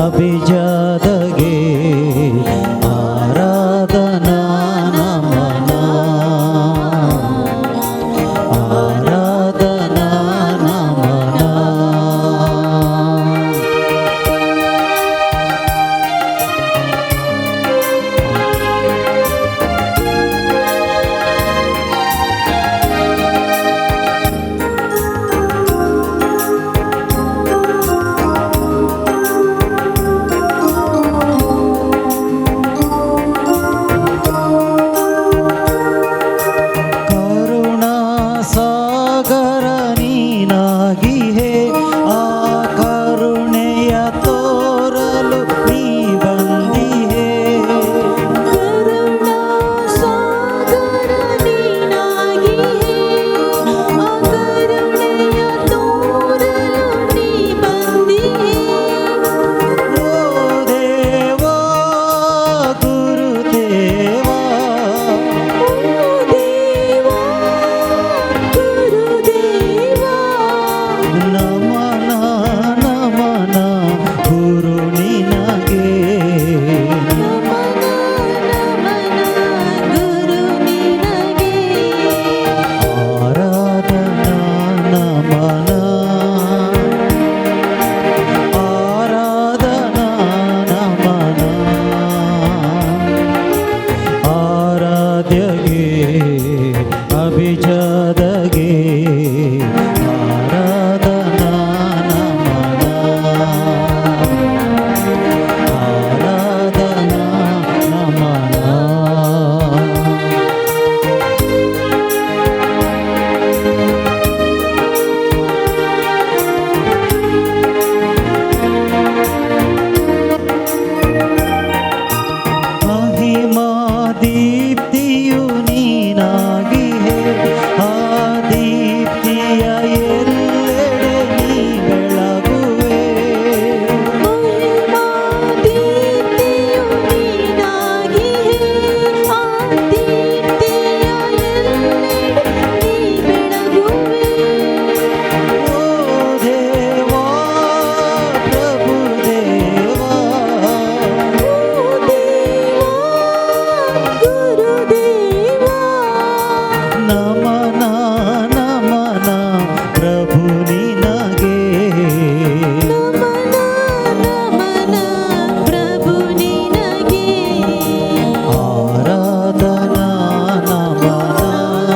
ಅಭಿಜಾತಗೆ ಆರಾಧನಾ ನಮನ, ಆರಾಧನಾ ನಮನ. ಕರುಣಾ ಸಾಗರ ನೀನಾಗಿಹೆ, ಆ ಕರುಣೆಯ ತೋರಲು ನೀ ಬಂದಿಹೆ. ಕರುಣಾ ಸಾಗರ ನೀನಾಗಿಹೆ, ಆ ಕರುಣೆಯ ತೋರಲು ನೀ ಬಂದಿಹೆ. ಓ ದೇವಾ ಗುರುದೇವಾ, ಓ ದೇವಾ ಗುರುದೇವಾ, ನಮನ ನಮನ ಗುರು ನಿನಗೆ. ನಮನ ನಮನ ಗುರು ನಿನಗೆ. ಆರಾಧನಾ ನಮನ, ಆರಾಧನಾ ನಮನ, ಆರಾಧ್ಯಗೆ ಅಭಿಜಾತಗೆ ಆರಾಧನಾ ನಮನ, ಆರಾಧನಾ ನಮನ. ಮಹಿಮಾ ದೀಪ್ತಿಯು ನೀನಾಗಿಹೆ, ಆ ದೀಪ್ತಿಯ ಎಲ್ಲೆಡೆ ನೀ ಬೆಳಗುವೆ. ಮಹಿಮಾ ದೀಪ್ತಿಯು ನೀನಾಗಿಹೆ, ಆ ದೀಪ್ತಿಯ ಎಲ್ಲೆಡೆ ನೀ ಬೆಳಗುವೆ. ಓ ದೇವಾ ಪ್ರಭು ದೇವಾ, ಓ ದೇವಾ ಗುರುದೇವಾ, ನಮನ ನಮನ ಪ್ರಭು ನಿನಗೆ. ನಮನ ನಮನ ಪ್ರಭು ನಿನಗೆ. ಆರಾಧನಾ ನಮನ,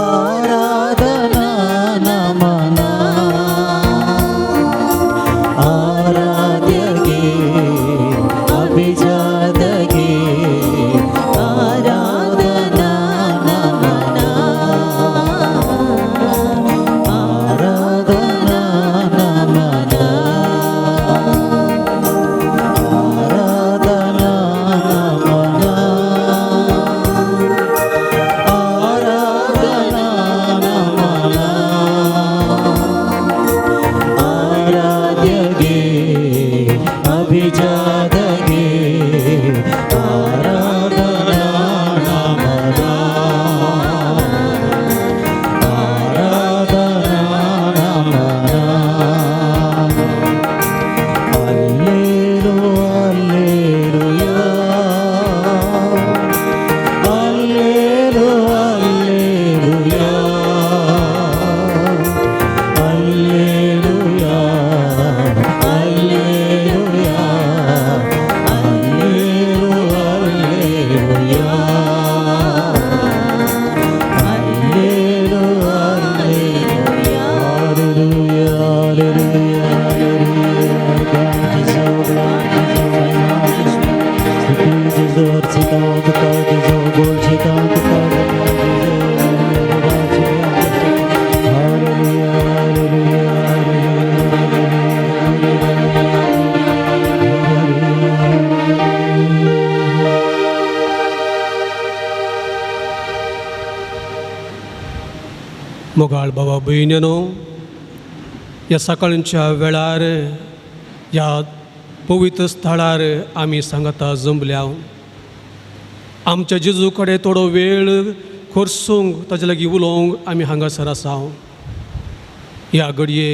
ಆರಾಧನಾ ನಮನ, ಆರಾಧ್ಯಗೆ ಅಭಿಜಾತಗೆ ಆರಾಧನಾ ನಮನ, ಆರಾಧನಾ ನಮನ, ಆರಾಧನಾ ನಮನ, ಆರಾಧನಾ ನಮನ, ಆರಾಧ್ಯಗೆ ಅಭಿಜಾತಗೆ ಆರಾಧನಾ ನಮನ, ಆರಾಧನಾ ನಮನ. ಅಲ್ಲೇಲು ಅಲ್ಲೇಲುಯಾ, ಅಲ್ಲೇಲು ಅಲ್ಲೇಲುಯಾ, ಅಲ್ಲೇಲುಯಾ, ಅಲ್ಲೇಲುಯಾ, ಅಲ್ಲೇಲು ಅಲ್ಲೇಲುಯಾ, ಅಲ್ಲೇಲು ಅಲ್ಲೇಲುಯಾ. Hallelujah, hallelujah, hallelujah. God is so glad, Hallelujah, hallelujah, hallelujah. मोगाळ बाबा भयणीनो, ह्या सकाळच्या वेळार ह्या पवित्र स्थळार आमी सांगाता जमल्या. आमच्या जेजू कडेन थोडो वेळ खर्चूंक, ताजे लागीं उलोवंक आमी हांगासर आसा. ह्या घडये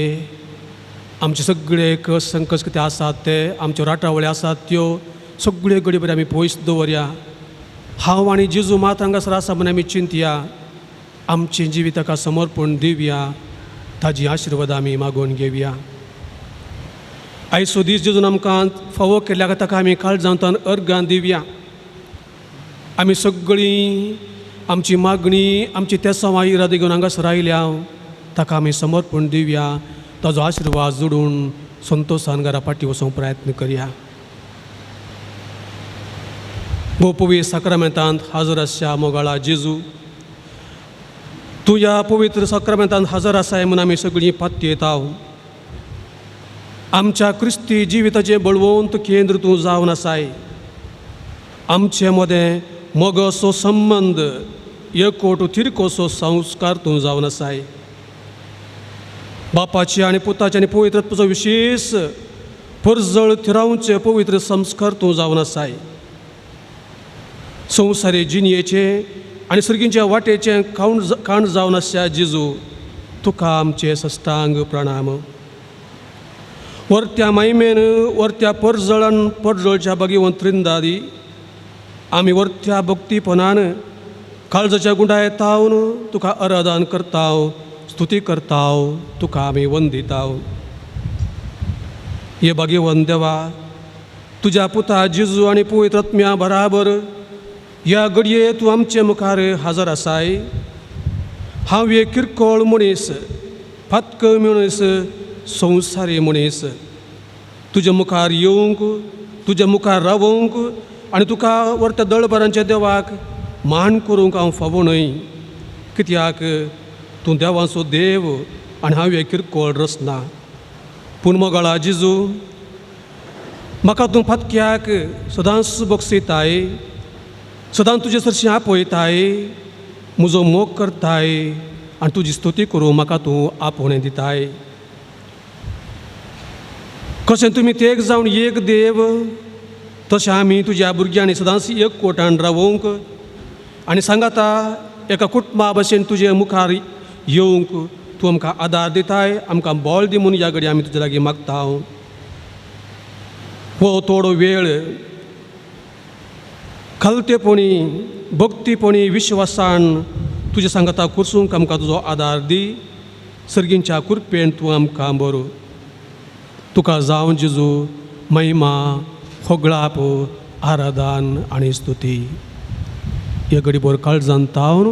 आमचे सगळे संकश्ट कितें आसात ते आमच्यो राटावळी आसात त्यो सगळ्यो घडी बरी आमी पयस दवरया. हांव आनी जेजू मात हांगासर आसा म्हूण आमी चिंतया. आमचें जिवीत ताका समर्पण दिवया. ताजी आशिर्वाद आमी मागून घेवया. आयचो दीस जेजून आमकां फावो केल्ल्या ताका आमी काळजांतल्यान अर्गां दिवया. आमी सगळीं आमची मागणी आमची तेसांवां इरादे घेवन हांगासर आयल्या ताका आमी समर्पण दिवया. ताजो आशिर्वाद जोडून संतोशान घरा फाटी वचूंक प्रयत्न करया. भोव साक्रामेंतांत हाजर आसच्या मोगाळा जेजू, तूं ह्या पवित्र साक्रामेंतांत हजर आसाय म्हूण आमी सगळीं पातयेता. आमच्या क्रिस्ती जिविताचें बळवंत केंद्र तूं जावन आसाय. आमचे मदें मोगाचो संबंद एकवट तिरकोसो संस्कार तूं जावन आसाय. बापाचे आनी पुताचे आनी पवित्र आत्म्याचो विशेश परजळ थिरावचे पवित्र संस्कार तूं जावन आसाय. संवसारी जिणयेचे आनी सर्गींच्या वाटेचें काण जावन आसच्या जेजू, तुका आमचे सष्टांग प्रणाम. वरत्या मायमेन वरत्या परजळान परजळच्या बागेवन त्रिंदादी आमी वरत्या भक्तीपणान काळजाच्या गुंडाय तावन तुका आराधन करताव, स्तुती करताव, तुका आमी वंदिताव. हे भाग्यवंत देवा, तुज्या पुता जेजू आनी पवित्र आत्म्या बराबर ह्या घडये तूं आमचे मुखार हाजर आसाय. हांव एक किरकोळ मनीस, फातक मनीस, संवसारी मनीस, तुज्या मुखार येवंक, तुज्या मुखार रावोंक आनी तुका वरत्या दळभरांच्या देवाक मान करूंक हांव फावो न्हय. कित्याक तूं देवाचो देव आनी हांव एक किरकोळ रचना. पूण मोगाळा जेजू, म्हाका तूं फातक्याक सदांच बक्षयताय, सदांच तुजे सरशीं आपयताय, म्हजो मोग करताय आनी तुजी स्तुती करूं म्हाका तूं आपोवणें दिताय. कशें तुमी तेग जावन एक देव, तशें आमी तुज्या भुरग्यांनी सदांच एक कोटान रावोवंक आनी सांगाता एका कुटुंबा भशेन तुजे मुखार येवंक तूं आमकां आदार दिताय. आमकां बळ दी म्हूण ह्या घडये आमी तुजे लागीं मागता. हो थोडो वेळ खालतेपणी भक्तीपणी विश्वासान तुज्या सांगाता कुर्सूंक आमकां तुजो आदार दी. सर्गींच्या कृपेन तूं आमकां बरो. तुका जावं जेजू महिमा, होगळाप, आराधन आनी स्तुती. हे घडीभर काळजान तावन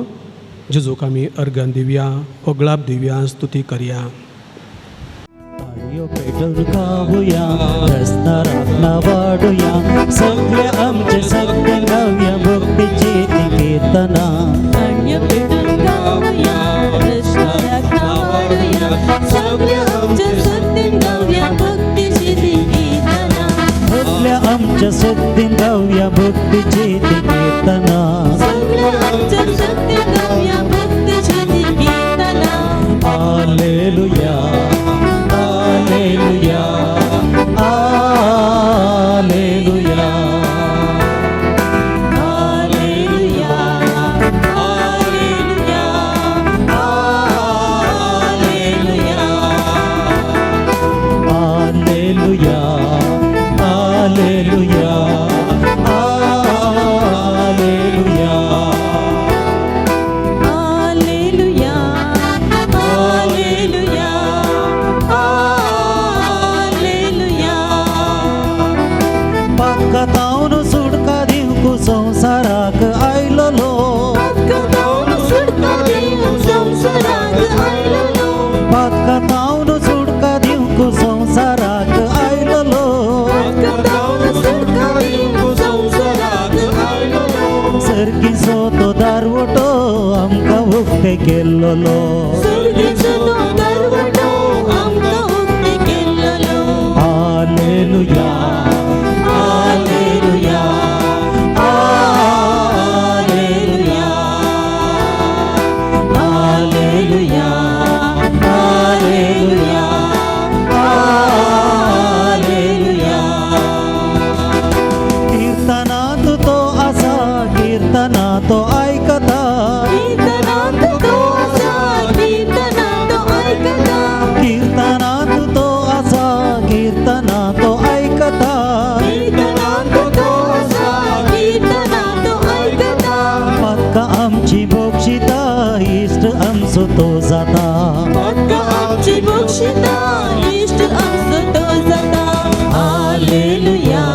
जेजूक आमी अर्गान दिवया, होगळाप दिवया, स्तुती करया. ताळयो पेटोवन गावया, रस्ता राखणा वाडुया, सगळे आमचे सगळे गावया भक्तीची ती कीर्तना. ताळयो पेटोवन गावया, रस्ता राखणा वाडुया, सगळे आमचे सगळे गावया भक्तीची ती कीर्तना. सगळे आमच्या सगळे गावया भक्तीची ती कीर्तना. सगळे आमच्या सगळे गावया भक्तीची ती कीर्तना. Hallelujah, hallelujah, hallelujah. Hallelujah, hallelujah, hallelujah. Hallelujah, hallelujah, hallelujah. Hallelujah, hallelujah, hallelujah. पातकातावन सुटका दिवंक संवसाराक आयलोलो. पातकातावन सुटका दिवंक संवसाराक आयलोलो. पातकातावन सुटका दिवंक संवसाराक आयलोलो. पातकातावन सुटका दिवंक संवसाराक आयलोलो. सर्गीचो तो दारवटो आमकां उक्ते केल्लोलो. सर्गीचो तो दरवटो आमकां उक्ते केल्लोलो. Hallelujah, hallelujah, hallelujah, hallelujah, hallelujah, hallelujah. कीर्तनांत तो आसा, कीर्तनांत तो आयकता. कीर्तनांत तो आसा, कीर्तनांत किर्तनां तो आयकता. कीर्तनांत तो आसा, कीर्तनां तो आयकता. पातकां आमची बक्षिता, इश्ट आमचो तो जाता. पातकां आमची बक्षिता, इश्ट आमचो तो जाता. Hallelujah,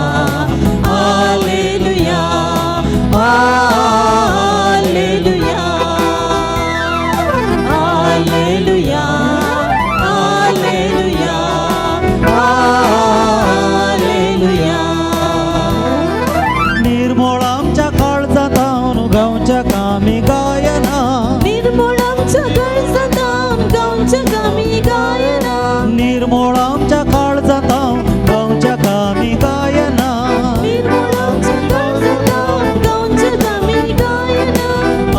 hallelujah, hallelujah, hallelujah, hallelujah, hallelujah. निर्मळ आमच्या काळजांत गांवच्या कामी गायना. निर्मळ आमच्या काळजांत गांवच्या कामी गायना. निर्मळ आमच्या काळजांत गांवच्या कामी गायना. निर्मळ आमच्या काळजांत गांवच्या कामी गायना.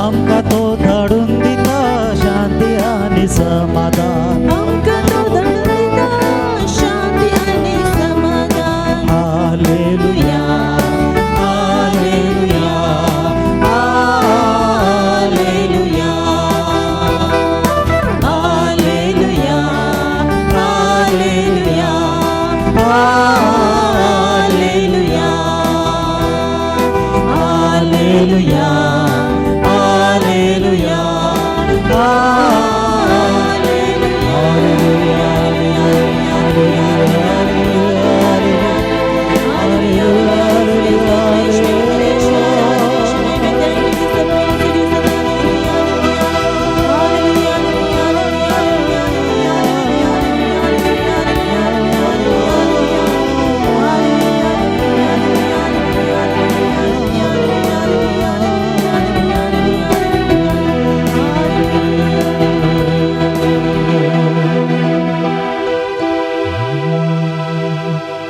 आमकां तो धाडून दिता शांती आनी समाधान. आमकां तो धाडून दिता शांती आनी समाधान. Hallelujah, hallelujah, hallelujah, hallelujah, hallelujah, hallelujah, hallelujah, hallelujah,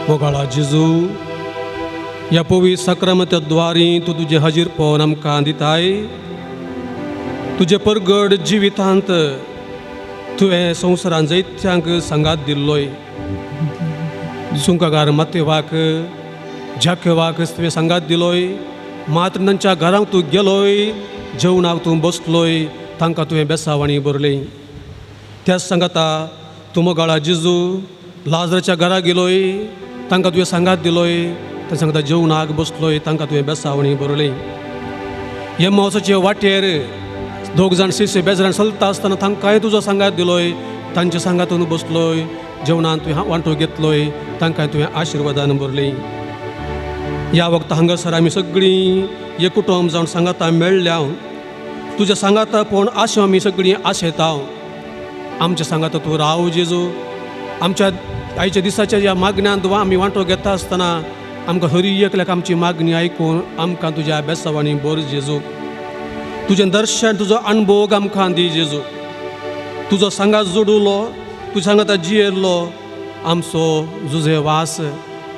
मोगाळा जेजू, ह्या पवित्र साक्रामेंता द्वारी तूं तुजें हाजीरपण आमकां दिताय. तुजें परगट जिवितांत तुवें संवसारान जैत्यांक सांगात दिल्लोय. सुंकागार मातेवाक, जाकेवाक तुवें सांगात दिलोय. मात्र तांच्या घरांक तूं गेलोय, जेवणाक तूं बसलोय, तांकां तुवें बेसावाणी भरली. त्याच सांगाता तूं मोगाळा जेजू लाजराच्या घरा गेलोय, तांकां तुवें सांगात दिलोय. ते सांगता जेवणाक बसलोय, तांकां तुवें बेसावणी भरली. एम्मावसाचे वाटेर दोग जाण शिष्य बेजरान चलता आसतना तांकांय तुजो सांगात दिलोय. तांच्या सांगातून बसलोय, जेवणान तुवें वांटो घेतलोय, तांकांय तुवें आशिर्वादान भरली. ह्या वखता हांगासर आमी सगळीं एक कुटुंब जावन सांगाता मेळ्ळ्या. तुज्या सांगाता पळोवन आशा आमी सगळीं आशेता. आमच्या सांगाता तूं राव जेजू. आमच्या आयच्या दिसाच्या ह्या मागण्यांत आमी वांटो घेता आसतना आमकां हरी एकल्याक आमची मागणी आयकून आमकां तुज्या बेसावांनी भर जेजू. तुजें दर्शन, तुजो अणभोग आमकां दी जेजू. तुजो सांगात जोडुलो, तुज्या सांगाता जियेल्लो आमचो जुजे वास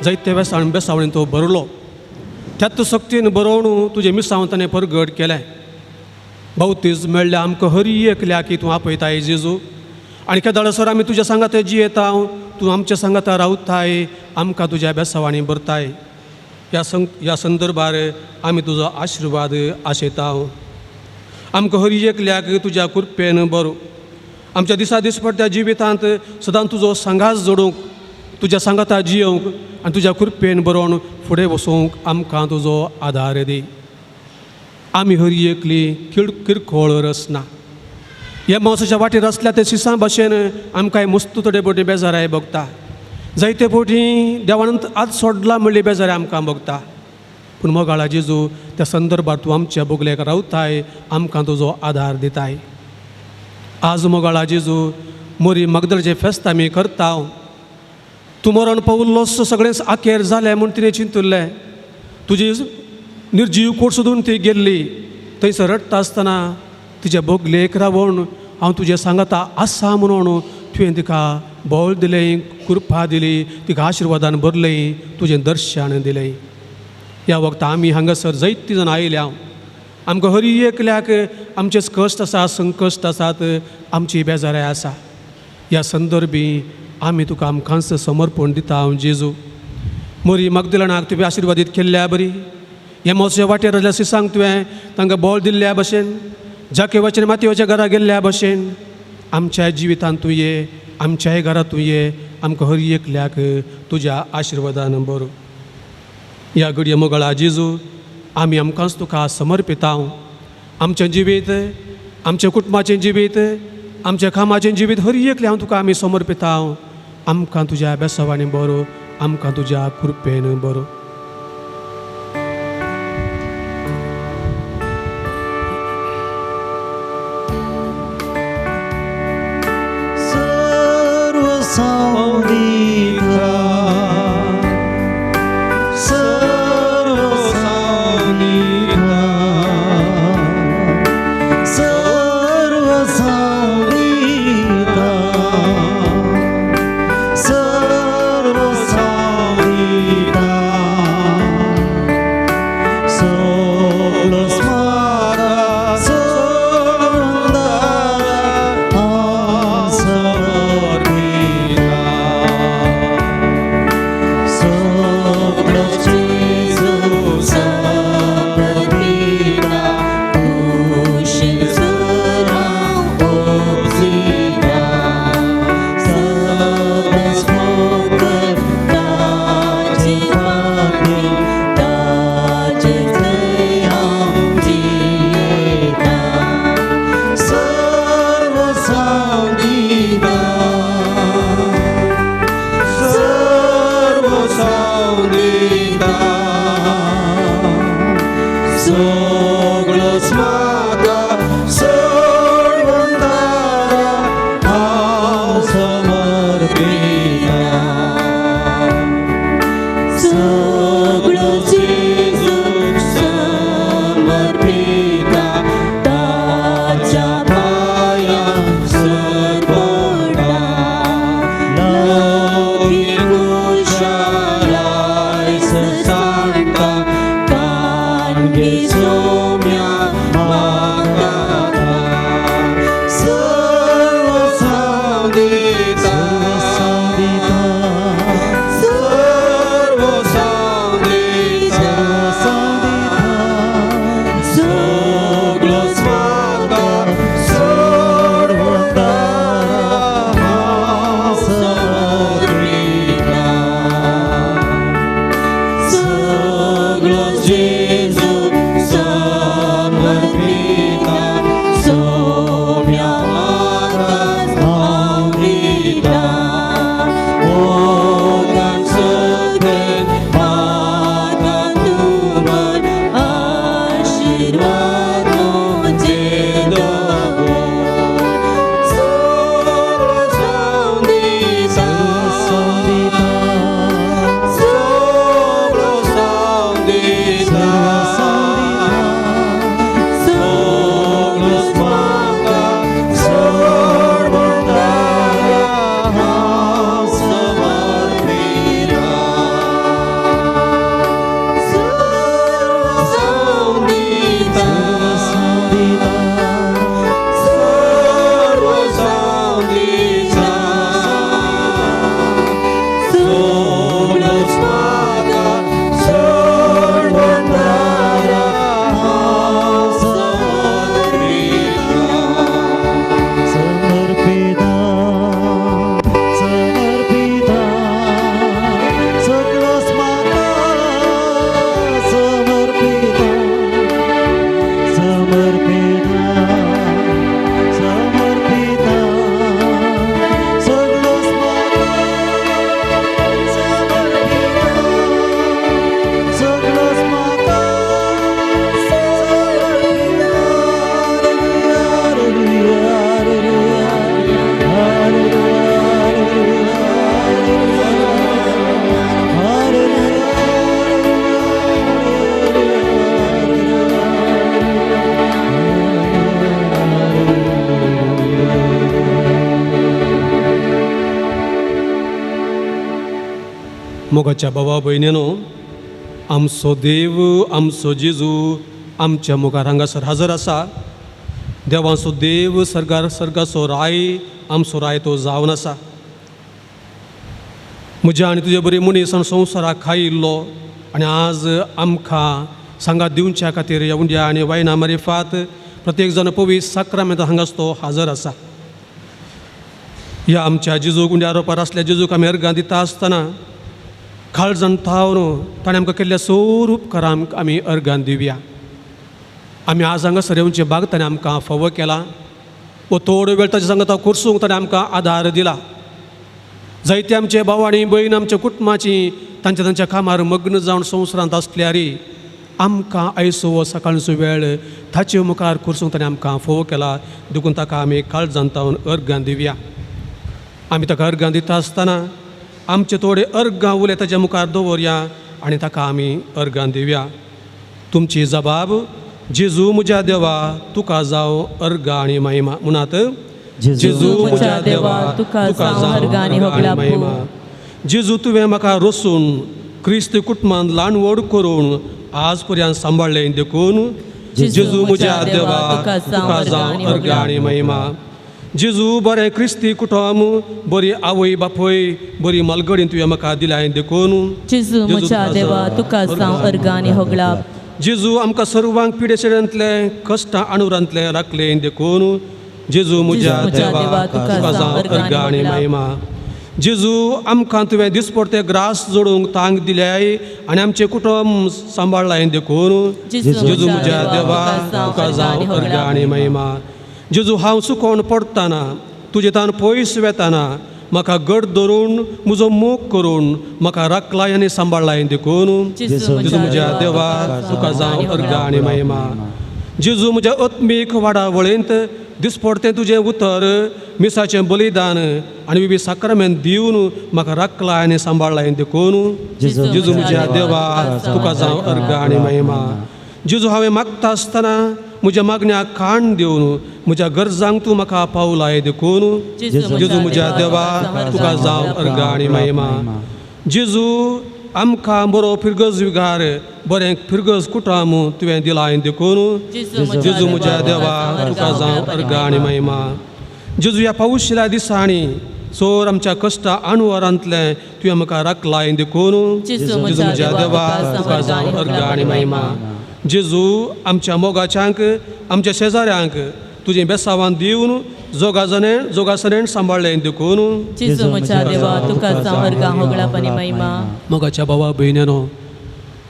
जायते वेसाण बेसावणीन तो भरलो. त्याच सक्तीन बरोवन तुजें मिसांव ताणें परगट केलें. बावतीज मेळ्ळ्या आमकां हरी एकल्या की तूं आपयताय जेजू. आनी केदाळसर आमी तुज्या सांगाता जियेता, तूं आमच्या सांगाता रावताय, आमकां तुज्या बेसावांनी भरताय. ह्या संदर्भार आमी तुजो आशिर्वाद आशेता. आमकां हरी एकल्याक तुज्या कृपेन बरो. आमच्या दिसा दिसपट्ट्या जिवितांत सदां तुजो सांगात जोडूंक, तुज्या सांगाता जियोवंक आनी तुज्या कृपेन बरोवन फुडें वचूंक आमकां तुजो आदार दी. आमी हरी एकली किरकोळ रचना. ह्या मावसाच्या वाटेर आसल्या ते शिसां भाशेन आमकां मस्तू थोडे फावटी बेजाराय भोगता. जायते फावटी देवान आज सोडला म्हणली बेजाराय आमकां भोगता. पूण मोगाळा जेजू, त्या संदर्भार तूं आमच्या बोगलेक रावताय, आमकां तुजो आदार दिताय. आज मोगाळा जेजू, मोरी मगदळचें फेस्त आमी करता. तूं मरण पावल्लोस सगळेंच आखेर जालें म्हूण तिणें चिंतुल्लें. तुजी निर्जीव कोट सोदून ती गेल्ली. थंयसर रडटा आसतना तिच्या बोगलेक रावून हांव तुजें सांगाता आसा म्हणून तुवें तिका बळ दिलें, कृपा दिली, तिका आशिर्वादान भरलें, तुजें दर्शन दिलें. ह्या वखता आमी हांगासर जायतीं जाणां आयल्या. आमकां हरी एकल्याक आमचे कश्ट आसा, संकश्ट आसात, आमची बेजाराय आसा. ह्या संदर्भी आमी तुका आमकांच समर्पण दिता हांव जेजू. मोरी मगदलनाक तुवें आशिर्वादीत केल्ल्या बरी, हे मोसच्या वाटेर आसल्या सिसांक तुवें तांकां बळ दिल्ल्या भशेन, जाकेवाच्या मातयेच्या घरा गेल्ल्या भशेन आमच्या जिवितांत तूं ये, आमच्याय घरांत तूं ये, आमकां हर एकल्याक तुज्या आशिर्वादान बरो. ह्या घडये मोगळा जेजू, आमी आमकांच तुका समर्पिता. आमचें जिवीत, आमच्या कुटुंबाचें जिवीत, आमच्या कामाचें जिवीत हर एकलें हांव तुका आमी समर्पिता. आमकां तुज्या बेसवांनी बरो, आमकां तुज्या कृपेन बरो. मोगाच्या बाबा भयणीनो, आमचो देव आमचो जेजू आमच्या मुखार हांगासर हजर आसा. देवाचो देव सर्गार सर्गाचो राय आमचो राय तो जावन आसा. म्हज्या आनी तुजे बरी मनीस आनी संवसाराक खायिल्लो आनी आज आमकां सांगात दिवच्या खातीर ह्या उंड्या आनी वायना मारिफात प्रत्येक जाण पवित्र साक्रामेंत हांगास तो हजर आसा. ह्या आमच्या जेजूक उंड्या रोपार आसल्या जेजूक आमी अर्गां दिता आसतना काळजान थावन ताणें आमकां केल्ल्या सोर उपकारांक आमी अर्गां दिवया. आमी आज हांगासर येवचें भाग ताणें आमकां फावो केला. वो थोडो वेळ ताच्या सांगता कुर्सूंक ताणें आमकां आदार दिला. जायते आमचे भाव आनी भयण आमच्या कुटुंबाची तांच्या तांच्या कामार मग्न जावन संवसारांत आसल्यार आमकां आयचो हो सकाळचो वेळ ताचे मुखार कुर्सूंक ताणें आमकां फोव केला. देखून ताका आमी काळजान थावन अर्गां दिवया. आमी ताका अर्गां दिता आसतना आमचे थोडे अर्गां उले ताच्या मुखार दवरया आनी ताका आमी अर्गां दिवया. तुमची जबाब जेजू म्हज्या देवा तुका जावं अर्गां आनी महिमा म्हणात. जेजू म्हज्या देवा तुका जावं अर्गां आनी महिमा. जेजू तुवें म्हाका रोसून क्रिस्त कुटुंबान ल्हान व्हड करून आज पर्यंत सांबाळ्ळें देखून जेजू म्हज्या देवा तुका जावं अर्गां आनी महिमा. जेजू बरें क्रिस्ती कुटुंब बरी आवय बापूय बरी मालगडी तुवें म्हाका दिल्या देखून जेजू म्हज्या देवा तुका जावं अर्गां आनी होगळाप. जेजू आमकां सर्वांक पिडेशेंतले कश्टां आणुरांतले राखले देखून जेजू म्हज्या देवा तुका जावं अर्गां आनी महिमा. जेजू आमकां तुवें दिसपडते ग्रास जोडूंक तांक दिल्याय आनी आमचें कुटुंब सांबाळ्ळां देखून जेजू म्हज्या देवा तुका जावं अर्गां आनी महिमा. जेजू हांव चुकोवन पडटना तुजे तान पयस वेताना म्हाका घट धरून म्हजो मोग करून म्हाका राखलाय आनी सांबाळ्ळाय देखून जेजू म्हज्या देवा तुका जावं अर्गां आनी महिमा. जेजू म्हज्या आत्मीक वाडावळींत दिसपडतें तुजें उतर मिसाचें बलिदान आनी विवीध साक्रामेंत दिवन म्हाका राखलाय आनी सांबाळ्ळाय देखून जेजू म्हज्या देवा तुका जावं अर्गां आनी महिमा. जेजू हांवें मागता आसतना म्हज्या मागण्याक काण दिवन म्हज्या गरजांक तूं म्हाका पावलाय देखून जेजू म्हज्या देवा तुका जावं अर्गां आनी महिमा. जेजू आमकां बरो फिरगज विगार बरें फिरगज कुटुंब तुवें दिलाय देखून जेजू म्हज्या देवा तुका जावं अर्गां आनी महिमा. जेजू ह्या पावशिल्या दिसांनी सोर आमच्या कश्टां आणुवरांतलें तुवें म्हाका राखलाय देखून जेजू म्हज्या देवा तुका जावं अर्गां आनी महिमा. जेजू आमच्या मोगाच्यांक आमच्या शेजाऱ्यांक तुजें बेसावान दिवन जोगासनेन जोगासनेन सांबाळ्ळें देखून जेजू म्हज्या देवा तुका जावं अर्गां होगळाप आनी महिमा. मोगाच्या भावा भयण्यानो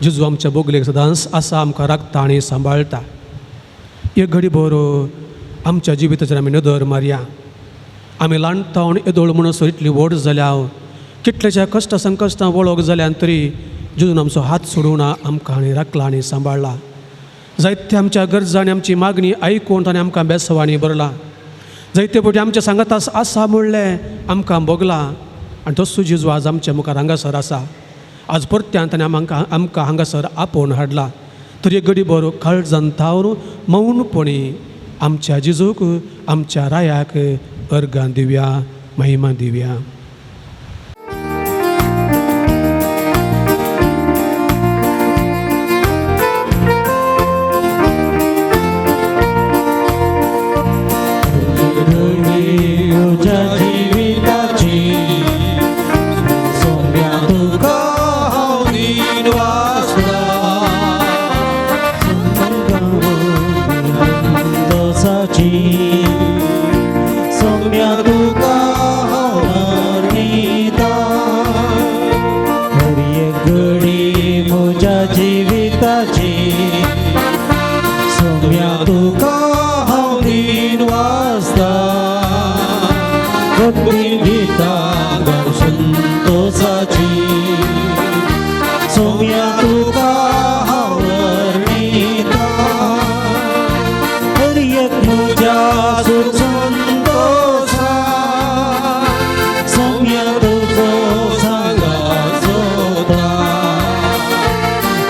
जेजू आमच्या बोगलेक सदांच आसा आमकां राखता आनी सांबाळटा. एक घडी बरो आमच्या जिविताचेर आमी नदर मारया. आमी ल्हान तावन येदोळ म्हणसर इतली व्हड जाल्या कितल्याच्या कश्ट संकश्टां वळख जाल्यान तरी जेजून आमचो हात सोडूना आमकां आनी राखला आनी सांबाळ्ळा. जायते आमच्या गरजांनी आमची मागणी आयकून ताणें आमकां बेसवांनी भरला. जायते फावटी आमच्या सांगात आसा म्हणलें आमकां भोगलां आनी तसो जेजू आज आमच्या मुखार हांगासर आसा. आज परत्यान ताणें आमकां आमकां हांगासर आपोवन हाडला. तरी एक घडी बरो काळजान थावन मौनपणी आमच्या जेजूक आमच्या रायाक अर्गां दिवया महिमा दिवया.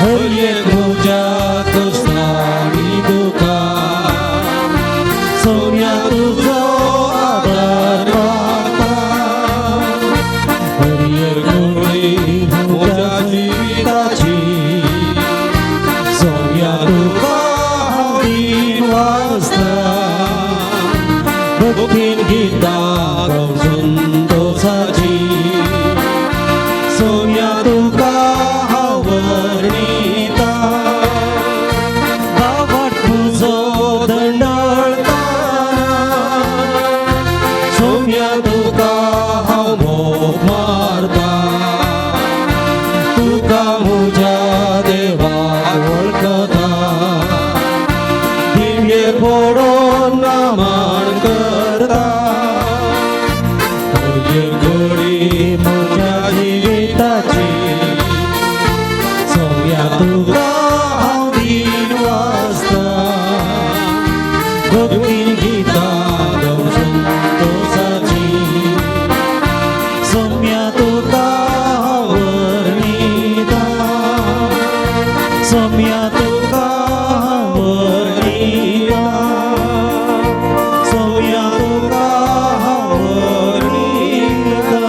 Hare Puja. तुका म्हज्या देवा वळखता, दिव्येर पडोन नमन करता. हर एक घडी म्हज्या जिविताची सोम्या तुका हांव दिन वाचता, भक्तीन गितां गावन संतोसाची सोम्या तुका हांव वर्णिता, सोम्या तुका हांव वर्णिता, सोम्या तुका हांव वर्णिता.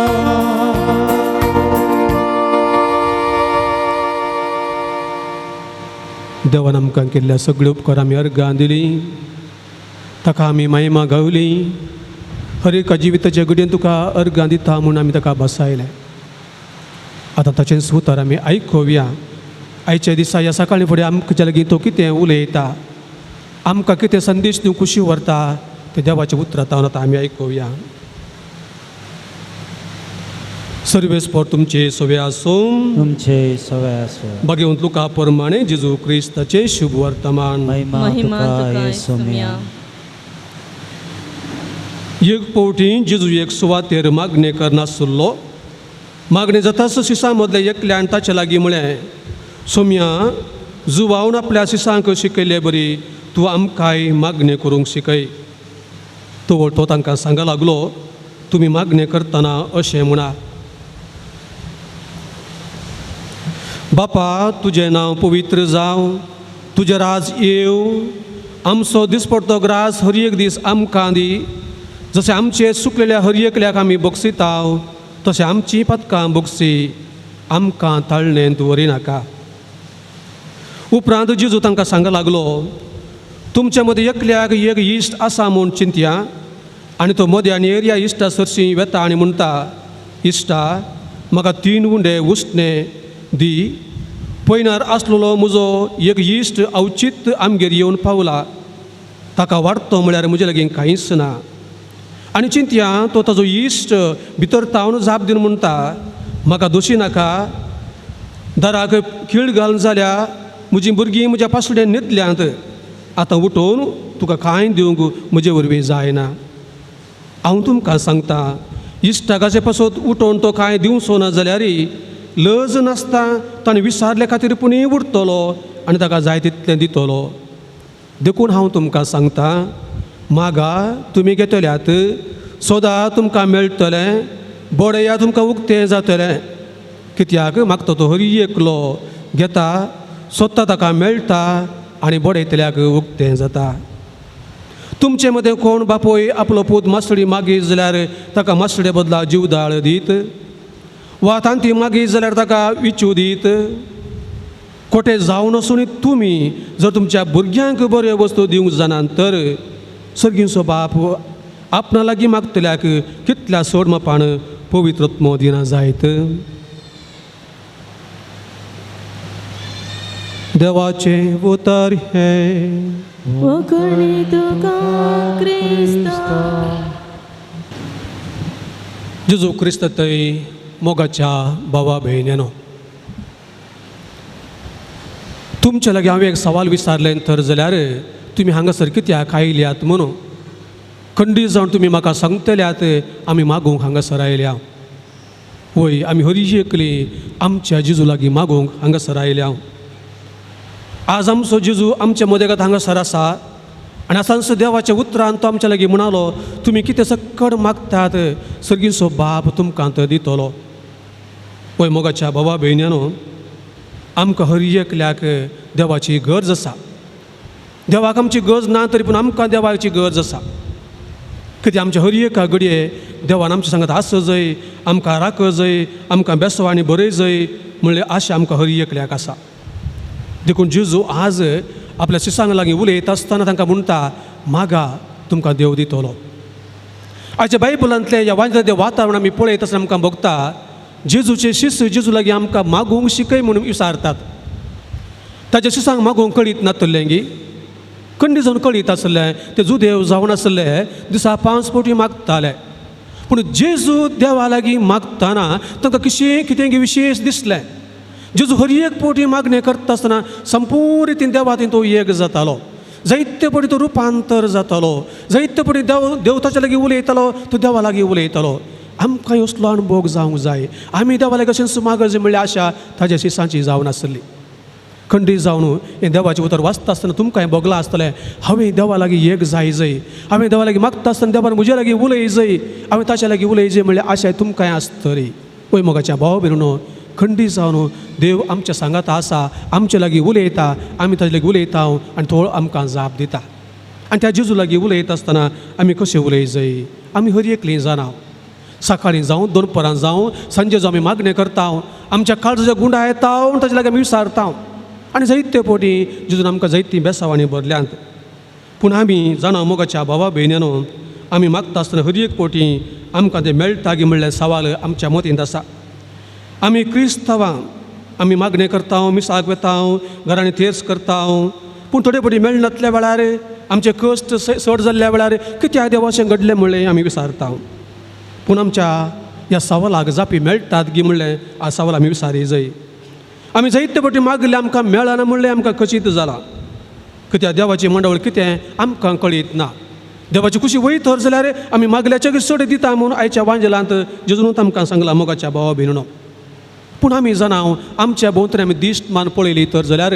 देवान आमकां केल्ल्या सगळ्यो उपकार आमी अर्गां दिली, ताका आमी महिमा गावली. हर एका जिविताच्या घडयेन तुका अर्गां दिता म्हूण आमी ताका बसायलें. आतां ताचें उतर आमी आयकुया. आयच्या दिसा ह्या सकाळीं फुडें आमच्या लागीं तो कितें उलयता, आमकां कितें संदेश दिवंक खुशी व्हरता तें देवाच्या उतरांत आतां आमी आयकुया. सर्वेस्पर तुमचे सवे आसूं. तुमचे सवे आसूं. भगवंत लुका प्रमाणे जेजू क्रिस्ताचें शुभ वर्तमान. महिमा महिमा तुका तुका येसुम्या. एक फावटी जेजू एक सुवातेर मागणें करनासलो. मागणें जातासो शिसां मदल्या एकल्यान ताचे लागीं म्हळें, सोम्या, जुवावन आपल्या शिसांक शिकयल्ले बरी तूं आमकांय मागणें करूंक शिकय. तो तो तांकां सांगा लागलो, तुमी मागणें करतना अशें म्हणा, बापा तुजें नांव पवित्र जावं, तुजें राज येवं, आमचो दिसपडतो ग्रास हर एक दीस आमकां दी, जशें आमचे सुकलेल्या हर एकल्याक आमी बक्षिताव तशें आमचीं पदकां बक्षी, आमकां ताळणेंत दवरिनाका. उपरांत जेजू तांकां सांगा लागलो, तुमचे मदीं एकल्याक एक इश्ट आसा म्हूण चिंतया, आनी तो मद्यान ह्या इश्टा सरशीं वेता आनी म्हणटा, इश्टा म्हाका 3 उंडे उश्णे दी, पयनार आसलेलो म्हजो एक इश्ट अवचीत आमगेर येवन पावला, ताका वाडतो म्हळ्यार म्हजे लागीं कांयच ना. आनी चिंतया तो ताजो इश्ट भितर तावन जाप दिवन म्हणटा, म्हाका दोशी नाका, दाराक खीळ घालून जाल्या म्हजीं भुरगीं म्हज्या पासुड्यान न्हिदल्यांत, आतां उठोवन तुका कांय दिवंक म्हजे वरवीं जायना. हांव तुमकां सांगता, इश्टाकाचे पासत उठोवन तो कांय दिवचो ना जाल्यार लज नासता ताणें विसारल्या खातीर पुणूय उरतलो आनी ताका जाय तितलें दितलो. देखून हांव तुमकां सांगता, मागा तुमी घेतल्यात, सोदा तुमकां मेळटलें, बडया तुमकां उक्तें जातलें. कित्याक मागता तो हरी एकलो घेता, सोदता ताका मेळटा आनी बडयतल्याक उक्तें जाता. तुमचे मदें कोण बापूय आपलो पूत मासडी मागीत जाल्यार ताका मासडे बदला जीवदाळ दीत, वा तांती मागीत जाल्यार ताका विचू दीत? कोटे जावन आसून तुमी जर तुमच्या भुरग्यांक बऱ्यो वस्तू दिवंक जाणात तर सर्गींचो बाप आपणा लागीं मागतल्याक कितल्या सोड मापान पवित्र आत्मो दिना जायत. देवाचें उतर हें. वखणी तुका क्रिस्ता. जेजू क्रिस्त थंय मोगाच्या भावा भयण्यानो, तुमच्या लागीं हांवें एक सवाल विचारलें तर जाल्यार तुमी हांगासर कित्याक आयल्यात म्हणून खंडीत जावन तुमी म्हाका सांगतल्यात आमी मागूंक हांगासर आयल्या. वय, आमी हरी एकली आमच्या जेजू लागीं मागूंक हांगासर आयल्या. आज आमचो जेजू आमच्या मदेगात हांगासर आसा आनी आसांचो देवाच्या उतरान तो आमच्या लागीं म्हणालो, तुमी कितें सक्कड मागतात सर्गींचो बाप तुमकां तो दितलो. वय मोगाच्या बाबा भयण्यानो, आमकां हर एकल्याक देवाची गरज आसा. देवाक आमची गरज ना तरी पूण आमकां देवाची गरज आसा. कित्याक आमच्या हर एका घडये देवान आमच्या सांगत आस जय, आमकां राख जय, आमकां बेसो आनी बरय जय म्हणल्यार आशा आमकां हर एकल्याक आसा. देखून जेजू आज आपल्या शिसांक लागीं उलयता आसतना तांकां म्हणटा, मागा तुमकां देव दितलो. आयच्या बायबलांतलें ह्या वांयतांतलें वातावरण आमी पळयत आसतना आमकां भोगता, जेजूचे शिस्त जेजू लागीं आमकां मागूंक शिकय म्हणून विचारतात. ताच्या शिसांक मागूंक कळीत नातलें गी, कंडी जावन कळीत आसलें, ते जुदेव जावन आसले, दिसा 5 फावटी मागताले. पूण जेजू देवा लागीं मागतना तांकां कितें कितें विशेश दिसलें. जेजू हर एक पोटी मागणें करता आसतना संपूर्ण रितीन देवा थंय तो एक जातालो, जायते पटी तो रुपांतर जातालो, जायते पटी देव देव ताच्या लागीं उलयतालो, तो देवा लागीं उलयतालो. आमकां असलो अणभोग जावंक जाय. आमी देवा लागीं अशें मागज म्हणल्यार आशा ताज्या शिसांची जावन आसली. खंडीत जावन हें देवाचें उतर वाचता आसतना तुमकां हें भोगलां आसतलें, हांवें देवा लागीं एक जाय जय, हांवें देवा लागीं मागता आसतना देवान म्हजे लागीं उलय जय, हांवें ताच्या लागीं उलय जय म्हणल्यार आशा तुमकां आसतली. वय मोगाच्या भाव भयणीनो, खंडीत जावन देव आमच्या सांगाता आसा, आमचे लागीं उलयता, आमी ताजे लागीं उलयता आनी तो आमकां जाप दिता. आनी त्या जेजू लागीं उलयता आसतना आमी कशें उलय जय, आमी हर एकलीं जाणां. सकाळीं जावं, दोनपरां जावं, सांजे जावं आमी मागणें करता, आमच्या काळजाच्या गुंडा येता ताजे लागीं आमी विचारता. आनी जायते पोटी जेजून आमकां जायतीं बेसावांनी भरल्यांत. पूण आमी जाणां मोगाच्या भावा भयण्यानो, आमी मागता आसतना हर एक पोटी आमकां तें मेळटा गी म्हणलें सवाल आमच्या मतींत आसा. आमी क्रिस्तवां, आमी मागणें करता, मिसाक वता, घरांनी थेर्स करता, पूण थोडे पटी मेळनातल्या वेळार, आमचे कश्ट चड जाल्ल्या वेळार कित्याक देवा अशें घडलें म्हणलें आमी विचारता. पूण आमच्या ह्या सवालाक जापी मेळटात गी म्हणलें आ सवाल आमी विचारी जाय. आमी जायते पटी मागले आमकां मेळना म्हणलें आमकां खचीत जालां. कित्याक देवाची मंडळ कितें आमकां कळीत ना. देवाची खुशी वयत तर जाल्यार आमी मागल्याच्या चड दिता म्हूण आयच्या वांजेलांत जेजून आमकां सांगलां मोगाच्या भावा भयणीनो. पूण आमी जाणां आमच्या भोंवतणी आमी दिश्ट मान पळयली तर जाल्यार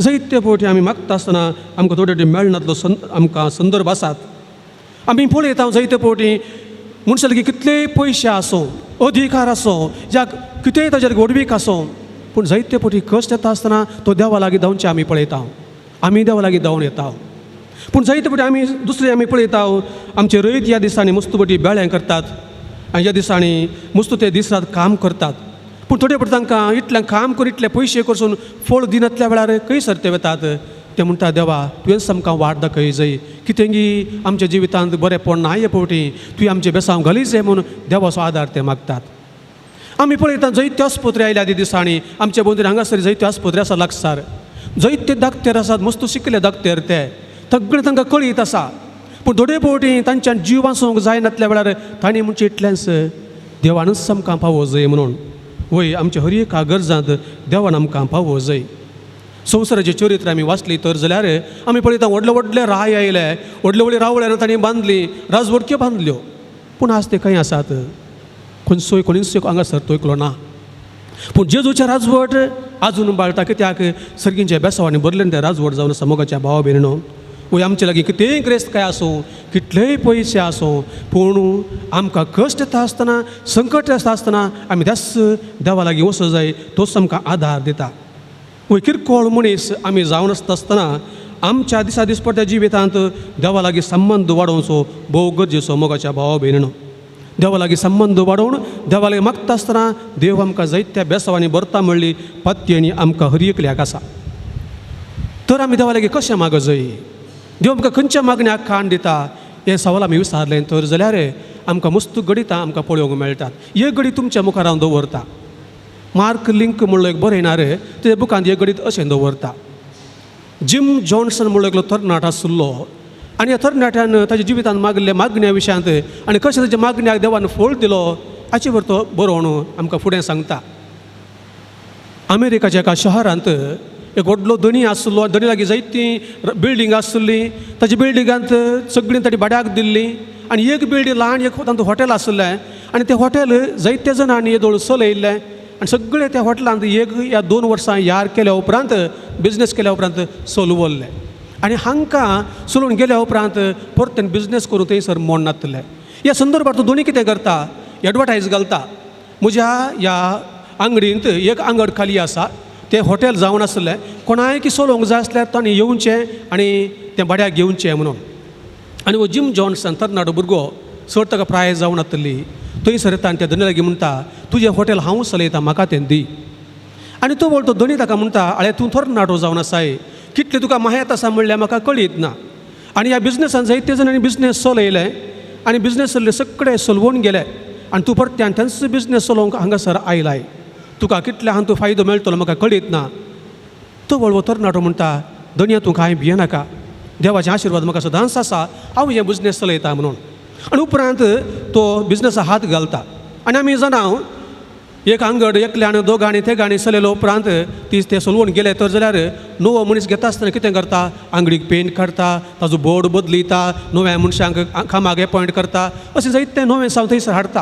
जायते फावटी आमी मागता आसतना आमकां थोडे थोडे मेळनातलो आमकां संदर्भ आसात. आमी पळयता जायते फावटी मनशा लागीं कितलेय पयशे आसूं, अधिकार आसूं, ज्या कितेंय ताजेर व्हडवीक आसूं, पूण जायते फावटी कश्ट येता आसतना तो देवा लागीं धांवचे आमी पळयता, आमी देवा लागीं धांवन येता. पूण जायते फावटी आमी दुसरे आमी पळयता आमचे रयत ह्या दिसांनी मस्त फावटी बेळ्यां करतात आनी ह्या दिसांनी मस्त ते दीस रात काम करतात. पूण थोडे फावटी तांकां इतलें काम करून इतले पयशे करसून फळ दिनातल्या वेळार खंयसर ते वतात, ते म्हणटा देवा तुवेंच आमकां वाट दाखय जाय, कितेंगी आमच्या जिवितांत बरेंपण ना हे फावटी तुवें आमचें बेसांव घाली जाय म्हूण देवाचो आदार ते मागतात. आमी पळयता जायत्यो आस्पत्र्यो आयल्या ती दिसांनी आमच्या भोंवतणी हांगासर जायत्यो आस्पत्र्यो आसा लागसार, जायते दाक्तेर आसात, मस्त शिकले दाक्तेर, ते सगळें तांकां कळीत आसा. पूण थोडे फावटी तांच्यान जीव वाचोवंक जायनातल्या वेळार तांणी म्हणचें इतलेंच देवानूच आमकां पावो जाय म्हणून. वय आमच्या हर एका गरजांत देवान आमकां पावो जाय. संवसाराचें चरित्र आमी वाचली तर जाल्यार आमी पळयता व्हडले व्हडले राय आयले, व्हडले व्हडले रावळ्यान तांणी बांदली, राजवटक्यो बांदल्यो, पूण आज ते खंय आसात? खंयसोय कोणीच हांगासर तो एकलो ना. पूण जेजूचें राजवट आजून बाळटा, कित्याक सर्गींच्या बेसावांनी भरलें तें राजवट जावन आसा मोगाच्या भावा भयणीनो. वय आमचे लागीं कितेंय ग्रेस्तकाय आसूं, कितलेय पयशे आसूं, पूण आमकां कश्ट येता आसतना, संकट येता आसतना आमी त्याच देवा लागीं वचूंक जाय, तोच आमकां आदार दिता. वय किरकोळ मनीस आमी जावन आसता आसतना आमच्या दिसा दिसपट्ट्या जिवितांत देवा लागीं संबंद वाडोवचो भोव गरजेचो मोगाच्या भावा भयणीनो. देवा लागीं संबंद वाडोवन देवा लागीं मागता आसतना देव आमकां जायत्या बेसावांनी भरता म्हणली पत्यांनी आमकां हर एकल्याक आसा. तर आमी देवा लागीं कशें मागो जाय, देव आमकां खंयच्या मागण्याक काण दिता हें सवाल आमी विचारलें तर जाल्यार आमकां मस्त गणितां आमकां पळोवंक मेळटात. एक गणीत तुमच्या मुखार हांव दवरता. मार्क लिंक म्हणलो एक बरयणार ते बुकांत एक गणीत अशें दवरता. जिम जॉन्सन म्हणलो एकलो तरणाटो आशिल्लो आनी ह्या तरणाट्यान ताच्या जिवितांत मागले मागण्या विशयांत आनी कशें ताच्या मागण्याक देवान फळ दिलो हाचे वर तो बरोवन आमकां फुडें सांगता. अमेरिकाच्या एका शहरांत एक व्हडलो धनी आशिल्लो, धनी लागीं जायतीं बिल्डींग आशिल्ली, ताच्या बिल्डिंगांत सगळीं ताणी भाड्याक दिल्ली आनी एक बिल्डींग ल्हान एक तांचो हॉटेल आशिल्लें आनी तें हॉटेल जायते जाणांनी येदोळ चलयल्लें आनी सगळें त्या हॉटेलांत एक या 2 वर्सां यार केल्या उपरांत बिजनेस केल्या उपरांत चलवल्लें आनी हांकां चलोवन गेल्या उपरांत परतून बिजनेस करूं थंयसर मोड नातलें. ह्या संदर्भार तो दोनी कितें करता, एडवर्टायज घालता, म्हज्या ह्या आंगडींत एक आंगड खाली आसा, तें हॉटेल जावन आसलें, कोणाय की चलोवंक जाय आसल्यार ताणें येवचें आनी तें भाड्याक घेवचें म्हणून. आनी हो जिम जॉन्सन तरणाटो भुरगो चड ताका प्राय जावन आसतली थंयसर येता आनी त्या धनी लागीं म्हणटा तुजें हॉटेल हांव चलयता, म्हाका तें दी. आनी तो बोल तो धनी ताका म्हणटा आळे तूं तरणाटो जावन आसाय, कितलें तुका माहेत आसा म्हणल्यार म्हाका कळीत ना. आनी ह्या बिजनेसान जायते जाणांनी बिजनेस चलयले आनी बिजनेस चलयले सगळे चलोवन गेले आनी तूं परत्यान तांचो बिजनेस चलोवंक हांगासर आयलाय, तुका कितल्या हांतूं फायदो मेळटलो म्हाका कळीत ना. तो वळवो तरणाटो म्हणटा धनया तूं कांय भियेनाका, देवाचे आशिर्वाद म्हाका सदांच आसा, हांव हें बिजनेस चलयता म्हणून. आनी उपरांत तो बिजनेसा हात घालता आनी आमी जाणा एक आंगड एकल्यान दोगांनी तेगांनी चलयलो उपरांत ती ते सोलवून गेले तर जाल्यार नवो मनीस घेता आसतना कितें करता, आंगडीक पेंट काडटा, ताजो बोर्ड बदलिता, नव्या मनशांक कामाक एपॉयंट करता, अशें जायते नवें साव थंयसर हाडटा.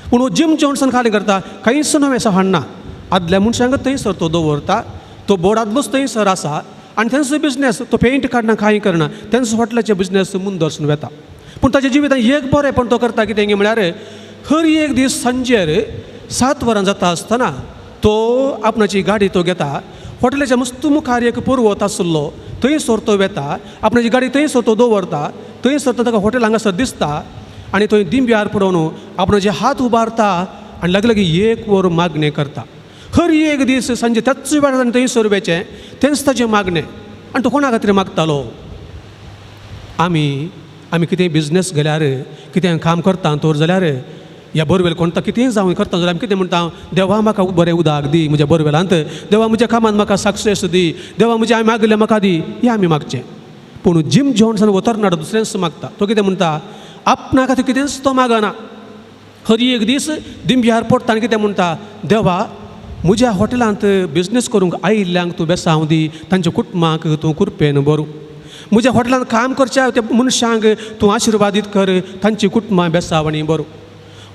पूण हो जिम जॉन्सन खाली करता कांयच नवें साव हाडना, आदल्या मनशांक थंयसर तो दवरता, तो बोर्ड आदलोच थंयसर आसा आनी तेंचो बिजनेस तो पेंट काडना कांय करना, तेंचो हॉटेलाचे बिजनेस मुंदरसून वता. पूण ताच्या जिवितांत एक बरें पण तो करता कितें म्हळ्यार हर एक दीस सांजेर 7 वरां जाता आसतना तो आपणाची गाडी तो घेता, हॉटेलाच्या मस्त मुखार एक पर्वत आसलो थंयसर तो वेता, आपणाची गाडी थंयसर तो दवरता, थंयसर तो ताका हॉटेल हांगासर दिसता आनी थंय दिंब्यार पडोवन आपणाचे हात उबारता आनी लागीं लागीं 1 वर मागणें करता. हर एक दीस सांजे त्याच वेळार थंयसर वेचें तेंच ताचें मागणें. आनी तो कोणा खातीर मागतालो? आमी आमी कितेंय बिजनेस गेल्यार कितें काम करता तर जाल्यार ह्या बोरवेल कोणता कितेंय जावं करता जाल्यार आमी कितें म्हणटा, देवा म्हाका बरें उदक दी म्हज्या बोरवेलांत, देवा म्हज्या कामांत म्हाका सक्सेस दी, देवा म्हजें हांवें मागलें म्हाका दी, हें आमी मागचें. पूण जिम जॉन्सन हो तरणाटो दुसरेंच मागता. तो कितें म्हणटा, आपणा खातीर कितेंच तो मागना. हर एक दीस दिंब्यार पडटा आनी कितें म्हणटा, देवा म्हज्या हॉटेलांत बिजनेस करूंक आयिल्ल्यांक तूं बेसांव दी, तांच्या कुटुंबाक तूं कृपेन बरूं, म्हज्या हॉटेलांत काम करच्या त्या मनशांक तूं आशिर्वादीत कर, तांची कुटुंबां बेसांव आनी बरूं,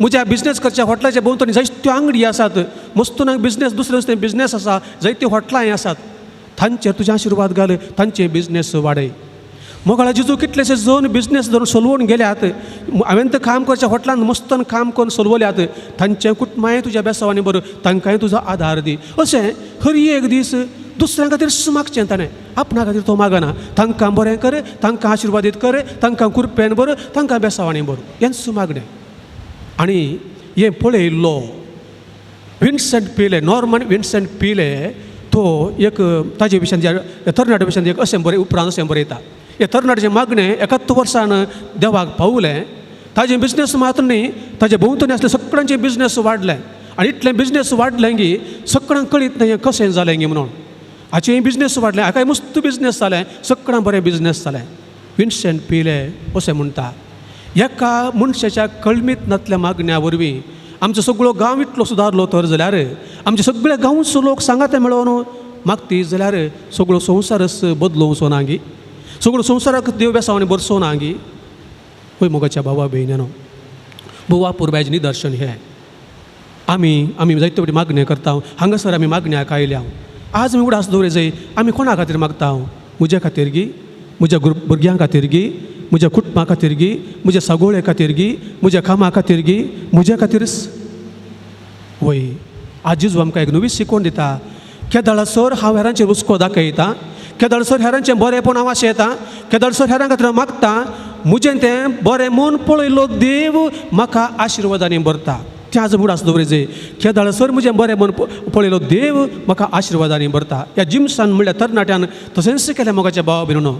म्हज्या बिजनेस करच्या हॉटेलाच्या भोंवतणी जायत्यो आंगडी आसात, मस्तून बिजनेस दुसरे दुसरे बिजनेस आसा, जायत्यो हॉटेलांय आसात, तांचेर तुजें आशिर्वाद घाल, तांचे बिजनेस वाडय. मोगाळा जेजू कितलेशे जण बिजनेस धरून सोलवून गेल्यात, हांवें तर काम करच्या हॉटेलांत मस्तन काम करून सोलवल्यात, तांचें कुटुंबांय तुज्या बेसांवांनी बरो, तांकांय तुजो आदार दी. अशें हर एक दीस दुसऱ्यां खातीर मागचें ताणें, आपणा खातीर तो मागना. तांकां बरें कर, तांकां आशिर्वादीत कर, तांकां कृपेन बरो, तांकां बेसांवांनी बरो, हेंच मागणें. आनी हें पळयल्लो विन्संट पिले, नॉर्मन विन्संट पिले, तो एक ताजे विशयान तरणाट्या विशयान एक अशें बरें उपरांत अशें बरयता, हे तरणाट्याचें मागणें 71 वर्सान देवाक पावलें, ताजें बिजनेस मात्र न्ही ताजे भोंवतणी आसले सगळ्यांचे बिजनेस वाडलें आनी इतलें बिजनेस वाडलें की सगळ्यांक कळीत न्ही हें कशें जालें गी म्हणून. हाचेंय बिजनेस वाडलें, हाकाय मस्त बिजनेस जालें, सगळ्यां बरें बिजनेस जालें. विन्संट पिले अशें म्हणटा, एका मनशाच्या कळमीत नातल्या मागण्या वरवीं आमचो सगळो गांव इतलो सुदारलो तर जाल्यार आमचे सगळे गांवचो लोक सांगाते मेळोवन मागती जाल्यार सगळो संवसारच बदलोवचो ना गी, सगळो संवसाराक देव बेसांवांनी बरसो ना गी. हय मोगाच्या भावा भयण्यानो, बोवा पुर्वाचें निदर्शन हें. आमी आमी जायते फावटी मागण्यो करता, हांगासर आमी मागण्याक आयल्या. आज आमी उडास दवरे जाय, आमी कोणा खातीर मागता? म्हज्या खातीर गी, म्हज्या भुरग्यां खातीर गी, म्हज्या कुटुंबा खातीर गी, म्हज्या सागोळे खातीर गी, म्हज्या कामा खातीर गी, म्हज्या खातीरच. वय आज जेजू आमकां एक नवी शिकवण दिता, केदळसर हांव हेरांचेर हुस्को दाखयता, केदळसर हेरांचें बरेंपण हांव आशेता, केदळसर हेरां खातीर हांव मागता, म्हजें तें बरें मन पळयलो देव म्हाका आशिर्वादांनी भरता. तें आज उडास दवरे जाय, केदळसर म्हजें बरें मन पळयलो देव म्हाका आशिर्वादांनी भरता. ह्या जिमसान म्हणल्यार तरणाट्यान तशेंच केलें मोगाच्या भावा भयणीनो.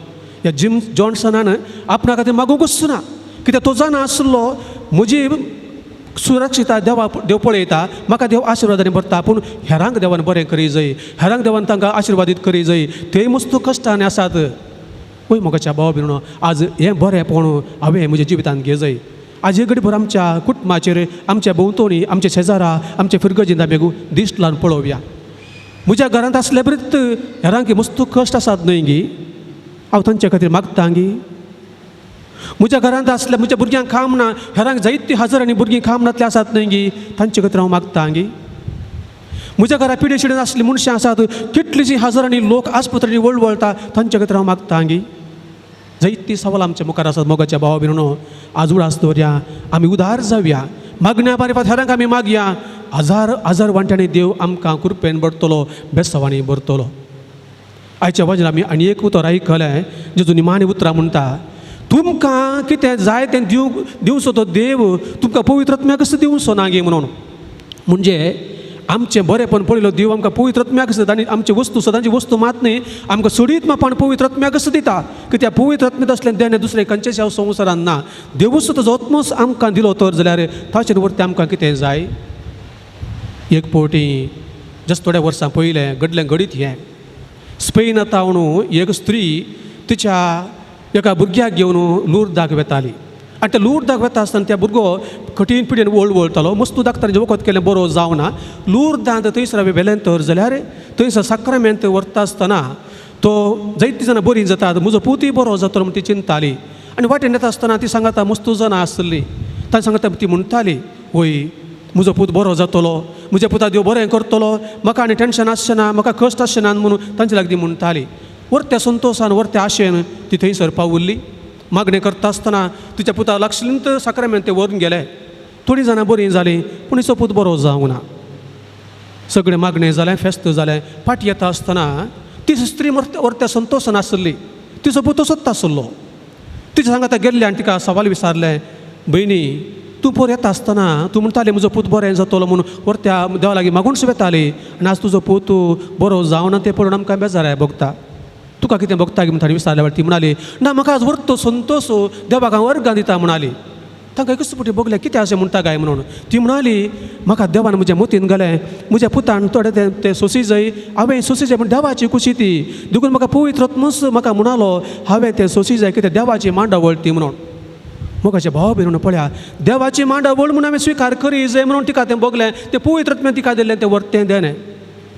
ह्या जिम जॉन्सनान आपणा खातीर मागूंकच ना, कित्याक तो जाणा आसलो म्हजी सुरक्षिता देवा देव पळयता, म्हाका देव आशिर्वादांनी भरता, पूण हेरांक देवान बरें करी जाय, हेरांक देवान तांकां आशिर्वादीत करी जाय, ते मस्त कश्टांनी आसात. वय मोगाच्या भावा भयणीनो, आज हें बरेंपण हांवें म्हज्या जिवितांत घे जाय. आज हे घडीभर आमच्या कुटुंबाचेर, आमच्या भोंवतणी, आमच्या शेजारा, आमच्या फिरगजींत आमी दिश्ट लावन पळोवया. म्हज्या घरांत आसले बरीच हेरांक मस्त कश्ट आसात न्हय गी, हांव तांचे खातीर मागता गी. म्हज्या घरांत आसल्या म्हज्या भुरग्यांक काम ना, हेरांक जायतीं हजारांनी भुरगीं काम नातलीं आसात न्हय गी, तांचे खातीर हांव मागता गी. म्हज्या घरा पिडे शिडेन आसलीं मनशां आसात, कितलींशीं हजारांनी लोक आस्पत्रेनी वळवळटा, तांचे खातीर हांव मागता गी. जायतीं सवाल आमच्या मुखार आसात मोगाच्या भावा भयणीनो. आज उडास दवरया, आमी उदार जावया, मागण्या बारीपात हेरांक आमी मागया, हजार हजार वांट्यांनी देव आमकां कृपेन भरतलो, बेसांवांनी भरतलो. आयच्या वाजेर आमी आनी एक उतर आयकलें, जेजू निमाणी उतरां म्हणटा, तुमकां कितें जाय तें दिवचो तो देव तुमकां पवित्र आत्म्याक कसो दिवचो ना गे म्हणून. म्हणजे आमचें बरेंपण पळयलो देव आमकां पवित्र आत्म्याक कसो दिता, आनी आमचे वस्तू सदांची वस्तू मात न्ही, आमकां सोडीत मापान पवित्र आत्म्याक कसो दिता, कित्याक पवित्र आत्म्यांत आसलें देणें दुसरें खंयचेच ह्या संवसारांत ना. देवूच ताजो आत्मोच आमकां दिलो तर जाल्यार ताचेर वरती आमकां कितें जाय. एक फावटी जस्ट थोड्या वर्सां पयलें घडलें घडीत हें, स्पेनांत एक स्त्री तिच्या एका भुरग्याक घेवन लुर्दाक वेताली आनी ते लुर्दाक वता आसतना त्या भुरगो कठीण पिडेन वळवळतालो. मस्तू डाक्टरान वखद केलें बरो जावना. लुर्दांत थंयसर हांवें व्हेलें तर जाल्यार थंयसर साक्रामेंत व्हरता आसतना तो जायतीं जाणां बरीं जातात, म्हजो पूतय बरो जातलो म्हूण ती चिंताली. आनी वाटेन येता आसतना ती सांगता मस्तू जाणां आसली तांचे सांगता ती म्हणटाली, वय म्हजो पूत बरो जातलो, म्हज्या पुता देव बरें करतलो, म्हाका आनी टेंशन आसचें ना, म्हाका कश्ट आसचें ना म्हणून तांचे लागीं ती म्हणटाली. वरत्या संतोशान वरत्या आशेन ती थंयसर पावुल्ली. मागणें करता आसतना तिच्या पुता लागशिल्लीं साक्रामेंत ते व्हरून गेले. थोडीं जाणां बरीं जालीं पूण हिचो पूत बरो जावंक ना. सगळें मागणें जालें, फेस्त जालें. फाटी येता आसतना ती स्त्री वरत्या संतोशान आसली, तिचो पूत तसोच आसलो. तिच्या सांगाता गेल्ले आनी तिका सवाल विचारलें, भयणी तूं पोर येता आसतना तूं म्हणटाली म्हजो पूत बरें जातलो म्हणून वरत्या देवा लागीं मागूनच वेताली आनी आज तुजो पूत बरो जावना तें पळोवन आमकां बेजाराय भोगता, तुका कितें भोगता म्हूण ताणें विचारल्या वेळार ती म्हणाली, ना म्हाका आज वरतो संतोश देवाक हांव अर्गां दिता म्हणाली. तांकां एकच फावटी भोगलें कितें अशें म्हणटा काय म्हणून. ती म्हणाली, म्हाका देवान म्हज्या मतीन घालें, म्हज्या पुतान थोडे तें सोंसी जाय, हांवें सोंसी जाय म्हण देवाची खुशी ती, देखून म्हाका पवित्र आत्मोच म्हाका म्हणालो हांवें तें सोंसी जाय कितें देवाची मांडावळ ती म्हणून. मोगाचे भाव भयणीनो पळया, देवाची मांडावळ म्हूण हांवें स्विकार करी जाय म्हणून तिका तें भोगलें, तें पवित्र आत्म्यान तिका दिल्लें तें वरतें देणें.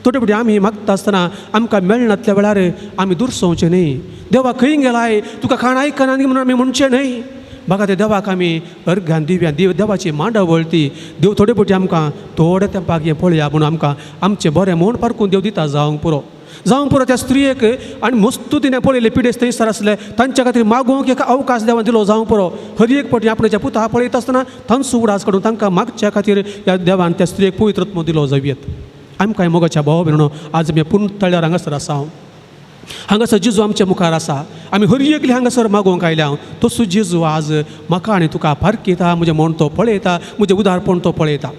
थोडे फावटी आमी मागता आसतना आमकां मेळनातल्या वेळार आमी दुरसोवचें न्ही, देवा खंय गेलाय तुका खाण आयकना म्हणून आमी म्हणचें न्ही. म्हाका त्या देवाक आमी अर्घान दिव्या, देवाची मांडावळ ती देव थोडे फावटी आमकां थोड्या तेंपाक हें पळया म्हणून आमकां आमचें बरें म्हूण पारकून देव दिता जावंक पुरो, जावंक पुरो त्या स्त्रियेक. आनी मस्तू तिणें पळयलें पिडेस्त थंयसर आसले तांच्या खातीर मागूंक एक अवकाश देवान दिलो जावंक पुरो. हर एक फावटी आपणाच्या पुता पळयता आसतना तांचो उगडास काडून तांकां मागच्या खातीर ह्या देवान त्या स्त्रियेक पवित्र आत्मो दिलो जावयेत. आमकां मोगाच्या भाव भयणीनो आज आमी पूर्ण तळ्यार हांगासर आसा, हांगासर जेजू आमच्या मुखार आसा, आमी हर एकली हांगासर मागोवंक आयल्या. तसो जेजू आज म्हाका आनी तुका फारकिता, म्हजें म्हण तो पळयता, म्हजें उदारपण तो पळयता.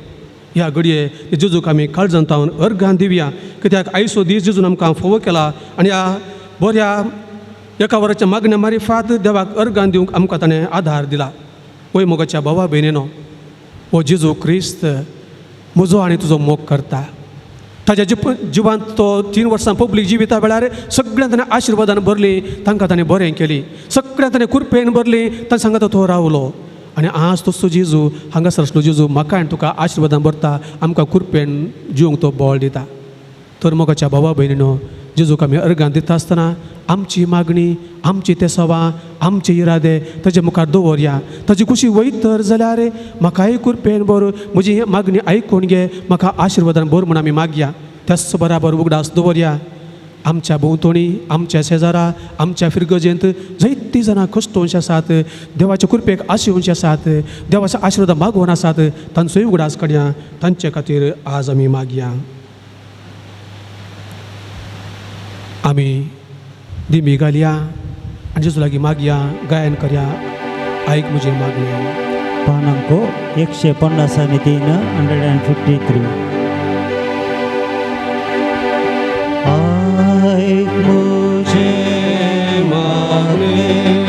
ह्या घडये जेजूक आमी काळजान तावन अर्घान दिवया, कित्याक आयचो दीस जेजून आमकां फोव केला आनी ह्या बऱ्या एका वराच्या मागण्या मारिफात देवाक अर्घान दिवंक आमकां ताणें आधार दिला. वय मोगाच्या भावा भयणीनो, हो जेजू क्रिस्त म्हजो आनी तुजो मोग करता. ताज्या जिवांत तो 3 वर्सां पब्लीक जिविता वेळार सगळ्यां ताणें आशिर्वादान भरली, तांकां ताणें बरें केली, सगळ्यां ताणें कुरपेन भरली, ताणें सांगता तो रावलो. आनी आज तसो जेजू हांगासर आसलो जेजू म्हाका आनी तुका आशिर्वादान भरता, आमकां कुरपेन जिवंक तो बळ दिता. तर मोगाच्या भावा भयणीनो, जेजूक आमी अर्गां दिता आसतना आमची मागणी, आमची तेसवां, आमचे इरादे ताजे मुखार दवरया. ताजी खुशी वयत तर जाल्यार म्हाकाय कुरपेन बर, म्हजी मागणी आयकून घे, म्हाका आशिर्वादान भर म्हूण आमी मागया. त्याच बराबर उगडास दवरया आमच्या भोंवतणी, आमच्या शेजारा, आमच्या फिरगजेंत जायतीं जाणां कश्टोवचे आसात, देवाचे कृपेक आशेवचे आसात, देवाच्या आशिर्वाद मागोवन आसात, तांचोय उगडास काडया. तांचे खातीर आज आमी मागया. आमी दिमी घालया आनी जेजू लागीं मागया, गायन करया. आयक म्हजें मागणें. पान अंक 153, 153. आयक म्हजें मागणें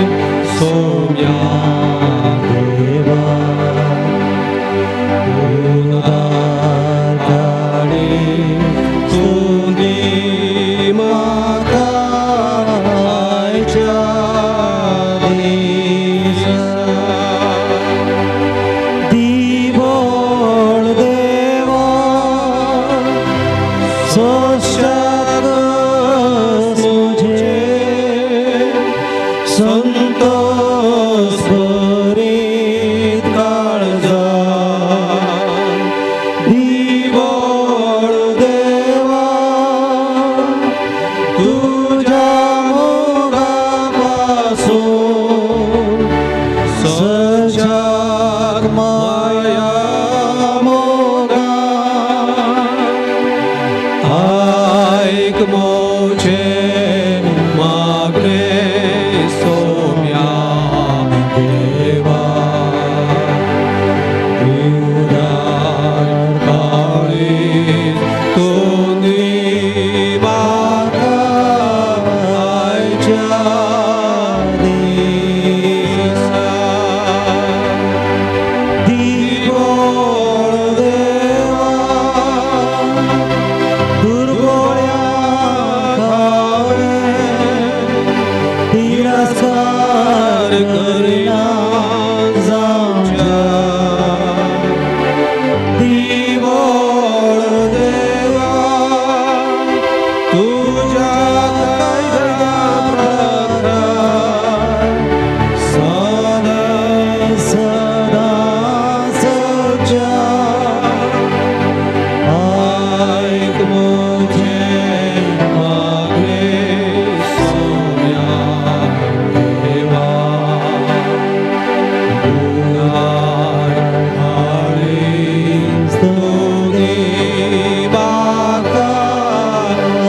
सोम्या देवा, उदार काडी तूं दी म्हाका आयच्या दिसा. दिवळ देवा सोश्याक तुझे संतोष भरीत काळजा. दिवळ देवा तुझ्या मोगापासून सजाग माया मोगा. आयक म्हजें मागणें सोम्या देवा, उदार काळीज तूं दी म्हाका आयच्या दिसा. दिवळ देवा दुर्बोळ्या तुज्या कायद्या प्रकार सदा सदा चलच्या. आयक म्हजें मागणें सोम्या देवा, उदार काळीज तूं दी म्हाका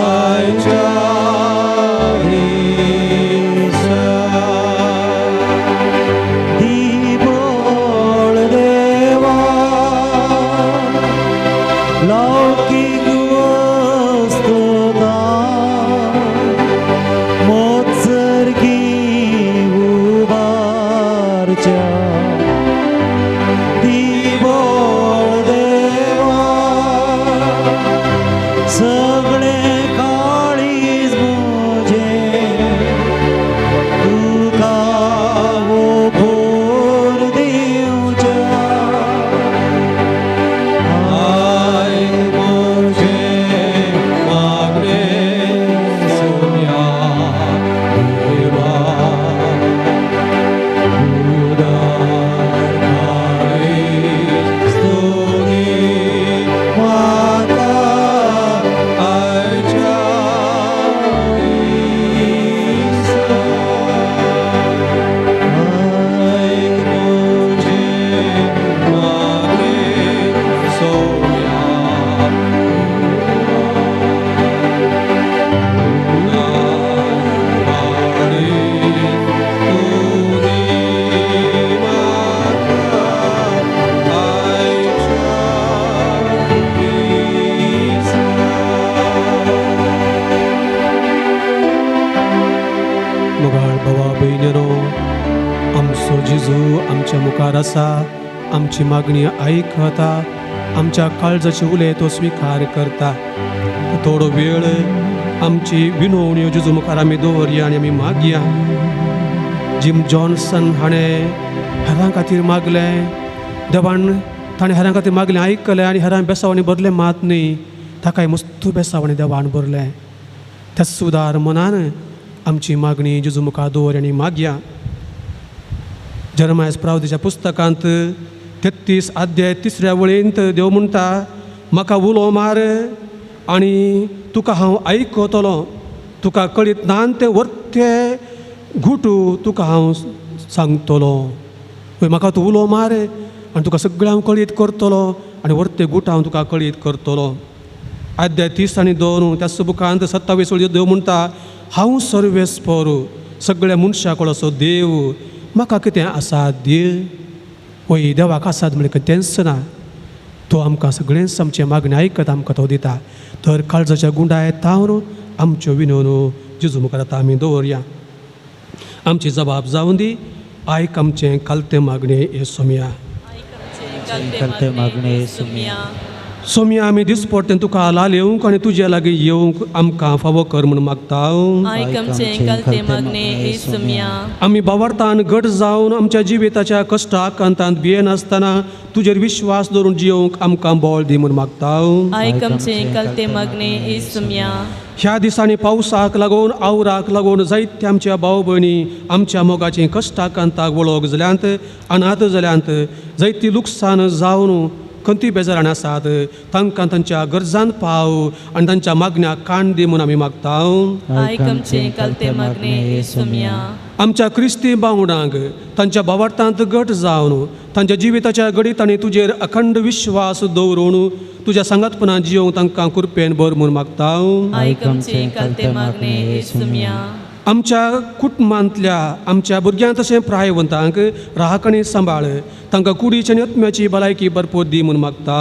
आयच्या दिसा. दी बळ देवा लौकीक वस्तुता मोत्सर्गी उबारच्या. दी बळ देवा सगळें काळीज म्हजें तुका ओंपून दिवच्या. आयक म्हजें मागणें सोम्या देवा, उदार काळीज तूं दी म्हाका आयच्या दिसा. आयक म्हजें मागणें सोम्या देवा, उदार काळीज तूं दी म्हाका आयच्या दिसा. मोगाळ भावा भयणींनो, आमचो जेजू आमच्या मुखार आसा, आमची मागणी आयकता, आमच्या काळजाचे उले तो स्विकार करता. थोडो वेळ आमची विनवण्यो जेजू मुखार आमी दवरया आनी आमी मागया. जिम जॉन्सन हाणें हेरां खातीर मागलें, देवान ताणें हेरां खातीर मागलें आयकलें आनी हेरां बेसांवांनी भरलें मात न्ही, ताकाय मस्तू बेसांवांनी देवान भरलें. त्याच उदार मनान आमची मागणी जेजू मुखार दवर आनी मागया. जेरमायस प्रावतीच्या पुस्तकांत 33 अध्याय 3 वळींत देव म्हणटा, म्हाका उलो मार आनी तुका हांव आयकतलो, तुका कळीत ना तें वर्ते गुटू तुका हांव सांगतलो. वय म्हाका तूं उलो मार आनी तुका सगळें हांव कळीत करतलो आनी वर्ते गूट हांव तुका कळीत करतलो. अध्याय 30 आनी 2 त्या बुकांत 27 वळी देव म्हणटा, हांव सर्वेस्पर सगळ्या मनशा कडलो देव, म्हाका कितें आसा दे. वय देवाक आसात म्हणल्यार कितेंच ना, तो आमकां सगळेंच आमचें मागणें आयकत आमकां तो दिता. तर काळजाच्या गुंडाय तावन आमच्यो विनवण्यो जेजू मुखार आतां आमी दवरया. आमची जबाब जावन दी, आयक आमचें कालतें मागणें हे सोमया. कालतें मागणें सोमया. सोमया, आमी दिसपडटें तुका लाल येवंक आनी तुज्या लागीं येवंक आमकां फावो कर म्हूण मागता. आयक आमचें कालतें मागणें हे सोमया. आमी बावडतान घट जावन आमच्या जिविताच्या कश्टाक अंतांत भियेनासतना तुजेर विश्वास दवरून जियोवंक आमकां बळ दी म्हूण मागता. आयक आमचें कालतें मागणें हे सोमया. ह्या दिसांनी पावसाक लागून आवराक लागून जायत्या आमच्या भाव भयणी आमच्या मोगाचीं कश्टाक अंताक वळख जाल्यांत, अनाथ जाल्यांत, जायती लुकसाण जावन खंती बेजारान आसात. तांकां तांच्या गरजान पाव आनी तांच्या मागण्याक कान दी म्हूण आमी मागता. आयक आमचें कालतें मागणें हे सोमया. आमच्या क्रिस्ती बावडांक तांच्या भावार्थांत घट जावन तांच्या जिविताच्या घडीत आनी तुजेर अखंड विश्वास दवरून तुज्या सांगातपणान जियोवंक तांकां कृपेन भर म्हूण मागता. आयक आमचें कालतें मागणें हे सोमया. आमच्या कुटुंबांतल्या आमच्या भुरग्यांक तशें प्रायवंतांक राख आनी सांबाळ, तांकां कुडीची आनी आत्म्याची भलायकी भरपूर दी म्हूण मागता.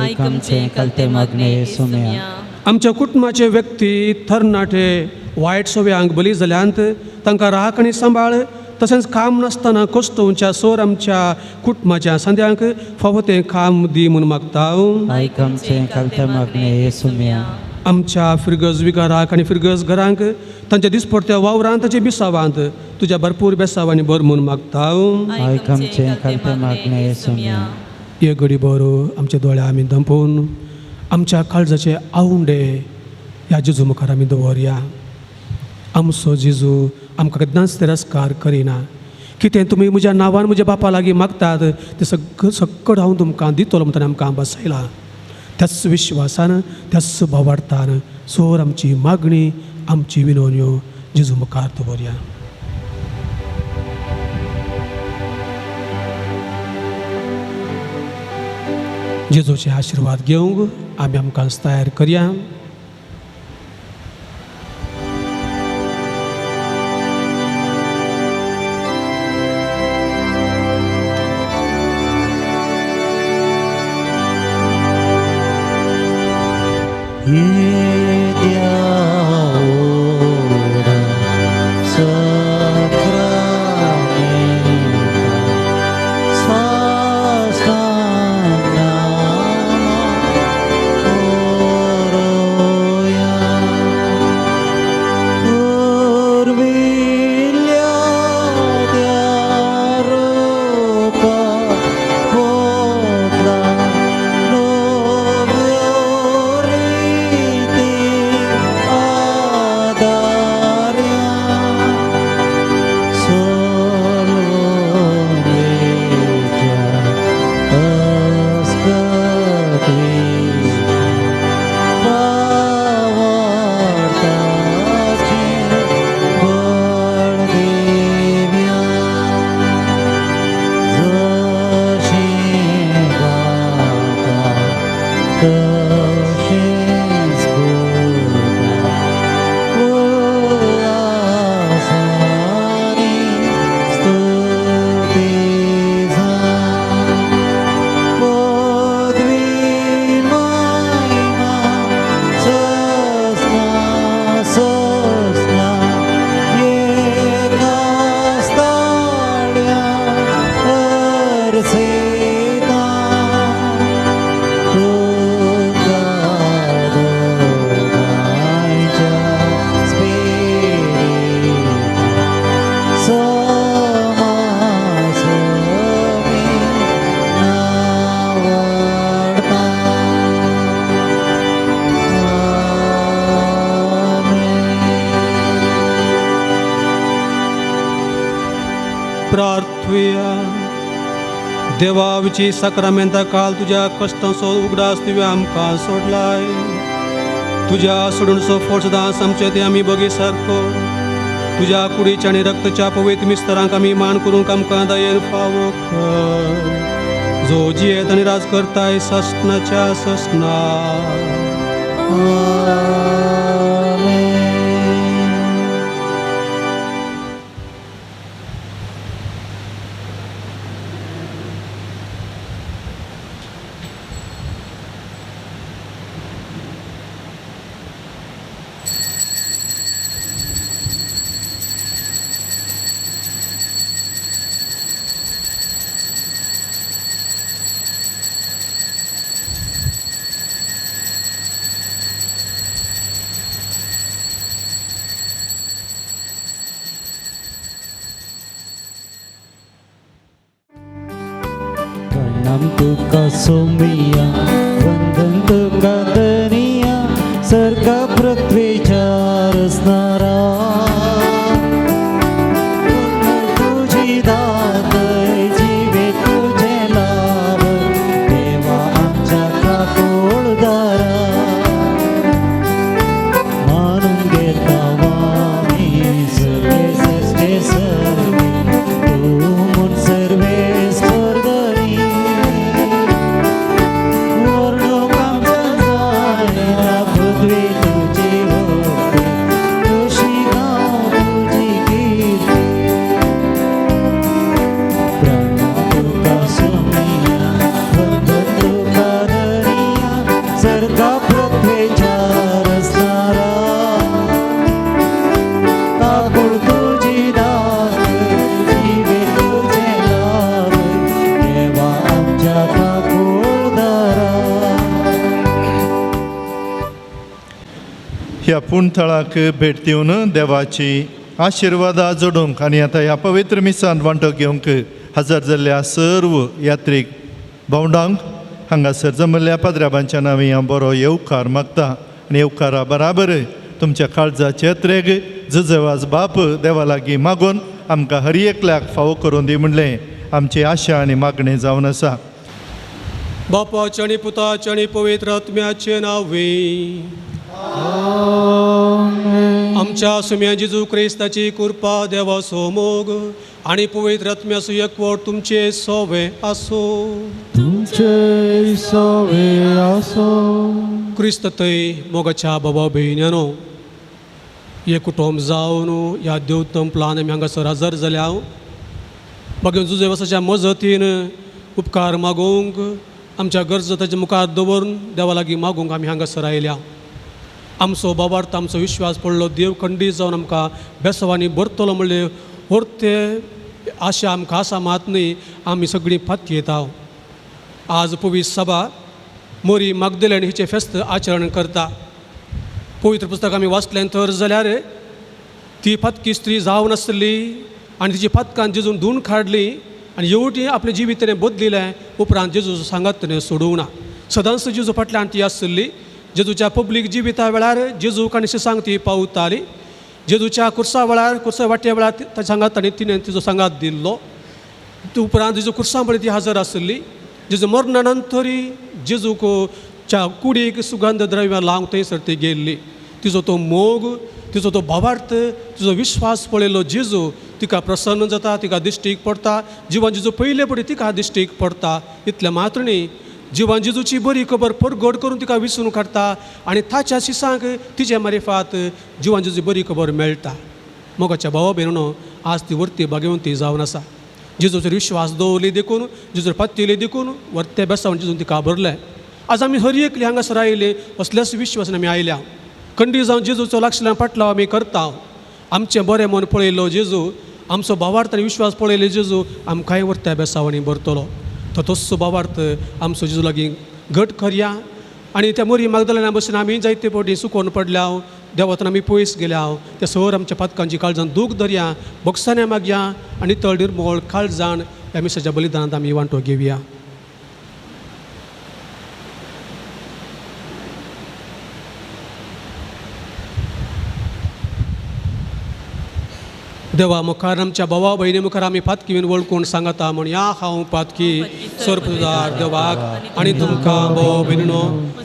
आयक आमचें कालतें मागणें हे सोमया. आमच्या कुटुंबाचे व्यक्ती तरणाटे वायट सवयांक बली जाल्यांत, तांकां राख आनी सांबाळ, तशेंच काम नासतना कश्टोवच्या सोर आमच्या कुटुंबाच्या संद्यांक फावो तें काम दी म्हूण मागता. आयक आमचें कालतें मागणें हे सोमया. आमच्या फिरगज विगाराक आनी फिरगज घरांक तांच्या दिसपडत्या वावरांत ताचे बिसावांत तुज्या भरपूर बेसावांनी भर म्हूण मागता. आयक आमचें कालतें मागणें हे सोमया. हे घडी बरो आमच्या दोळ्या आमी दंपोवन आमच्या काळजाचे आवंडे ह्या जेजू मुखार आमी दवरया. आमचो जेजू आमकां केन्नाच तिरस्कार करिना. कितें तुमी म्हज्या नांवान म्हज्या बापा लागीं मागतात तें सगळें सक्कड हांव तुमकां दितलो म्हणून आमकां बसयलां. त्याच विश्वासान त्याच भावार्थान सोर आमची मागणी आमची विनवण्यो जेजू मुखार दवरया. जेजूचे आशिर्वाद घेवंक आमी आमकां तयार करया. देवाची साक्रामेंता काल तुज्या कश्टांचो उगडास तुवें आमकां सोडलाय. तुज्या सोडूनचो फोर्स दास आमचे ते आमी बगी सारको तुज्या कुडीच्या आनी रक्तच्या पवित्र मिस्तरांक आमी मान करूंक आमकां दयेन फावो कर, जो जियेत आनी राज करताय ससनाच्या ससना. तुका सोमिया वंदन तुका दरिया सरका पृथ्वीच्या रचणारा तुझी दात जिवे तुझे लाभ देवा आमच्या काकोळदारा मानून घेता आमी सगळे सृष्टे सर्वे तूं म्हूण सर्वेस्पर धनी. ह्या पुणथळाक भेट दिवन देवाची आशिर्वादा जोडूंक आनी आतां ह्या पवित्र मिसान वांटो घेवंक हजर जाल्ल्या सर्व यात्रीक भावंडांक हांगासर जमल्ल्या पाद्राबांच्या नांवी हांव बरो येवकार मागता. आनी येवकारा बराबर तुमच्या काळजाचे त्रेग जुजवाज बाप देवा लागीं मागून आमकां हर एकल्याक फावो करून दी म्हणलें आमची आशा आनी मागणें जावन आसा. बापाचे आनी पुताचे आनी पवित्र आत्म्याचे नांवे. आमच्या सुम्या जेजू क्रिस्ताची कृपा देवाचो मोग आनी पवित्र आत्म्याचो एकवट तुमचे सोवे आसूं. तुमचे सवे आसो. क्रिस्त थंय मोगाच्या बाबा भयण्यानो, हे कुटुंब जावन ह्या देवतम प्लान आमी हांगासर हजर जाल्या. बाकी जुजेवसाच्या मजतीन उपकार मागूंक आमच्या गरजो ताच्या मुखार दवरून देवा लागीं मागूंक आमी हांगासर आयल्या. आमचो बाबार्थ आमचो विश्वास पडलो देव खंडीत जावन आमकां बेसवांनी भरतलो म्हणले व्हरते आशा आमकां आसा मात न्ही, आमी सगळीं फातयेता. आज पवित्र सभा मोरी मागदेलेन हिचें फेस्त आचरण करता. पवित्र पुस्तक आमी वाचलें तर जाल्यार ती फातकी स्त्री जावन आसली आनी तिची फातकान जेजून धुवन काडली आनी येवटी आपलें जिवीत तिणें बदलिलें. उपरांत जेजू सांगात तिणें सोडूंक ना. सदांच जेजू फाटल्यान ती आसली. जेजूच्या पब्लीक जिविता वेळार जेजूक आनी शिसांक ती पावताली. जेजूच्या कुर्सा वेळार कुर्सा वाटे वेळार ताच्या सांगात ताणें तिणें तिजो सांगात दिल्लो. उपरांत जेजू कुर्सा पळय ती हजर आसली. जेजू मरणा नंतरय जेजूक च्या कुडीक सुगंध द्रव्यां लावंक थंयसर ती गेल्ली. तिजो तो मोग, तिजो तो भावार्थ, तिजो विश्वास पळयलो जेजू तिका प्रसन्न जाता, तिका दिश्टीक पडटा. जिवन जेजू पयले पडे तिका दिश्टीक पडटा. इतलें मात्र न्ही, जिवन जेजूची बरी खबर परगट करून तिका विसरून काडटा आनी ताच्या शिसांक तिचे मारिफात जिवन जेजूची बरी खबर मेळटा. मोगाच्या भावा भयणो, आज ती वर्ती भाग्यवंती जावन आसा. जेजूचेर विश्वास दवरली देखून, जेजूर पातयली देखून वर्ते बेसावन जेजून तिका भरलें. आज आमी हर एकली हांगासर आयले असल्याच विश्वासान आमी आयल्या. खंडी जावन जेजूचो लागशिल्ल्यान फाटलाव आमी करता. आमचें बरें मन पळयलो जेजू, आमचो भावार्थ आनी विश्वास पळयलो जेजू आमकांय वर्त्या बेसावांनी भरतलो. तो तस्सो भावार्थ आमचो जेजू लागीं घट करया. आनी त्या मोरी मागदलेना भशेन आमी जायते फावटी सुकोवन पडल्या, देवातून आमी पयस गेल्या. त्या सर आमच्या पातकांची काळजान दूख धरया, बोगसाण्या मागया आनी तळ निर्मळ काळजान ह्या मिसाच्या बलिदानांत आमी वांटो घेवया. देवा मुखार आमच्या भावा भयणी मुखार आमी पातकी वळखून सांगता म्हण या हांव पातकी सर्पदार देवाक आनी तुमकां भाव भयणीनो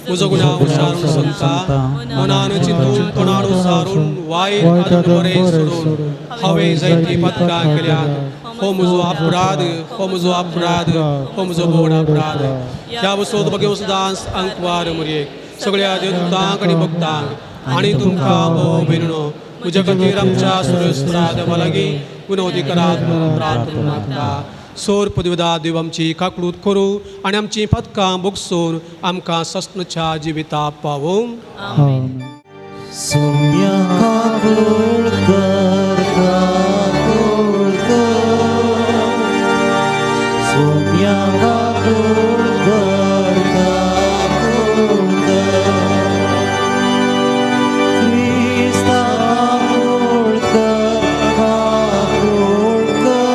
म्हजो गुन्यांव विचारून सांगता. मनान चिंतून तोंडान उसारून वायट आनी बरें सोडून हांवें जायतीं पातकां केल्यात. हो म्हजो अपराध, हो म्हजो अपराध, हो म्हजो व्हड अपराध. ह्या वसोद बगे सदांच अंकवार मुरयेक सगळ्या देवतांक आनी भक्तांक आनी तुमकां भाव भयणीनो म्हज्या खातीर आमच्या सुरेस्परा देवा लागीं विनवती करात म्हणून प्रार्थना मागता. सोर पदवीदा देव आमची काकळूत करूं आनी आमची पदकां भोगसून आमकां सस्नच्या जिविता पावोवं. सोम्या काकूळ कर, काकूळ कर. सोम्या काकूळ कर, काकूळ कर. क्रिस्ता काकूळ कर, काकूळ कर.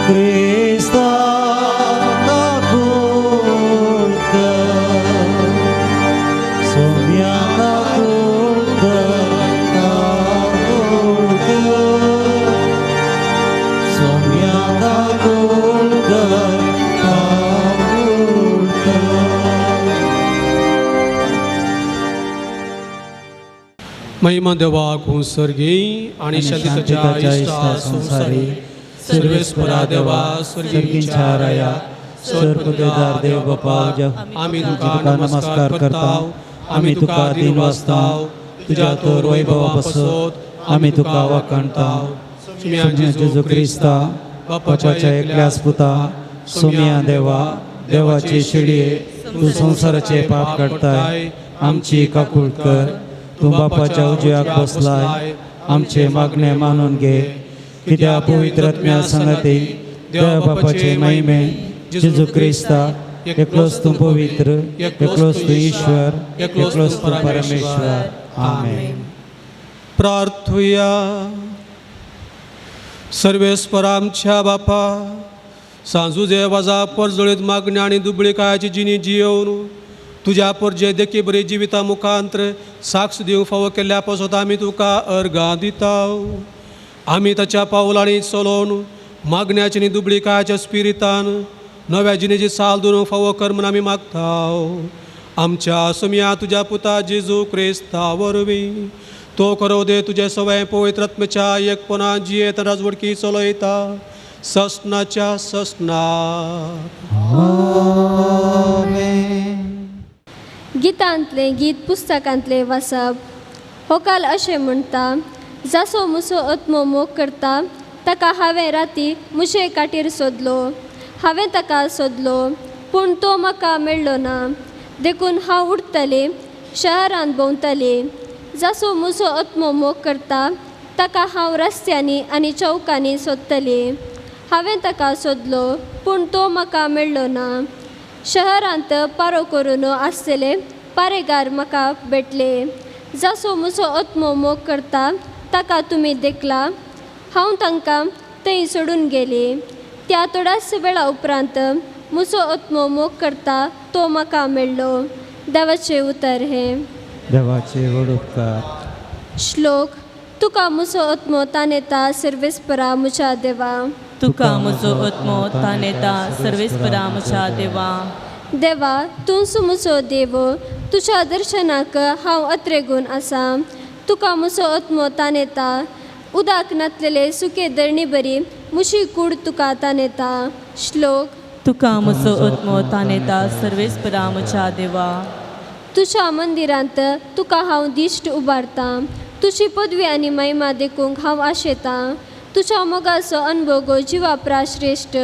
क्रिस्ता काकूळ कर. सोम्या काकूळ कर, काकूळ कर. सोम्या काकूळ कर, काकूळ कर. महिमा देवाक सर्गी आनी शांतताच्या इश्टा संवसारी सर्वेस्परा देवा स्वर्गींच्या राया स्वर्गदेदार देव बापा, आमी तुका तुका नमस्कार करता. आमी तुका दिन वाचता. तुज्या तोर वैभवा पासत आमी तुका वाखाणता. सुम्या जेजू क्रिस्ता बापाच्या एकल्याच पुता सोम्या देवा, देवाचे शिडये तूं संवसाराचे पाप काडताय, आमची काकूळ कर. तूं बापाच्या उजव्याक बसलाय, आमचे मागणे मानून घे. कित्याक पवित्र आत्म्या संगती देवा बापाचे महिमे जेजू क्रिस्ता एकलोच तूं पवित्र, एकलोच तूं ईश्वर, एकलोच तूं परमेश्वर. आमेन. प्रार्थुया. सर्वेस्पर आमच्या बापा, सांजुजे वाजा परजळीत मागण्या आनी दुबळीकायाची जिणी जियोवन तुज्या पोरजे देखी बरी जिविता मुखांत्र साक्ष दिवंक फावो केल्ल्या पासत आमी तुका अर्गां दिता. आमी ताच्या पावलांनी चलोवन मागण्याच्या आनी दुबळीकायाच्या स्पिरितान नव्या जिणेची साल दवरूंक फावो कर म्हूण आमी मागता. आमच्या सोम्या तुज्या पुता जेजू क्रिस्ता वरवीं तो करो दे तुजे सवय पवित्र आत्म्याच्या एकपणा जियेत राजवडकी चलयता ससनाच्या ससना. गितांतलें गीत पुस्तकांतलें वाचप. होकाल अशें म्हणटा, जासो मुसो आत्मो मोग करता ताका हांवें राती मुशे काटीर सोदलो, हांवें ताका सोदलो पूण तो म्हाका मेळ्ळो ना, देखून हांव उडटलें शहरांत भोंवतलें. जासो मुसो आत्मो मोग करता ताका हांव रस्त्यांनी आनी चौकांनी सोदतलें, हांवें ताका सोदलो पूण तो म्हाका मेळ्ळो ना. शहरांत पारो करून आसतले पारेगार म्हाका भेटले. जासो मुसो आत्मो मोग करता ताका तुमी देखला, हांव तांकां थंय सोडून गेली. त्या थोड्याच वेळा उपरांत मुसो आत्मो मोग करता तो म्हाका मेळ्ळो. देवाचें उतर हें. देवाचे व्हड उपकार. श्लोक. तुका मुसो आत्मो तानेता सर्वेस्परा मुच्या देवा. तुका म्हजो आत्मो तानेता सर्वेस्परा म्हज्या देवा. देवा तूंच मुसो देव, तुज्या दर्शनाक हांव अत्रेगून आसा. तुका मुसो आत्मो तानेता, उदक नातलेले सुके धरणी बरी मुशी कूड तुका तानेता. श्लोक. तुका म्हजो आत्मो तानेता सर्वेस्परा म्हज्या देवा. तुज्या मंदिरांत तुका हांव दिश्ट उबारतां, तुजी पदवी आनी महिमा देखूंक हांव आशेतां. तुज्या मोगाचो अनभोगो जिवा श्रेश्ठ,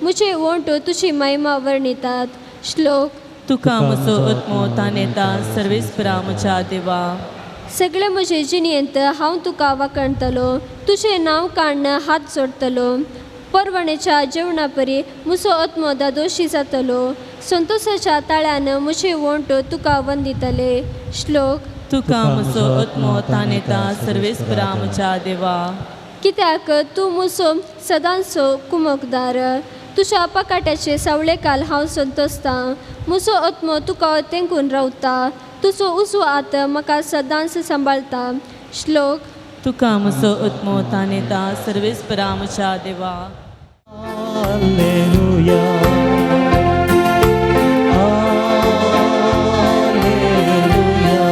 म्हजे ओंठ तुजी महिमा वर्णितात. श्लोक. तुका म्हजो आत्मो तानेता सर्वेस्परा म्हज्या देवा. सगळे म्हजे जिणेंत हांव तुका वाखणतलो, तुजें नांव काडून हात जोडटलो. परवणेच्या जेवणा परी म्हजो आत्मो दादोशी जातलो, संतोशाच्या ताळ्यान म्हजे ओंठ तुका वंदितले. श्लोक. तुका म्हजो आत्मो तानेता सर्वेस्परा म्हज्या देवा. कित्याक तूं म्हजो सदांचो कुमकदार, तुज्या पकाट्याचे सावळेकाल हांव संतोसतां. म्हजो आत्मो तुका तेंकून रावता, तुजो उजवो हात म्हाका सदांच सांबाळटा. श्लोक. तुका म्हजो आत्मो तानेता सर्वेस्परा म्हज्या देवा. Alleluia, alleluia, alleluia,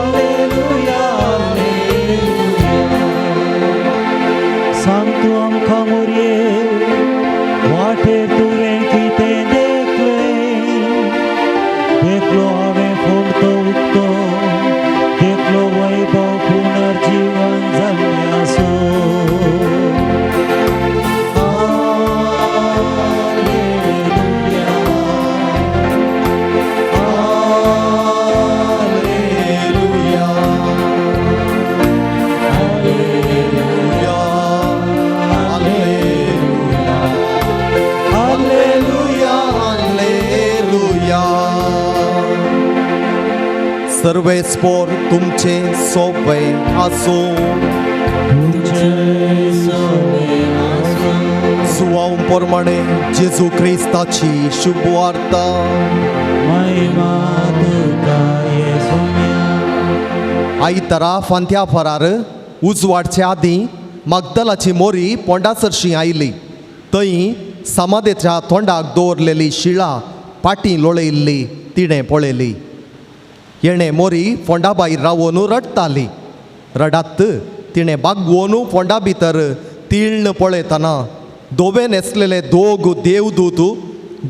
alleluia, alleluia. सांग तूं आमकां मोरये वाटेर तुवें कितें देखलें, देखलो हांवें फोंड उक्तो, देखलो वैभव पुनर्जीवन जाल्लें आसो. Alleluia, alleluia, alleluia, alleluia, alleluia, alleluia. सर्वेस्पोर तुमचे सोबे आसूं. सुवाव प्रमाणे जेजू क्रिस्ताची शुभवार्ता. महिमा तुका येसुम्या. आयतारा फांत्या फरार उजवाडचे आदीं मागदलाची मोरी पोंडासरशी आयली. थंय समाधेच्या तोंडाक दवरलेली शिळा पाटी लोळयल्ली तिणें पळयली. येणें मोरी फोंडा भायर रावोन रडटाली. रडात तिणें बागवोन फोंडा भितर तिळ्ण पळयतना धवे न्हेसलेले दोग देवदूत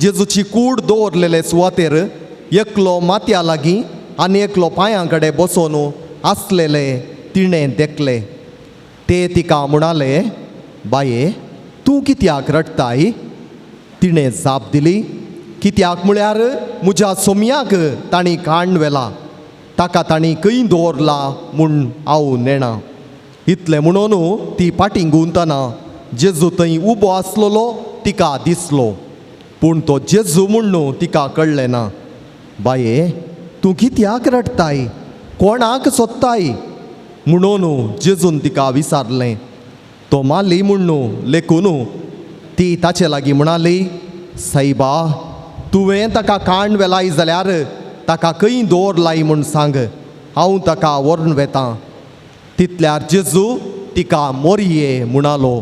जेजूची कूड दवरलेले सुवातेर एकलो माथ्या लागीं आनी एकलो पांयां कडेन बसोन आसलेले तिणें देखले. ते तिका म्हणाले, बाये तूं कित्याक रडटाय? तिणें जाप दिली, कित्याक म्हळ्यार म्हज्या सोमयाक तांणी काण व्हेला, ताका तांणी खंय दवरला म्हूण हांव नेणा. इतलें म्हणून ती फाटीं घुंवतना जेजू थंय उबो आसलेलो तिका दिसलो, पूण तो जेजू म्हूण तिका कळ्ळें ना. बाये तूं कित्याक रडटाय? कोणाक सोदताय? म्हणून जेजून तिका विचारलें. तो माली म्हुण्णू लेखून ती ताचे लागीं म्हणाली, सायबा, तुवें ताका काण वेलाय जाल्यार ताका खंय दवरलाय म्हूण सांग, हांव ताका व्हरून वेतां. तितल्यार जेजू तिका मोरये म्हणालो.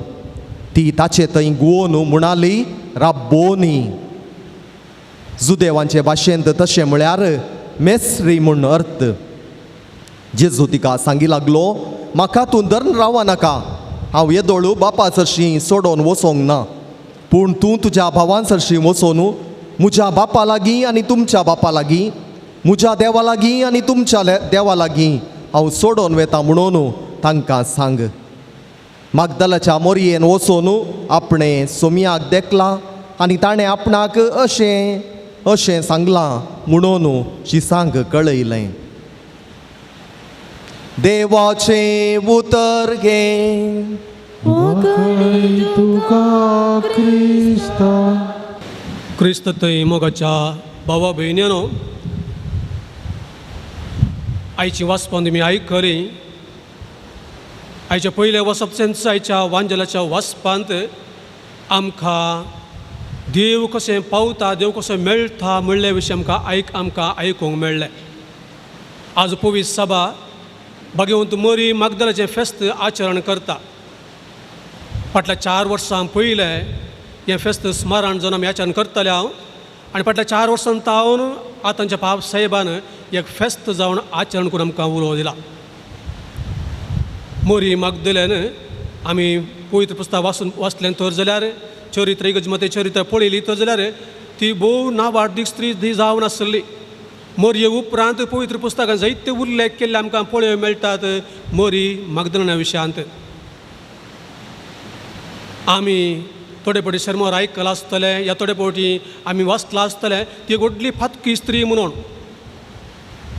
ती ताचे थंय गुवोन म्हणाली, राब्बोनी. जुदेवांचे भाशेंत तशें म्हळ्यार मेस्त्री म्हूण अर्थ. जेजू तिका सांगी लागलो, म्हाका तूं धरून रावा नाका, हांव येदोळू बापा सरशीं सोडोन वचोंक ना, पूण तूं तुज्या भावां सरशीं वचोन म्हज्या बापा लागीं आनी तुमच्या बापा लागीं, म्हज्या देवा लागीं आनी तुमच्या देवा लागीं हांव सोडोन वेता म्हणून तांकां सांग. मागदलाच्या मोरयेन वचोन आपणें सोमयाक देखला आनी ताणें आपणाक अशें अशें सांगलां म्हणून शिसांक कळयलें. देवाचें उतर घे. तुका क्रिस्ता. क्रिस्त थंय मोगाच्या भावा भयण्यानो, आयची वाचपान तुमी आयकली. आयच्या पयल्या वसप सेन्स आयच्या वांजलाच्या वाचपांत आमकां देव कशें पावता, देव कसो मेळटा म्हणले विशीं आमकां आयकूंक मेळ्ळें. आज पवित्र सभा भाग्यवंत मरी मागदलाचें फेस्त आचरण करता. फाटल्या 4 वर्सां पयलें हें फेस्त स्मरण जावन आमी आचरण करतले हांव, आनी फाटल्या 4 वर्सां तावन आतांच्या पाप साहेबान एक फेस्त जावन आचरण करून आमकां उलो दिला. मोरी मागदल्यान आमी पवित्र पुस्तक वाचून वाचलें तर जाल्यार चरित्र इगर्ज चरित्र पळयली तर जाल्यार ती भोव नावाडदीक स्त्री ती जावन आसली. मोरये उपरांत पवित्र पुस्तकान जायते उल्लेख केल्ले आमकां पळोवंक मेळटात मोरी मागदलना विशयांत. आमी थोडे फावटी शर्मोर आयकलां आसतलें या थोडे फावटी आमी वाचलां आसतलें ती एक व्हडली फातकी स्त्री म्हणून.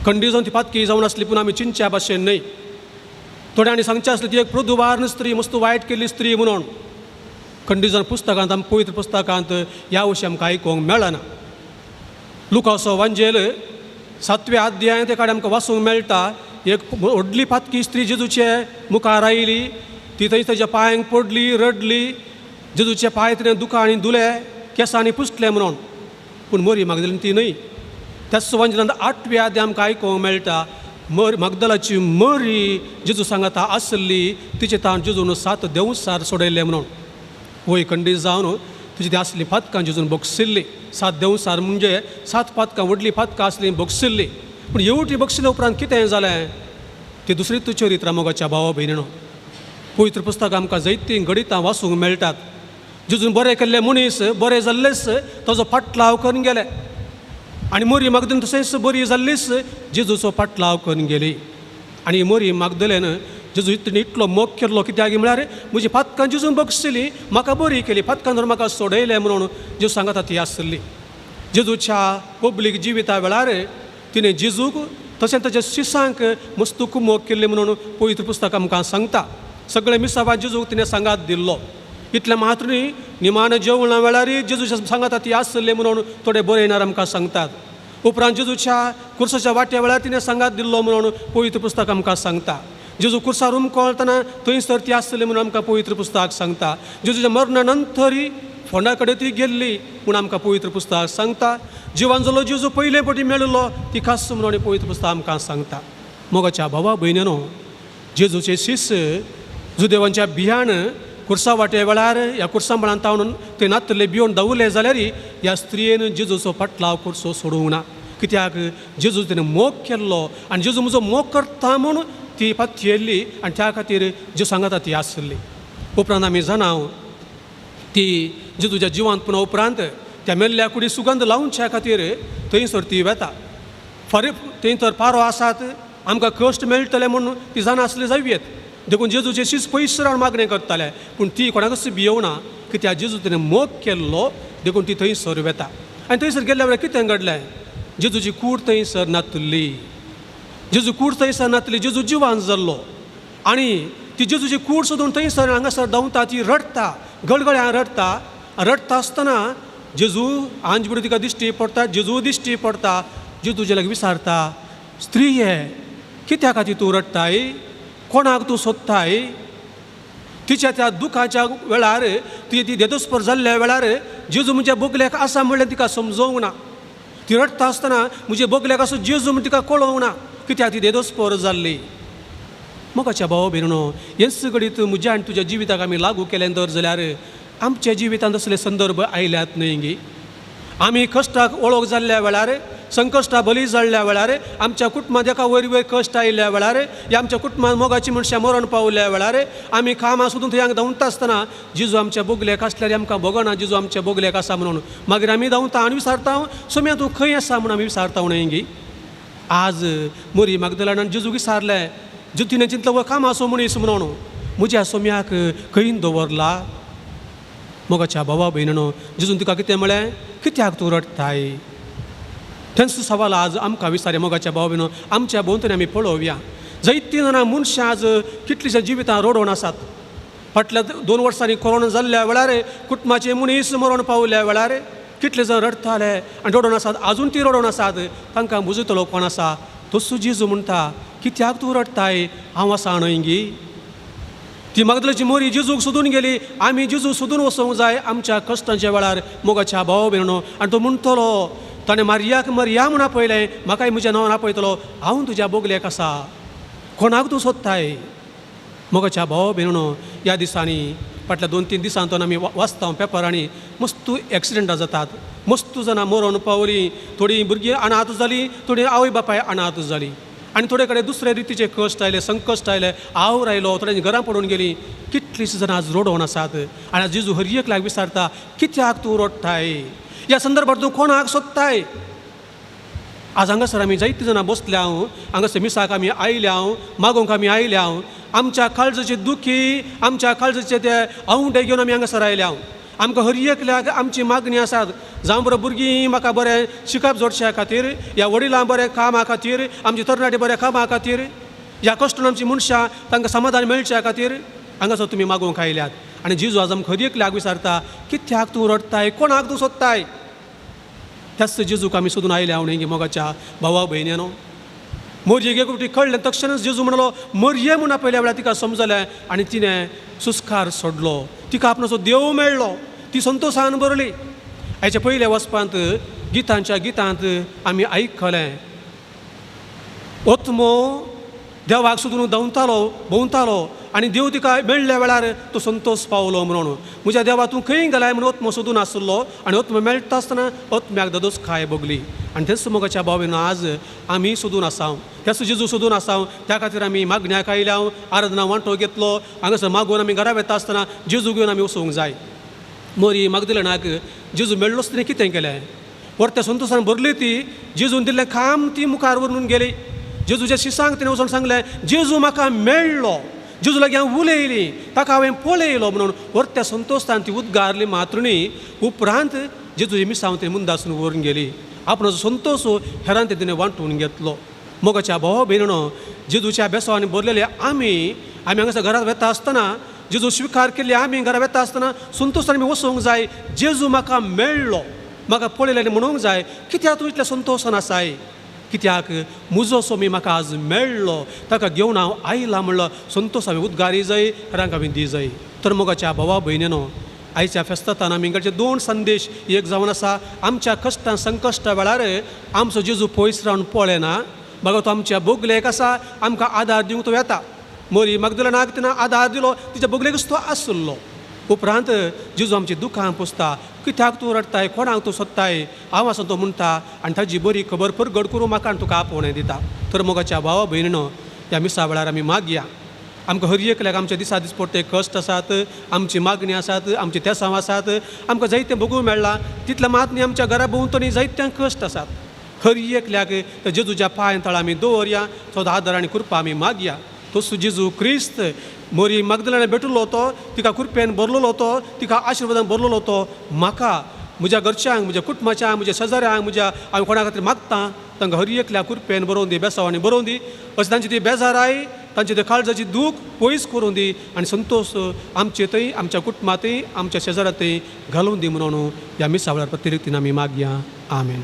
खंडी जावन ती फातकी जावन आसली, पूण आमी चिंतच्या भाशेन न्हय. थोड्यांनी सांगचें आसलें ती एक प्रदुवार्ण स्त्री, मस्त वायट केल्ली स्त्री म्हणून. खंडी जावन पुस्तकांत आमी पवित्र पुस्तकांत ह्या विशीं आमकां आयकूंक मेळना. लुकासो वांजेल 7व्या अध्यायांत ते कडेन आमकां वाचूंक मेळटा, एक व्हडली फातकी स्त्री जेजूचे मुखार आयली, ती थंय ताच्या पांयांक पडली, रडली, जेजूचे पांय तिणें दुकां धुले, केंसांनी पुसले म्हणून. पूण मोरी मागदलीन ती न्हय. त्याच वांजेलांत 8व्या अध्याय आमकां आयकूंक मेळटा, मागदलाची मरी जेजू सांगाता आसली, तिचे ताण जेजून 7 देवसार सोडयले म्हणून. वय खंडीत जावन तुजी ती आसली फातकां जेजून बगसिल्ली. 7 देवसार म्हणजे 7 फातकां, व्हडली फातकां आसली बगसिल्ली. पूण एवढी बगसिल्ल्या उपरांत कितें जालें ती दुसरी तूं चरित्र मोगाच्या भावा भयणीनो. पवित्र पुस्तक आमकां जायतीं घडितां वाचूंक मेळटात. जेजून बरें केल्ले मनीस बरें जाल्लेच ताजो फाटलाव करून गेले, आनी मोरी मागदलेन तशेंच बरी जाल्लीच जेजूचो फाटलाव करून गेली. आनी मोरी मागदलेन जेजू इतलो मोग केल्लो कित्याक म्हळ्यार म्हजी फातकां जेजून बगसिली, म्हाका बरी केली, फातकां धरून म्हाका सोडयलें म्हणून जेजू सांगता ती आसली. जेजूच्या पब्लीक जिविता वेळार तिणें जेजूक तशें ताच्या शिसांक मस्तूक मोग केल्ले म्हणून पवित्र पुस्तक आमकां सांगता. सगळे मिसावा जेजूक तिणें सांगात दिल्लो. इतलें मात्र न्ही, निमाण जेवणा वेळार जेजूच्या सांगाता ती आसली म्हणून थोडे बरयणार आमकां सांगतात. उपरांत जेजूच्या कुर्साच्या वाट्या वेळार तिणें सांगात दिल्लो म्हणून पवित्र पुस्तक आमकां सांगता. जेजू कुर्सार उमकळतना थंयसर ती आसली म्हणून आमकां पवित्र पुस्तक सांगता. जेजूच्या मरणा नंतरय फोंडा कडेन ती गेल्ली म्हूण आमकां पवित्र पुस्तक सांगता. जिवान जालो जेजू पयले फावटी मेळिल्लो ती खास म्हणून पवित्र पुस्तक आमकां सांगता. मोगाच्या भावा भयणीनो, जेजूचे शिस जुदेवांच्या बियाण कुर्सा वाटे वेळार ह्या कुर्सा मळान तावन ते नातले बियोन दवरले जाल्यार ह्या स्त्रियेन जेजूचो फाटलाव कुर्सो सोडूंक ना. कित्याक जेजू तिणें मोग केल्लो आनी जेजू म्हजो मोग करता म्हूण ती पातयेल्ली आनी त्या खातीर जेजू सांगता ती आसली. उपरांत आमी जाणा ती जेजूच्या जिवांतपणा उपरांत त्या मेल्ल्या कुडी सुगंध लावच्या खातीर थंयसर ती वेता. फारीक थंय तर पारो आसात, आमकां कश्ट मेळटले म्हूण ती जाणा आसली जावयेत, देखून जेजूचे शीस पयस रावन मागणें करताले. पूण ती कोणाकच भियोवना, कित्याक जेजू तिणें मोग केल्लो देखून ती थंयसर वेता. आनी थंयसर गेल्ल्या वेळार कितें घडलें, जेजूची कूड थंयसर नातुल्ली, जेजू कूड थंयसर नातली, जेजू जिवान जाल्लो. आनी ती जेजूची कूड सोदून थंयसर हांगासर धांवता, ती रडटा, गळगळ्यां रडटा. रडटा आसतना जेजू आंज तिका दिश्टी पडटा, जेजू दिश्टी पडटा. जेजू जेलाक विचारता, स्त्री हे कित्या खातीर तूं रडटाय, कोणाक तूं सोदताय? तिच्या त्या दुखाच्या वेळार, ती ती देदोस्पर जाल्ल्या वेळार जेजू म्हज्या बोगल्याक आसा म्हणल्यार तिका समजोवंक ना. ती रडटा आसतना म्हज्या बोगल्याक आसो जेजू म्हण तिका कळोवंक ना, कित्याक ती देदोस्पर जाल्ली. मोगाच्या भाव भयणो, हेच घडीत म्हज्या आनी तुज्या जिविताक आमी लागू केलें तर जाल्यार आमच्या जिवितांत असले संदर्भ आयल्यात न्हय गी. आमी कश्टाक ओळख जाल्ल्या वेळार, संकश्टा बली जाल्ल्या वेळार, आमच्या कुटुंबांत एका वयर वयर कश्ट आयिल्ल्या वेळार, या आमच्या कुटुंबांत मोगाची मनशां मरण पावल्या वेळार, आमी कामां सोदून थंय धांवता आसतना जेजू आमच्या बोगल्याक आसल्यार आमकां भोगना जेजू आमच्या बोगल्याक आसा म्हणून. मागीर आमी धांवता आनी विचारता सोम्या तूं खंय आसा म्हूण आमी विचारता न्हय गी. आज मोरी मागदलान जेजूक विचारलें, जेजू तिणें चिंतलो हो कामां आसो मनीस म्हणून, म्हज्या सोम्याक खंय दवरला. मोगाच्या भावा भयणो, जेजून तिका कितें म्हळें, कित्याक तूं रडटाय. तेंच सवाल आज आमकां विचारे मोगाच्या भाव भयणो, आमच्या भोंवतणी आमी पळोवया. जायतीं जाणां मनशां आज कितलींश्या जिवितां रडोवन आसात. फाटल्या 2 वर्सांनी कोरोना जाल्ल्या वेळार कुटुंबाचे मनीस मरण पावल्या वेळार कितले जाण रडटाले आनी रडोवन आसात, आजून ती रडोवन आसात. तांकां मुजयतलो कोण आसा? तसो जेजू म्हणटा, कित्याक तूं रडटाय, हांव आसा न्हय गी. ती मागदलाची मोरी जेजूक सोदून गेली. आमी जेजू सोदून वचोंक जाय आमच्या कश्टांच्या वेळार मोगाच्या भाव भयणो. आनी तो म्हणटलो, ताणें मारियाक मरिया म्हूण आपयलें, म्हाकाय म्हज्या नांवान आपयतलो, हांव तुज्या बोगलेक आसा, कोणाक तूं सोदताय. मोगाच्या भाव भयणो, ह्या दिसांनी फाटल्या 2-3 दिसांतून आमी वाचता पेपरांनी मस्तू एक्सिडंटां जातात, मस्तू जाणां मरण पावलीं, थोडीं भुरगीं अनाथ जालीं, थोडीं आवय बापाय अनाथ जालीं, आनी थोडे कडेन दुसरे रितीचे कश्ट आयले, संकश्ट आयले, आवर आयलो, थोड्यांची घरां पडून गेलीं. कितलींशीं जाणां आज रडोवन आसात. आनी आज जेजू हर एकल्याक विचारता, कित्याक तूं रडटाय, ह्या संदर्भात तूं कोणाक सोदताय. आज हांगासर आमी जायतीं जाणां बसल्या, हांगासर मिसाक आमी आयल्या, मागोवंक आमी आयल्या, आमच्या काळजाचे दुखी, आमच्या काळजाचे ते आंवडे घेवन आमी हांगासर आयल्या. आमकां हर एकल्याक आमची मागणी आसात, जावं बरो भुरगीं म्हाका बरें शिकप जोडच्या खातीर, ह्या वडिलां बरें कामा खातीर, आमची तरणाटी बऱ्या कामा खातीर, ह्या कश्टान आमची मनशां तांकां समाधान मेळच्या खातीर हांगासर तुमी मागोवंक आयल्यात. आनी जेजू आज आमकां हर एकल्याक विचारता, कित्याक तूं रडटाय, कोणाक तूं सोदताय. त्याच जेजूक आमी सोदून आयल्या न्हय गी मोगाच्या भावा भयण्यानो. मोरयेक एक फावटी कळ्ळें तक्षणच जेजू म्हणलो मरये म्हूण आपयल्या वेळार तिका समजलें आनी तिणें सुस्कार सोडलो. तिका आपणाचो देव मेळ्ळो, ती संतोशान भरली. आयच्या पयल्या वचपांत गितांच्या गितांत आमी आयकलें, ओत्मो देवाक सोदून धांवतालो भोंवतालो आनी देव तिका मेळ्ळ्या वेळार तो संतोश पावलो म्हणून. म्हज्या देवा तूं खंय गेलाय म्हणून ओत्मो सोदून आसलो आनी ओत्मो मेळटा आसतना ओत्म्याक ददोस खाय भोगली. आनी तेच मोगाच्या भावान आज आमी सोदून आसाव, त्याच जेजू सोदून आसाव. त्या खातीर आमी मागण्याक आयल्या, आराधना वांटो घेतलो. हांगासर मागून आमी घरा वेता आसतना जेजू घेवन आमी वचूंक जाय. मोरी मागदिलनाक जेजू मेळ्ळोच तिणें कितें केलें, परत्या संतोशान भरली ती. जेजून दिल्लें काम ती मुखार व्हरून गेली. जेजूच्या शिसांक तिणें वचून सांगलें, जेजू म्हाका मेळ्ळो, जेजू लागीं हांव उलयली, ताका हांवें पळयलो म्हणून. परत्या संतोशान ती उद्गारली मातृणी. उपरांत जेजूची मिसांव तिणें मुंदासून व्हरून गेली. आपणाचो संतोश हेरांत तिणें वांटून घेतलो. मोगाच्या भाव भयणो, जेजूच्या बेसांनी भरलेले आमी आमी हांगासर घरांत वेता आसतना जेजू स्विकार केल्ले आमी घरा वेता आसतना संतोशान आमी वचूंक जाय. जेजू म्हाका मेळ्ळो, म्हाका पळयलें आनी म्हणूंक जाय, कित्याक तूं इतल्या संतोशान आसाय, कित्याक म्हजो सोमी म्हाका आज मेळ्ळो, ताका घेवन हांव आयला म्हणलो संतोश हांवें उद्गारी जाय, हेरांक हांवें दी जाय. तर मोगाच्या भावा भयणीनो, आयच्या फेस्तान आमी कडचे 2 संदेश एक जावन आसा. आमच्या कश्टां संकश्टा वेळार आमचो जेजू पयस रावन पळयना, बाबा तो आमच्या बोगलेक आसा, आमकां आदार दिवंक तो येता. मोरी मागदलनाक तिणें आदार दिलो, तिच्या बोगलेकच तो आसलो. उपरांत जेजू आमची दुखां पुसता, कित्याक तूं रडटाय, कोणाक तूं सोदताय, हांव आसा तो म्हणटा आनी ताजी बरी खबर परगट करूं म्हाका आनी तुका आपोवणें दिता. तर मोगाच्या भावा भयणीनो, ह्या मिसा वेळार आमी मागया. आमकां हर एकल्याक आमच्या दिसा दिसपट्टे कश्ट आसात, आमची मागणी आसात, आमची तेसांव आसात, आमकां जायतें भोगूंक मेळ्ळां तितलें मात न्ही आमच्या घरा भोंवतणी जायते कश्ट आसात. हर एकल्याक त्या जेजूच्या पांय तळा आमी दवरया, तो आदर आनी कृपा आमी मागया. तसो जेजू क्रिस्त मोरी मागदलाने भेटलो तो, तिका कृपेन भरलेलो तो, तिका आशिर्वादान भरलेलो तो, म्हाका म्हज्या घरच्यांक, म्हज्या कुटुंबाच्यांक, म्हज्या शेजाऱ्यांक, म्हज्या हांव कोणा खातीर मागता तांकां हर एकल्या कृपेन बरोवन दी, बेसांवांनी बरोवन दी. अशें तांची ती बेजाराय, तांची ते काळजाची दूख पयस करून दी आनी संतोश आमचे थंय, आमच्या कुटुंबांतय, आमच्या शेजारांतय घालून दी म्हणून ह्या मिसा वेळार प्रत्येक आमी मागया. आमेन.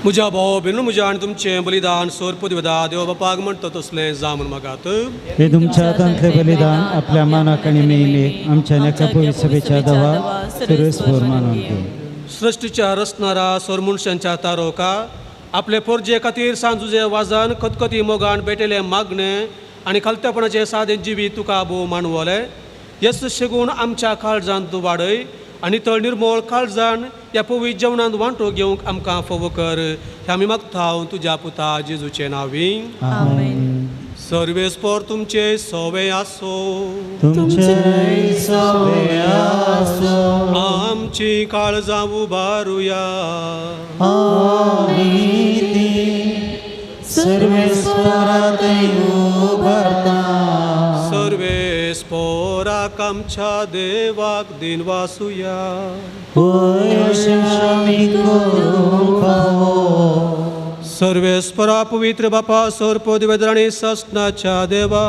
म्हज्या भाव बेनू म्हज्या आनी तुमचें बलिदान सोर पदवेदा देव बापाक म्हणटा तसलें जा म्हूण मागात. हे तुमच्या हातांतले बलिदान आपल्या मानाक आनी नेहमी आमच्या नेकापूर सभेच्या दवा सुरेश मानून घेऊ. सृश्टीच्या रचणारा सोर मनशांच्या तारोका आपले पोरजे खातीर सांजुजे वाजान खतखती मोगान भेटेले मागणे आनी खालतेपणाचे सादें जिवीत तुका भोव मानवलें येस शेगून आमच्या काळजान तूं वाडय आनी तळ निर्मळ काळजान ह्या पवित्र जेवणांत वांटो घेवंक आमकां फोव कर. हें आमी मागता तुज्या पुता जेजूचे नांवी. आमेन. सर्वेस्पोर तुमचे सोवे आसो. तुमचे सोवे आसो. आमची काळजां उबारुया. आमी ती सर्वेस्परात उबारता. सर्वेस्पोराक आमच्या देवाक दिनवासुया. होय अशें आमी करूंक फावो. सर्वेस्परा पवित्र बापा सोर पदवेद्राणी ससनाच्या देवा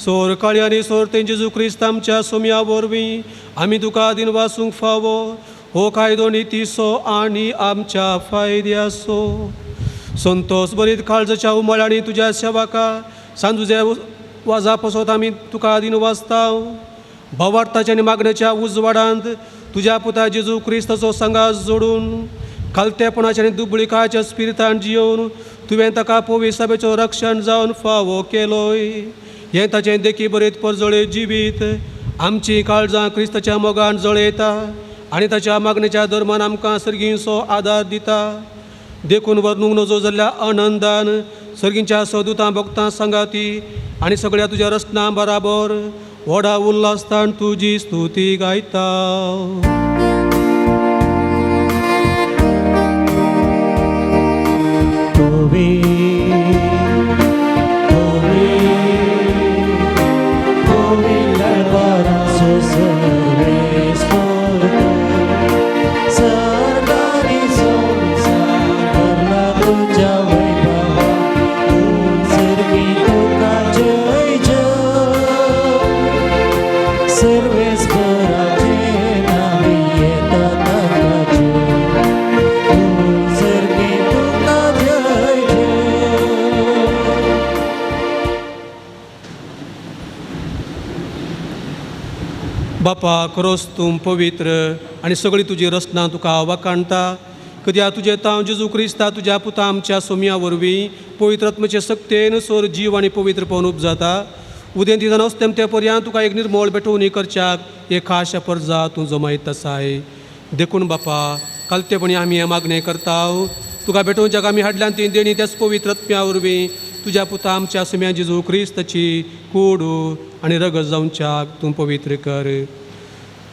सोर काळी आनी सोर तें जेजू क्रिस्त आमच्या सोम्या वरवीं आमी तुका दिनवासूंक फावो. हो कायदो नितीसो आनी आमच्या फायद्यासो संतोस बरीत काळजाच्या उमळ्यांनी तुज्या सेवाका सांजुजे वाजा पसत आमी तुका दिनवासता. भावार्थाच्या आनी मागण्याच्या उजवाडांत तुज्या पुता जेजू क्रिस्ताचो सांगात जोडून खालतेपणाच्या आनी दुबळिकाच्या स्पिरितान जियोवन तुवें ताका पवित्र सभेचो रक्षण जावन फावो केलोय. हें ताचें देखी बरीत परजळे जिवीत आमची काळजां क्रिस्ताच्या मोगान जळयता आनी ताच्या मागणेच्या धर्मान आमकां सर्गींचो आदार दिता. देखून वर्णूंक नजो जाल्ल्या आनंदान सर्गींच्या सदुतां भक्तां सांगाती आनी सगळ्या तुज्या रचना बराबर व्हडा उल्हासान तुजी स्तुती गायता. बापा खरोच तूं पवित्र आनी सगळी तुजी रचना तुका वाखाणटा. कद्या तुजें तांव जेजू क्रिस्ता तुज्या पुता आमच्या सोम्या वरवीं पवित्र आत्म्याचे सक्तेन सोर जीव आनी पवित्रपण उपजाता. उदेंती जावन तेमते पर्यंत तुका एक निर्मळ भेटवणी करच्याक एक खास परजा तूं जमायत आसाय. देखून बापा कालतेपणी आमी हें मागणें करता. तुका भेटोवच्याक आमी हाडल्यान ती देणी त्याच पवित्र आत्म्या वरवीं तुज्या पुता आमच्या सोम्या जेजू क्रिस्ताची कूड आनी रगत जावच्याक तूं पवित्र कर.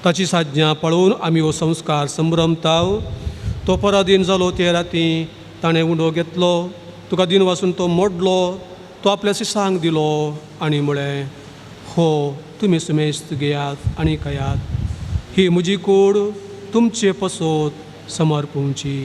ताची साज्ञा पळोवन आमी हो संस्कार संभ्रमताव. तो पराधीन जालो ते राती ताणें उंडो घेतलो, तुका दिन वासून तो मोडलो, तो आपल्या शिसांक दिलो आनी म्हळें, हो तुमी सुमेस्त घेयात आनी खायात, ही म्हजी कूड तुमचे पसत समर्पूंची.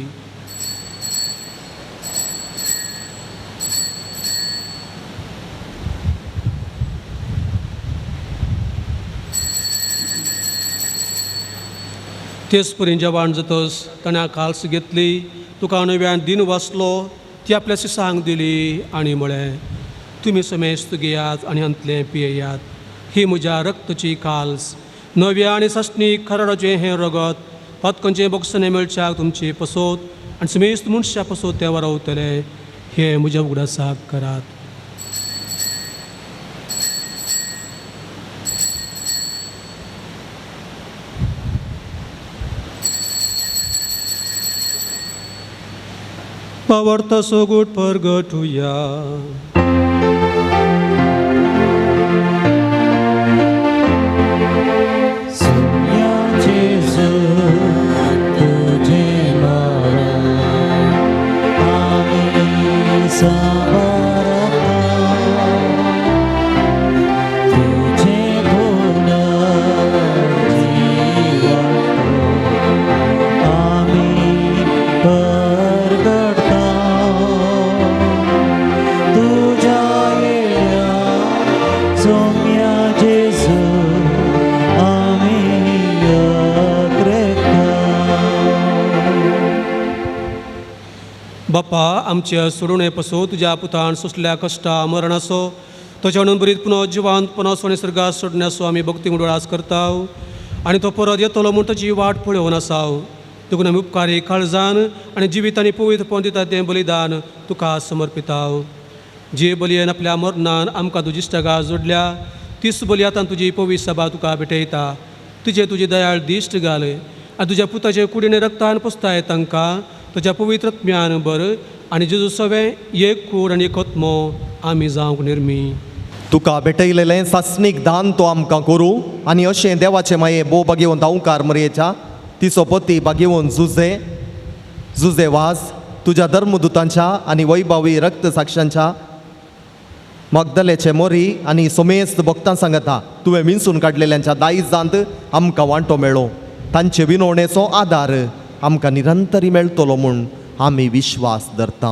तेच परी जेवण जातच ताणें काल्स घेतली, तुका नव्यान दिन वाचलो, ती आपल्या शिसांक दिली आनी म्हळें, तुमी समेस्त घेयात आनी हांतलें पियेयात, ही म्हज्या रक्तची काल्स, नव्या आनी सासणी खराडाचें हें रगत पातकांचें बोगसणें मेळच्याक तुमची पसत आनी समेस्त मनशां पसत तें वरवतलें, हें म्हज्या उगडासाक करात. पावर्ता सोगूट परगटुया. सोम्या जेजू तुझे मरण आमी साबारता, तुझे पुनर्जीवन आमी परगटता. तुझ्या येण्या सोम्या जेजू आमी अग्रेता. बापा आमचे सोडून पसो तुज्या पुतान सोंसल्या कश्टा मरणाचो तोच्या म्हणून बरीत पुनः जिवान पुनः आनी सर्गात सोडण्याचो आमी भक्ती उडवास करता आनी तो परत येतलो म्हूण ताची वाट पळोवन आसाव. देखून आमी उपकारी काळजान आनी जिवीत आनी पवित्रपण दिता तें बलिदान तुका समर्पिताव. जे बलयेन आपल्या मरणान आमकां तुजी इश्टागात जोडल्या तीच बली आतां तुजी पवित्र सभा तुका भेटयता. तुजे तुजी दयाळ दिश्ट घाल आनी तुज्या पुताचे कुडीने रक्तान पोसताय तांकां तुज्या पवित्र ज्ञान बर आनी जेजू सवें एक कूड आनी एक आत्मो आमी जावंक निर्मी. तुका भेटयलेलें सासणीक दान तो आमकां करूं आनी अशें देवाचे माये भोव बागेवन धांवकार मरयेच्या तिचो पती बागेवन जुजे जुजे वास तुज्या धर्मदुतांच्या आनी वैभावी रक्त साक्षांच्या मगदलेचे मोरी आनी सोमेस्त भक्तां सांगता तुवें विंचून काडलेल्यांच्या दायजांत आमकां वांटो मेळो. तांचे विनवणेचो आदार आमकां निरंतरी मेळटलो म्हूण आमी विश्वास धरता.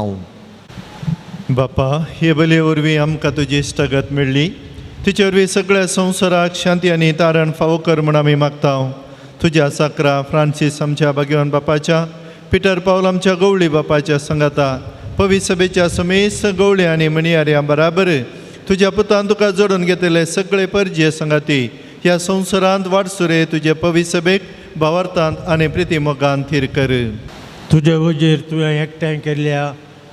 बापा, हे बलये वरवीं आमकां तुजी इश्टागत मेळ्ळी, तिचे वरवीं सगळ्या संवसाराक शांती आनी तारण फावो कर म्हूण आमी मागता. तुज्या साकरा फ्रांसीस आमच्या भाग्यवान बापाच्या, पिटर पावल आमच्या गवळी बापाच्या संगाता, पवित्र सभेच्या समेस्त गवळी आनी मणियाऱ्यां बराबर तुज्या पुतान तुका जोडून घेतले सगळे परजे संगाती ह्या संवसारांत वाटसुरे तुजे पवित्र सभेक भावार्थांत आनी प्रितीमोगान थीर कर. तुजे वजीर तुवें एकठांय केल्ल्या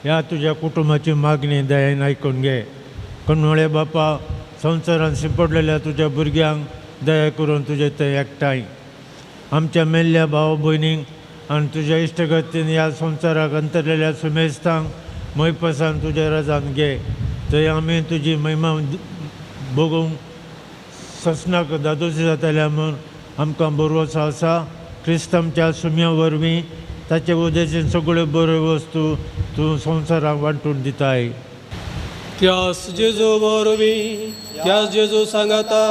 ह्या तुज्या कुटुंबाची मागणी दयेन आयकून घे. कन्वळे बापा, संवसारांत शिंपडलेल्या तुज्या भुरग्यांक दया करून तुजे थंय एकठांय आमच्या मेल्ल्या भाव भयणींक आनी तुज्या इश्टगतीन ह्या संवसाराक अंतरलेल्या सुमेस्तांक मैपसान तुज्या रजान घे. थंय आमी तुजी महिमा भोगूंक ससनाक दादोशी जातल्या म्हूण आमकां भरवंसो आसा. क्रिस्त आमच्या सुम्या वरवीं ताचे उद्देशीन सगळ्यो बऱ्यो वस्तू तूं संवसाराक वांटून दिताय. त्यास जेजू वरवीं, त्यास जेजू सांगता,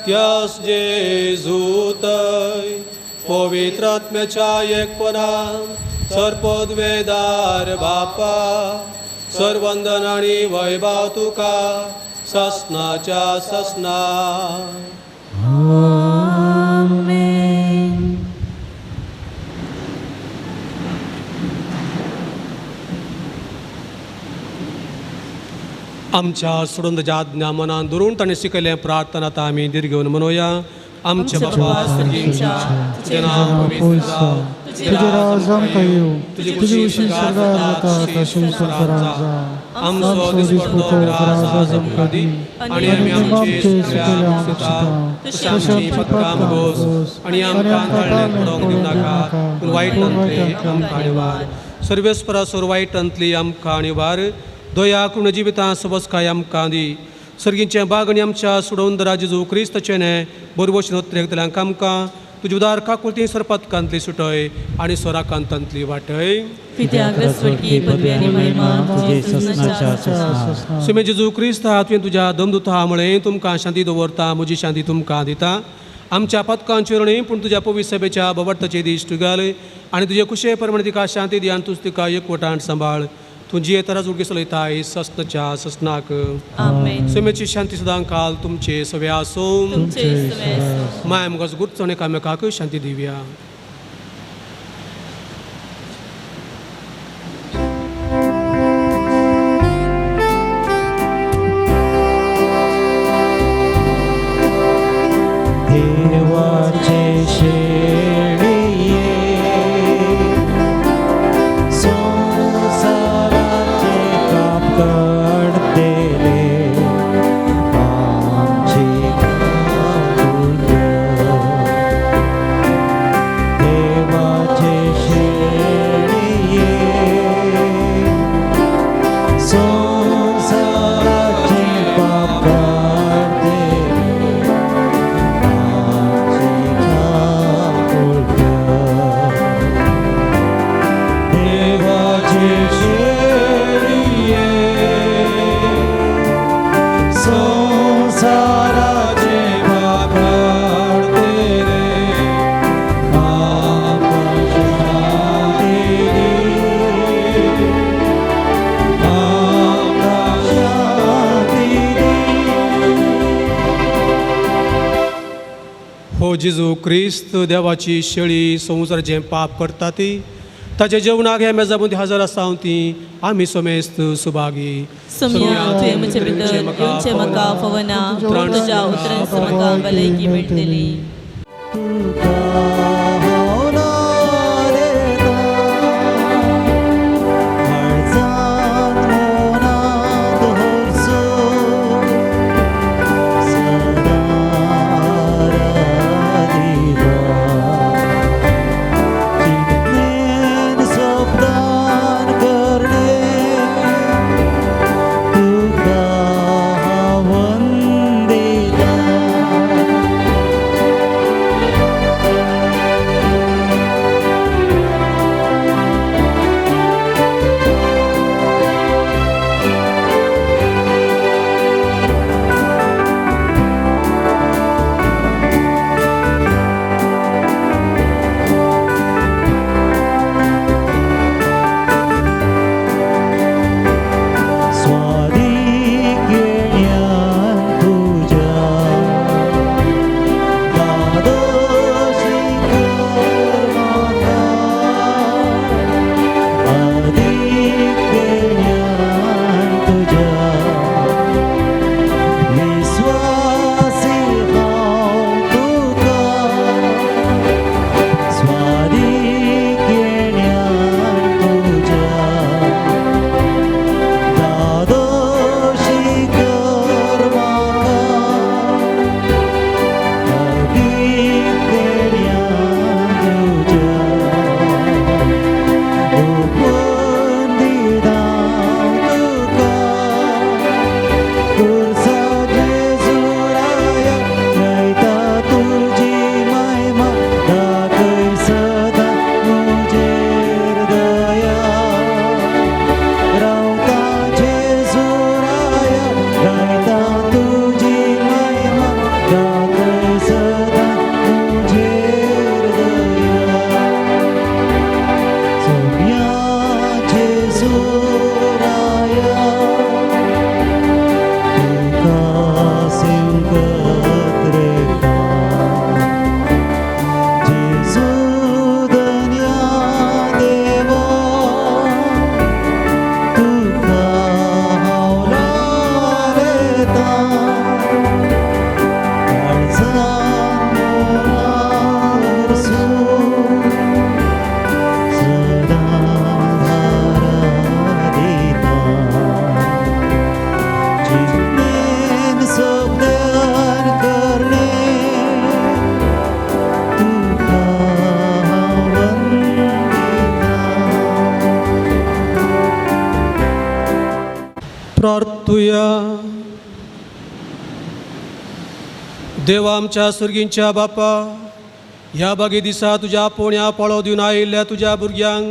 त्यास जेजू तय पवित्र आत्म्याच्या एकपणान सर्पद्वेदार बापा सर्वंदन आनी वैभव तुका ससनाच्या ससना. आमेन. आमच्या सोडून आज्ञा मनान धरून ताणें शिकयलें प्रार्थना आतां आमी धीर घेवन म्हणोया. आमच्या बापा स्वर्गींच्या, तुजें नांव पवित्र जावं, तुजें राज आमकां येवं, तुजी कुशी स्वर्गार जाता तशी संवसारांत जावं. आमचो दिसपडतो ग्रास आज आमकां दी आनी आमी आमचे सुकल्या आमकां तशें आमची पदकां भोगोस आनी आमकां ताळणें पडोवंक दिवं नाका, पूण वायटांतली आमकां निवार. सर्वेस्परासोर वायटांतली आमकां निवार. दया करून जिवितां सबसकाय आमकां दी. सर्गींचें बाग आनी आमच्या सुडोवन जेजू क्रिस्ताचें न्हें बरवश नोत्रेकतल्यांक आमकां तुजी उदार काकुळती सरपतकांतली सुटय आनी सोराकांतांतली वाटय. सुमे जेजू क्रिस्ता तुवें तुज्या दमदुता म्हळें तुमकां शांती दवरता, म्हजी शांती तुमकां दिता. आमच्या पदकांचेर न्हय पूण तुज्या पवित्र सभेच्या बवडताचे दीस तुगाल आनी तुजे कुशे प्रमाणे तिका शांती दी आनी तूं तिका एकवटान सांबाळ. तूं जियेता उडकी चलयताय ससनाच्या ससनाक. सुमेची शांती सदां काल तुमचे सवे आसूं. माय आमकां गुरचो एकामेकाक शांती दिवया. देवाचे शेळये संवसाराचे पाप काडतले आमची काकुळट. देवाचे शेळये संवसाराचे पाप काडतले आमची काकुळट. देवाचे शेळये संवसाराचे पाप काडतले आमकां शांती दी, आमकां शांती दी. हो जेजू क्रिस्त देवाची शेळी संवसाराचें पाप करता ती ताच्या जेवणाक ह्या मेजा मदीं हजर आसा ती आमी समेस्त सुभागी. सोम्या, तुवें म्हजे भितर येवचें म्हाका फावना, पूण तुज्या उतरांत म्हाका भलायकी मेळटली. प्रार्थुया. देवा आमच्या सर्गींच्या बापा, ह्या बागे दिसा तुज्या पोण्या पाळो दिवन आयिल्ल्या तुज्या भुरग्यांक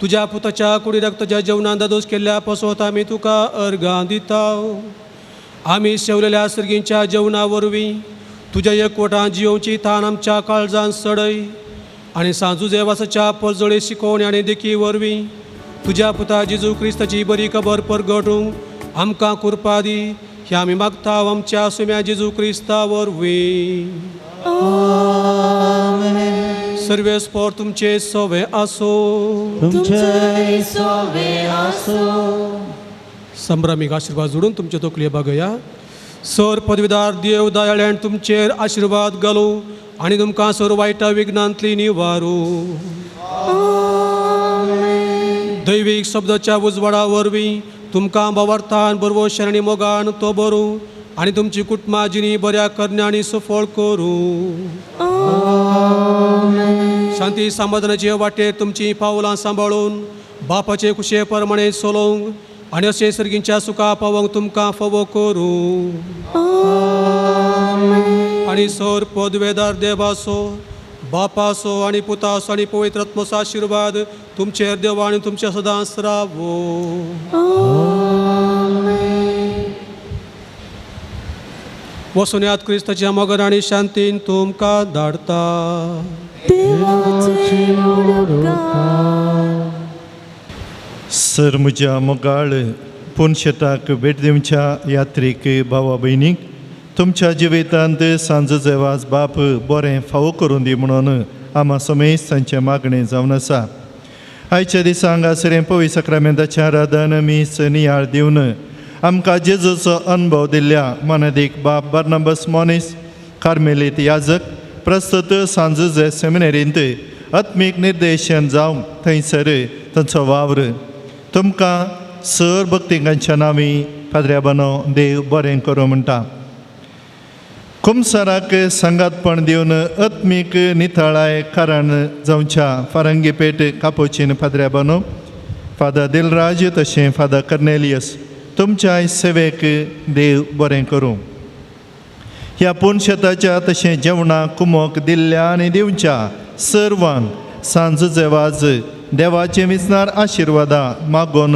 तुज्या पुताच्या कुडी रक्ताच्या जेवणान दादोस केल्ल्या पसोत आमी तुका अर्गां दिता. आमी सेवलेल्या सर्गींच्या जेवणा वरवीं तुज्या एकवटान जियोवची थान आमच्या काळजान सडय आनी सांजू जेवासाच्या परजळे शिकोवणी आनी देखी वरवीं तुज्या पुता जेजू क्रिस्ताची बरी खबर परगटूंक आमकां कृपा दी. ह्या आमी मागता आमच्या सुम्या जेजू क्रिस्ता वरवीं. सर्वेस्पोर तुमचे सोवे आसो. तुमचे सोवे आसो. संभ्रमीक आशिर्वाद जोडून तुमचे तकले बागया. सर पदवीदार देव दयाळ्यान तुमचेर आशिर्वाद घालूं आनी तुमकां सर वायटा विघ्नांतली निवारू. दैवीक शब्दाच्या उजवाडा वरवीं तुमकां भावार्थान बरवो आनी मोगान तो बरूं आनी तुमची कुटुंबां जिणी बऱ्या करण्यांनी सफळ करूं. शांती समाधानाचे वाटेर तुमची पावलां सांबाळून बापाचे खुशे प्रमाणे चलोवंक आनी अशें सर्गींच्या सुखा पावोवंक तुमकां फावो करूं. आनी सर पदवेदार देवाचो बापाचो आनी पुताचो आनी पवित्र आत्मोचो आशिर्वाद तुमचेर देवा आनी तुमच्या सदांच रावो. वसुन्यात क्रिस्ताच्या मगर आनी शांतीन तुमकां धाडता. सर म्हज्या मोगाळ पुनशेताक भेट दिवच्या यात्रीक भावा भयणीक तुमच्या जिवितांत सांज जेवाज बाप बरें फावो करून दी म्हणून आमा समेस्त तांचें मागणें जावन आसा. आयच्या दिसा हांगासर पवित्र साक्रामेंताचें आराधन मीस नियाळ दिवन आमकां जेजूचो अनुभव दिल्ल्या मानादीक बाब बार्नाबस मोनीस कार्मेलीत याजक प्रस्तुत सांजुजे सेमिनेरींत आत्मीक निर्देशन जावंक थंयसर तांचो वावर तुमकां सर भक्तिकांच्या नांवी पाद्र्या बानो देव बरें करूं म्हणटा. कुमसाराक सांगातपण दिवन आत्मीक नितळाय कारण जावच्या फारंगीपेट कापोचीन पाद्र्या बानो फादर दिलराज तशें फादर कर्नेलियस तुमच्या सेवेक देव बरें करूं. ह्या पुनशेताच्या तशें जेवणाक कुमोक दिल्ल्या आनी दिवच्या सर्वांक सांज वाज देवाचे विसनार आशिर्वादां मागोन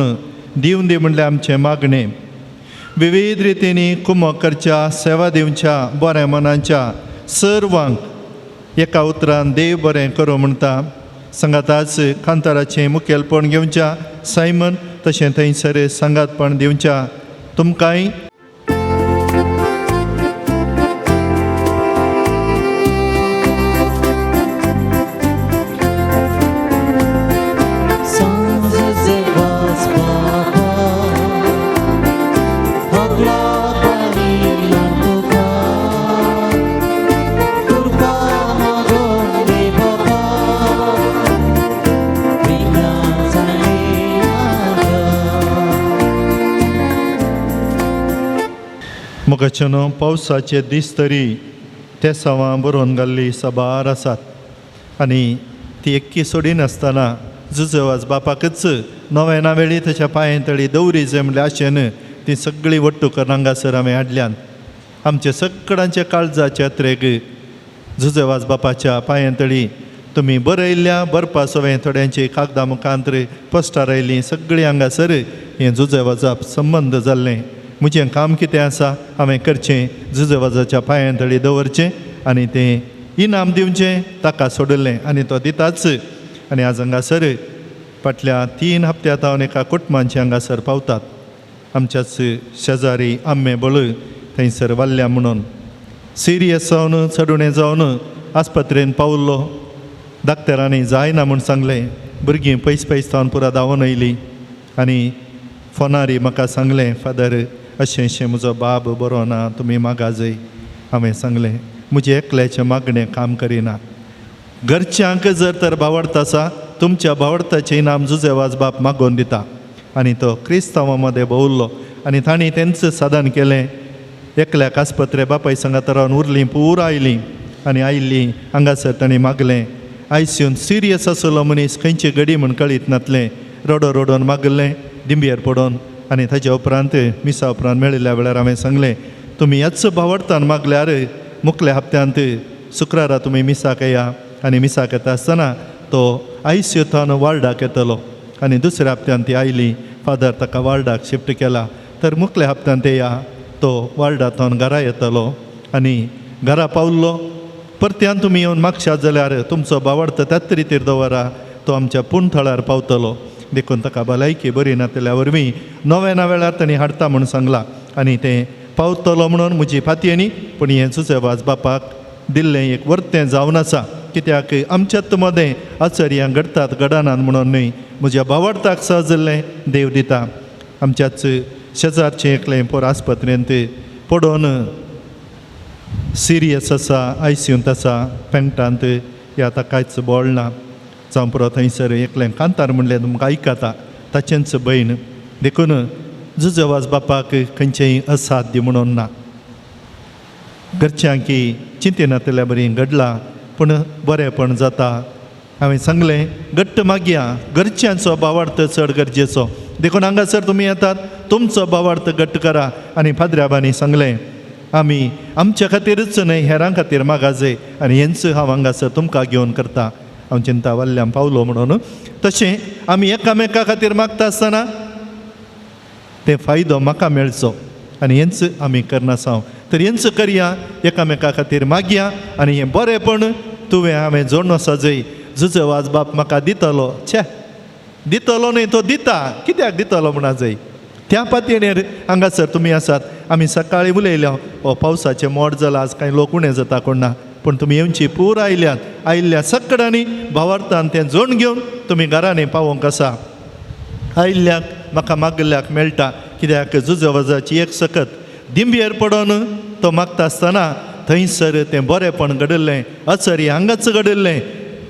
दिवन दी म्हणल्यार आमचें मागणें. विविध रितींनी कुमक करच्या सेवा दिवच्या बऱ्या मनांच्या सर्वांक एका उतरान देव बरें करूं म्हणटा. सांगाताच कांताराचें मुखेलपण घेवच्या सायमन तशें थंयसर सांगातपण दिवच्या तुमकांय मोगाच्यानो पावसाचे दीस तरी तेसांवां बरोवन घाल्ली साबार आसात आनी ती एक्की सोडिनासतना जुजवाज बापाकच नव्याना वेळी ताच्या पांये तळी दवरी जाय म्हणल्यार आशेन ती सगळीं वट्टू करून हांगासर हांवें हाडल्यान. आमच्या सगळ्यांच्या काळजाच्या यात्रेक जुजवाज बापाच्या पांये तळी तुमी बरयल्ल्या बरपा सवें थोड्यांची कागदां मुखांतर पोस्टार आयलीं सगळीं हांगासर हें जुजवाजा संबंद जाल्लें. म्हजें काम कितें आसा हांवें करचें जुजवाजाच्या पांयां तळी दवरचें आनी तें इनाम दिवचें ताका सोडिल्लें आनी तो दिताच. आनी आज हांगासर फाटल्या 3 हप्त्या सावन एका कुटुंबांचे हांगासर पावतात आमच्याच शेजारी आंबे बळ थंयसर वाल्ल्या म्हणून सिरियस जावन चडुणें जावन आस्पत्रेन पावल्लो. डाक्टरांनी जायना म्हूण सांगलें. भुरगीं पयस पयस सावन पुरा धांवून आयलीं आनी फोनारी म्हाका सांगलें फादर अशें अशें म्हजो बाब बरो ना तुमी मागा जय. हांवें सांगलें म्हजें एकल्याचें मागणें काम करिना. घरच्यांक जर तर भावार्थ आसा तुमच्या भावार्थाचें इनाम जुजेवाज बाप मागोवन दिता. आनी तो क्रिस्तांवां मदें भोंवल्लो आनी तांणी तेंच साधन केलें. एकल्याक आस्पत्रे बापाय सांगात रावन उरलीं पुरा आयलीं आनी आयिल्लीं हांगासर तांणी मागलें. आयसीयून सिरियस आसलो मनीस खंयची घडी म्हूण कळीत नातलें. रडो रडोन मागलें दिंबयेर पडोन. आनी ताच्या उपरांत मिसा उपरांत मेळिल्ल्या वेळार हांवें सांगलें तुमी ह्याच भावार्थान मागल्यार मुखल्या हप्त्यांत शुक्रारा तुमी मिसाक येया. आनी मिसाक येता आसतना तो आयसीयूंतल्यान वार्डाक येतलो. आनी दुसऱ्या हप्त्यान ती आयली फादर ताका वार्डाक शिफ्ट केला तर मुखल्या हप्त्यान ते या तो वार्डांतल्यान घरा येतलो. आनी घरा पावल्लो परत्यान तुमी येवन मागशात जाल्यार तुमचो भावार्थ त्याच रितीर दवरा तो आमच्या पूण थळार पावतलो. देखून ताका भलायकी बरी नातल्या वरवीं नव्या वेळार तांणी हाडटा म्हूण सांगलां आनी तें पावतलो म्हणून म्हजी फातयेनी पूण हें जुजेवाज बापाक दिल्लें एक वर्तें जावन आसा. कित्याक आमच्यात मदें आचर्यां घडटात घडनात म्हणून न्हय म्हज्या भावार्थाक सहजल्लें देव दिता. आमच्याच शेजारचें एकलें पोर आस्पत्रेंत पडोन सिरियस आसा आयसीयूंत आसा पेंटांत ह्या आतां कांयच बोळ ना. जावं पुरो थंयसर एकलें कांतार म्हणलें तुमकां आयकता ताचेंच भयण. देखून जुजवाज बापाक खंयचेंय असाध्य म्हणून ना. घरच्यांकी चिंतिनातल्या बरी घडलां पूण बरेंपण जाता. हांवें सांगलें घट्ट मागया घरच्यांचो भावार्थ चड गरजेचो. देखून हांगासर तुमी येतात तुमचो भावार्थ घट्ट करा. आनी फादराबांनी सांगलें आमी आमच्या खातीरच न्हय हेरां खातीर मागाजय आनी हेंच हांव हांगासर तुमकां घेवन करता. हांव चिंता वाल्ल्यान पावलो म्हणून तशें आमी एकामेका खातीर मागता आसतना ते फायदो म्हाका मेळचो आनी हेंच आमी करनासांव. तर हेंच करया एकामेका खातीर मागया आनी हें बरेंपण तुवें हांवें जोडून आसा जय जुजवाज बाप म्हाका दितलो. छे दितलो न्हय तो दिता कित्याक दितलो म्हणा जय त्या पातयेर हांगासर तुमी आसात. आमी सकाळीं उलयल्या हो पावसाचें मोड जालां आज कांय लोक उणें जाता कोण ना पूण तुमी येवची पूर आयल्यात आयिल्ल्या सगळ्यांनी भावार्थान तें जोड घेवन तुमी घरांनी पावोवंक आसा. आयिल्ल्याक म्हाका मागिल्ल्याक मेळटा, कित्याक जुजवाजाची एक सकत दिंबयेर पडोन तो मागता आसतना थंयसर तें बरेंपण घडिल्लें, अचरी हांगाच घडिल्लें.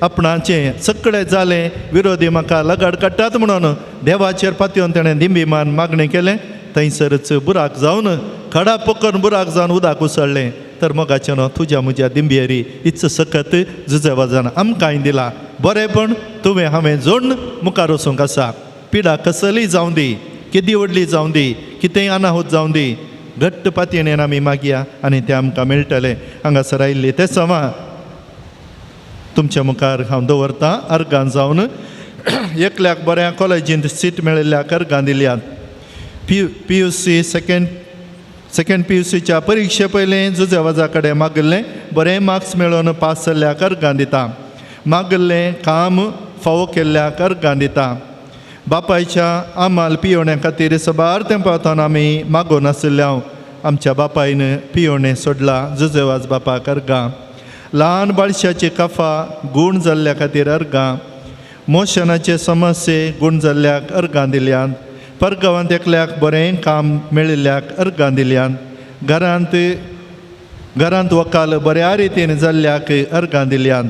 आपणाचें सगळें जालें, विरोधी म्हाका लगाड काडटात म्हणून देवाचेर पातयेवन ताणें दिंबी मान मागणें केलें. थंयसरच बुराक जावन खडा पकन बुराक जावन उदक उसळ्ळें. तर मोगाचें न्हू तुज्या म्हज्या दिंबयेरी इत्स सकत जुजेवाजान आमकांय दिला. बरेंपण तुवें हांवें जोडून मुखार वचूंक आसा. पिडा कसली जावं दी, केदी व्हडली जावं दी, कितेंय अनाहूत जावं दी, घट्ट पातयेन आमी मागया आनी तें आमकां मेळटलें. हांगासर आयिल्ली तें समा तुमच्या मुखार हांव दवरतां. अर्गां जावन एकल्याक बऱ्या कॉलेजींत सीट मेळिल्ल्याक अर्गां दिल्यात. P U C second P U सीच्या परिक्षे पयलें जुजेवाजा कडेन मागिल्लें बरें मार्क्स मेळोवन पास जाल्ल्याक अर्गां दिता. मागिल्लें काम फावो केल्ल्याक अर्गां दिता. बापायच्या आमाल पियोण्या खातीर सबार तेंपावतान आमी मागून आशिल्ले. हांव आमच्या बापायन पियोणें सोडला, जुजेवाज बापाक अर्गां. ल्हान बाळशाची कफा गूण जाल्ल्या खातीर अर्गां. मोशनाचे समस्ये गूण जाल्ल्याक अर्गां दिल्यात. परगांवांत एकल्याक बरें काम मेळिल्ल्याक अर्गां दिल्यात. घरांत वकाल बऱ्या रितीन जाल्ल्याक अर्गां दिल्यात.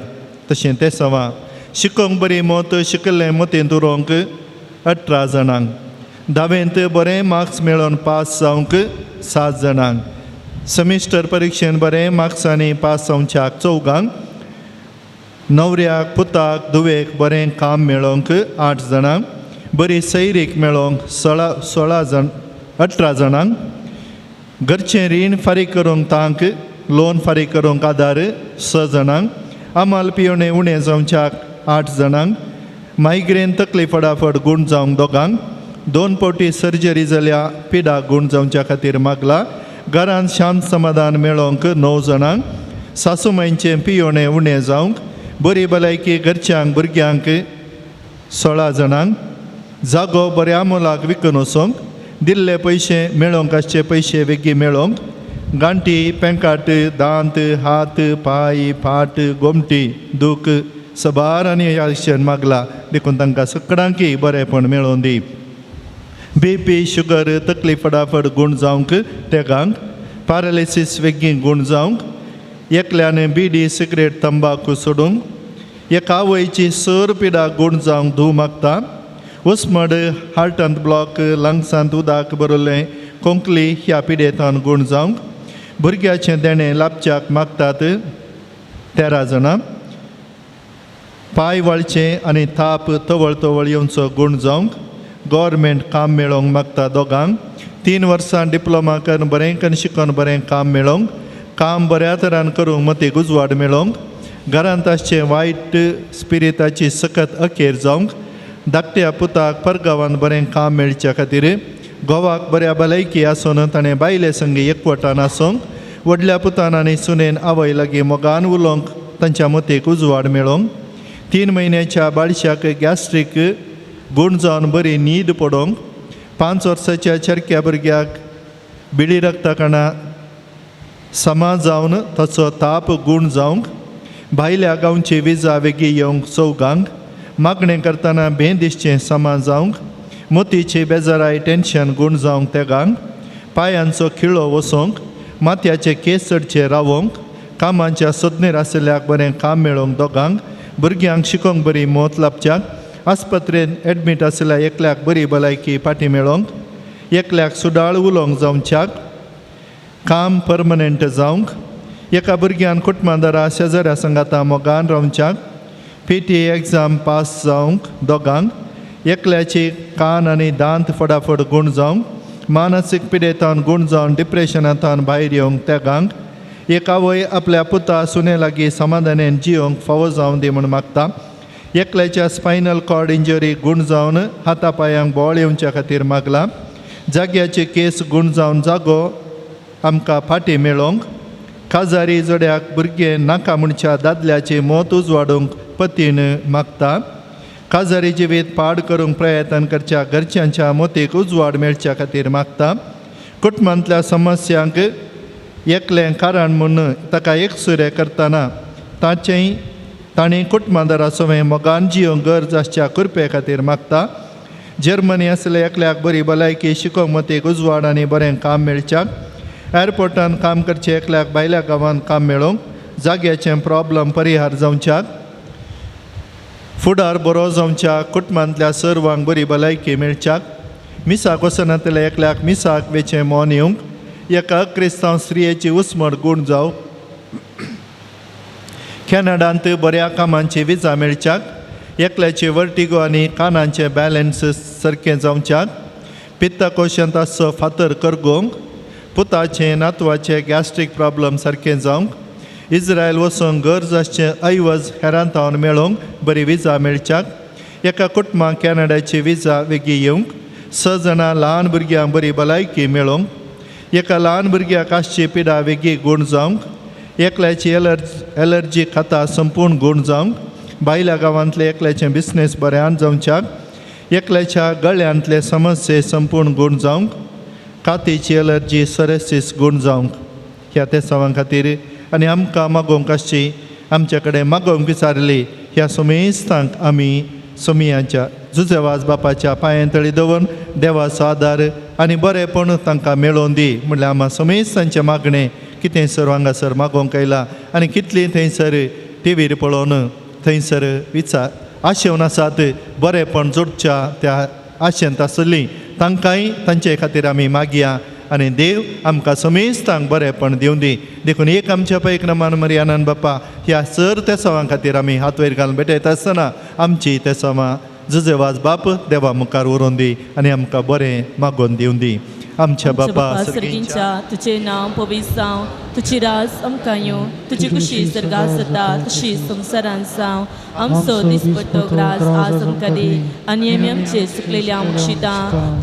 तशें तें सवा शिकोंक बरी मत शिकल्लें मतींत उरोवंक 18 जाणांक, धावेंत बरें मार्क्स मेळोवन पास जावंक 7 जाणांक, सेमिस्टर परिक्षेन बरें मार्क्सांनी पास जावच्याक 4, न्हवऱ्याक पुताक धुवेक बरें काम मेळोवंक 8 जाणांक, बरी सैरीक मेळोवंक 18 जाणांक, घरचें रीण फारीक करूंक तांक लोन फारीक करूंक आदार 6 जाणांक, आमाल पियोणे उणें जावच्याक 8 जाणांक, मायग्रेन तकली फटाफट गूण जावंक 2, 2 फावटी सर्जरी जाल्या पिडा गूण जावच्या खातीर मागला. घरांत शांत समाधान मेळोवंक 9 जाणांक, सासूमांयचें पियोणें उणें जावंक, बरी भलायकी घरच्यांक भुरग्यांक 16 जाणांक, जागो बऱ्या मोलाक विकून वचोंक, दिल्ले पयशे मेळोवंक आसचे पयशे बेगीन मेळोवंक, गांठी पेंकाट दांत हात पांय फाट गोमटी दूख सबार आनी ह्या अशें मागला. देखून तांकां सगळ्यांकय बरेंपण मेळोवन दी. बी पी शुगर तकली फटाफट गूण जावंक तेगांक, पॅरालिसीस बेगीन गूण जावंक, एकल्यान बिडी सिगरेट तंबाकू सोडूंक, एका आवयची सर पिडा गूण जावंक धूव मागता. उस्मड हार्टांत ब्लॉक लंग्सांत उदक भरिल्लें कोंकली ह्या पिडेंतान गूण जावंक, भुरग्याचें देणें लापच्याक मागतात 13 जाणां, पांय वळचें आनी ताप तवळ तवळ येवचो गूण जावंक, गव्हर्मेंट काम मेळोवंक मागता 2, 3 वर्सां डिप्लोमा करून बरें करून शिकोवन बरें काम मेळोवंक, काम बऱ्या तरान करूंक मतीक उजवाड मेळोवंक, घरांत आसचें वायट स्पिरिताची सकत अखेर जावंक, धाकट्या पुताक परगांवांत बरें काम मेळच्या खातीर, घोवाक बऱ्या भलायकी आसून ताणें बायले संगी एकवटान आसूंक, व्हडल्या पुतान आनी सुनेन आवय लागीं मोगान उलोवंक तांच्या मतीक उजवाड मेळोवंक, 3 म्हयन्याच्या बाळशाक गॅस्ट्रीक गूण जावन बरी न्हीद पडोवंक, 5 वर्साच्या चरक्या भुरग्याक बिळी रक्तकणां समा जावन ताचो ताप गूण जावंक, भायल्या गांवची विजा वेगीं येवंक 4, मागणें करतना भें दिसचें समा जावंक, मोतीची बेजाराय टेंशन गूण जावंक 3, पांयांचो खिळो वसोवंक, माथ्याचे केस चडचे रावोवंक, कामाच्या सोदनेर आशिल्ल्याक बरें काम मेळोवंक 2, भुरग्यांक शिकोवंक बरी मत लाबच्याक, आस्पत्रेंत एडमीट आशिल्ल्या एकल्याक बरी भलायकी फाटी मेळोवंक, एकल्याक सुडाळ उलोवंक जावच्याक, काम परमनंट जावंक, एका भुरग्यान कुटुंबादारा शेजाऱ्या सांगाता मोगान रावच्याक, पी टी एग्जाम पास जावंक 2, एकल्याची कान आनी दांत फटाफट गूण जावंक, मानसीक पिडेंतान गूण जावन डिप्रेशनांतान भायर येवंक 3, एक आवय आपल्या पुता सुने लागीं समाधानान जियोवंक फावो जावं दी म्हूण मागता. एकल्याच्या स्पायनल कॉर्ड इंजरी गूण जावन हाता पांयांक बोळ येवच्या खातीर मागला. जाग्याचे केस गूण जावन जागो आमकां फाटीं मेळोवंक, काजारी जोड्याक भुरगें नाका म्हणच्या दादल्याची मत उजवाडूंक पतीन मागता. काजारी जिवीत पाड करूंक प्रयत्न करच्या घरच्यांच्या मतीक उजवाड मेळच्या खातीर मागता. कुटुंबांतल्या समस्यांक एकलें कारण म्हूण ताका एकसुरें करतना ताचेंय तांणी कुटुंबादारा सवें मोगान जियोंक गरज आसच्या कृपे खातीर मागता. जर्मनी आसले एकल्याक बरी भलायकी शिकोवंक मतीक उजवाड आनी बरें काम मेळच्याक, एअरपोर्टान काम करचें एकल्याक भायल्या गांवांत काम मेळोवंक, जाग्याचें प्रॉब्लम परिहार जावच्याक, फुडार बरो जावच्याक, कुटुंबांतल्या सर्वांक बरी भलायकी मेळच्याक, मिसाक वचनातल्या एकल्याक मिसाक वेचें मोन येवंक, एका क्रिस्तांव स्त्रियेची उस्मट गूण जावं, कॅनडांत बऱ्या कामांची विजा मेळच्याक, एकल्याचे वर्टिगो आनी कानांचे बॅलन्स सारकें जावच्याक, पित्तकोशांत आसचो फातर करगोवंक, पुताचें नातवाचें गॅस्ट्रीक प्रॉब्लम सारकें जावंक, इस्रायल वचूंक गरज आसचें ऐवज हेरांतावन मेळोवंक बरी विजा मेळच्याक, एका कुटुंबाक कॅनडाची विजा वेगीं येवंक, 6 जाणां ल्हान भुरग्यांक बरी भलायकी मेळोवंक, एका ल्हान भुरग्याक आसची पिडा वेगीं गूण जावंक, एकल्याची एलर्जी खाता संपूर्ण गूण जावंक, बायल्या गांवांतले एकल्याचें बिजनेस बऱ्यान जावच्याक, एकल्याच्या गळ्यांतले समस्ये संपूर्ण गूण जावंक, कातीची एलर्जी सोरेसीस गूण जावंक. ह्या तेसांवां खातीर आनी आमकां मागोवंक आसची आमचे कडेन मागोवंक विचारली ह्या सुमेस्तांक आमी सोमियांच्या जुजेवाज बापाच्या पांयां तळी दवरून देवाचो आदार आनी बरेंपण तांकां मेळोवन दी म्हणल्यार आमा सुमेस्तांचें मागणें कितें सर हांगासर मागोवंक आयलां आनी कितलीं थंयसर टिवीर पळोवन थंयसर विचार आशेवन आसात बरेंपण जोडच्या त्या आशेंत आसली तांकांय तांचे खातीर आमी मागया आनी देव आमकां समेस्तांक बरेंपण दिवं दी. देखून एक आमच्या पै क्रमान मरियानंद बापा ह्या सर तेसांवां खातीर आमी हात वयर घालून भेटयता आसतना आमची तेसांवां जुजेवाज बाप देवा मुखार व्हरून दी आनी आमकां बरें मागोवन दिवं दी. आमच्या बापा सर्गींच्या तुझे नांव पवित्र जावं, तुजी राज आमकां येवं, तुजी खुशी सर्गात जाता तशी संवसारांत जावं. आमचो दिसपट्टो ग्रास आज आमकां दी आनी आमी आमचे चुकलेल्या मुक्षिता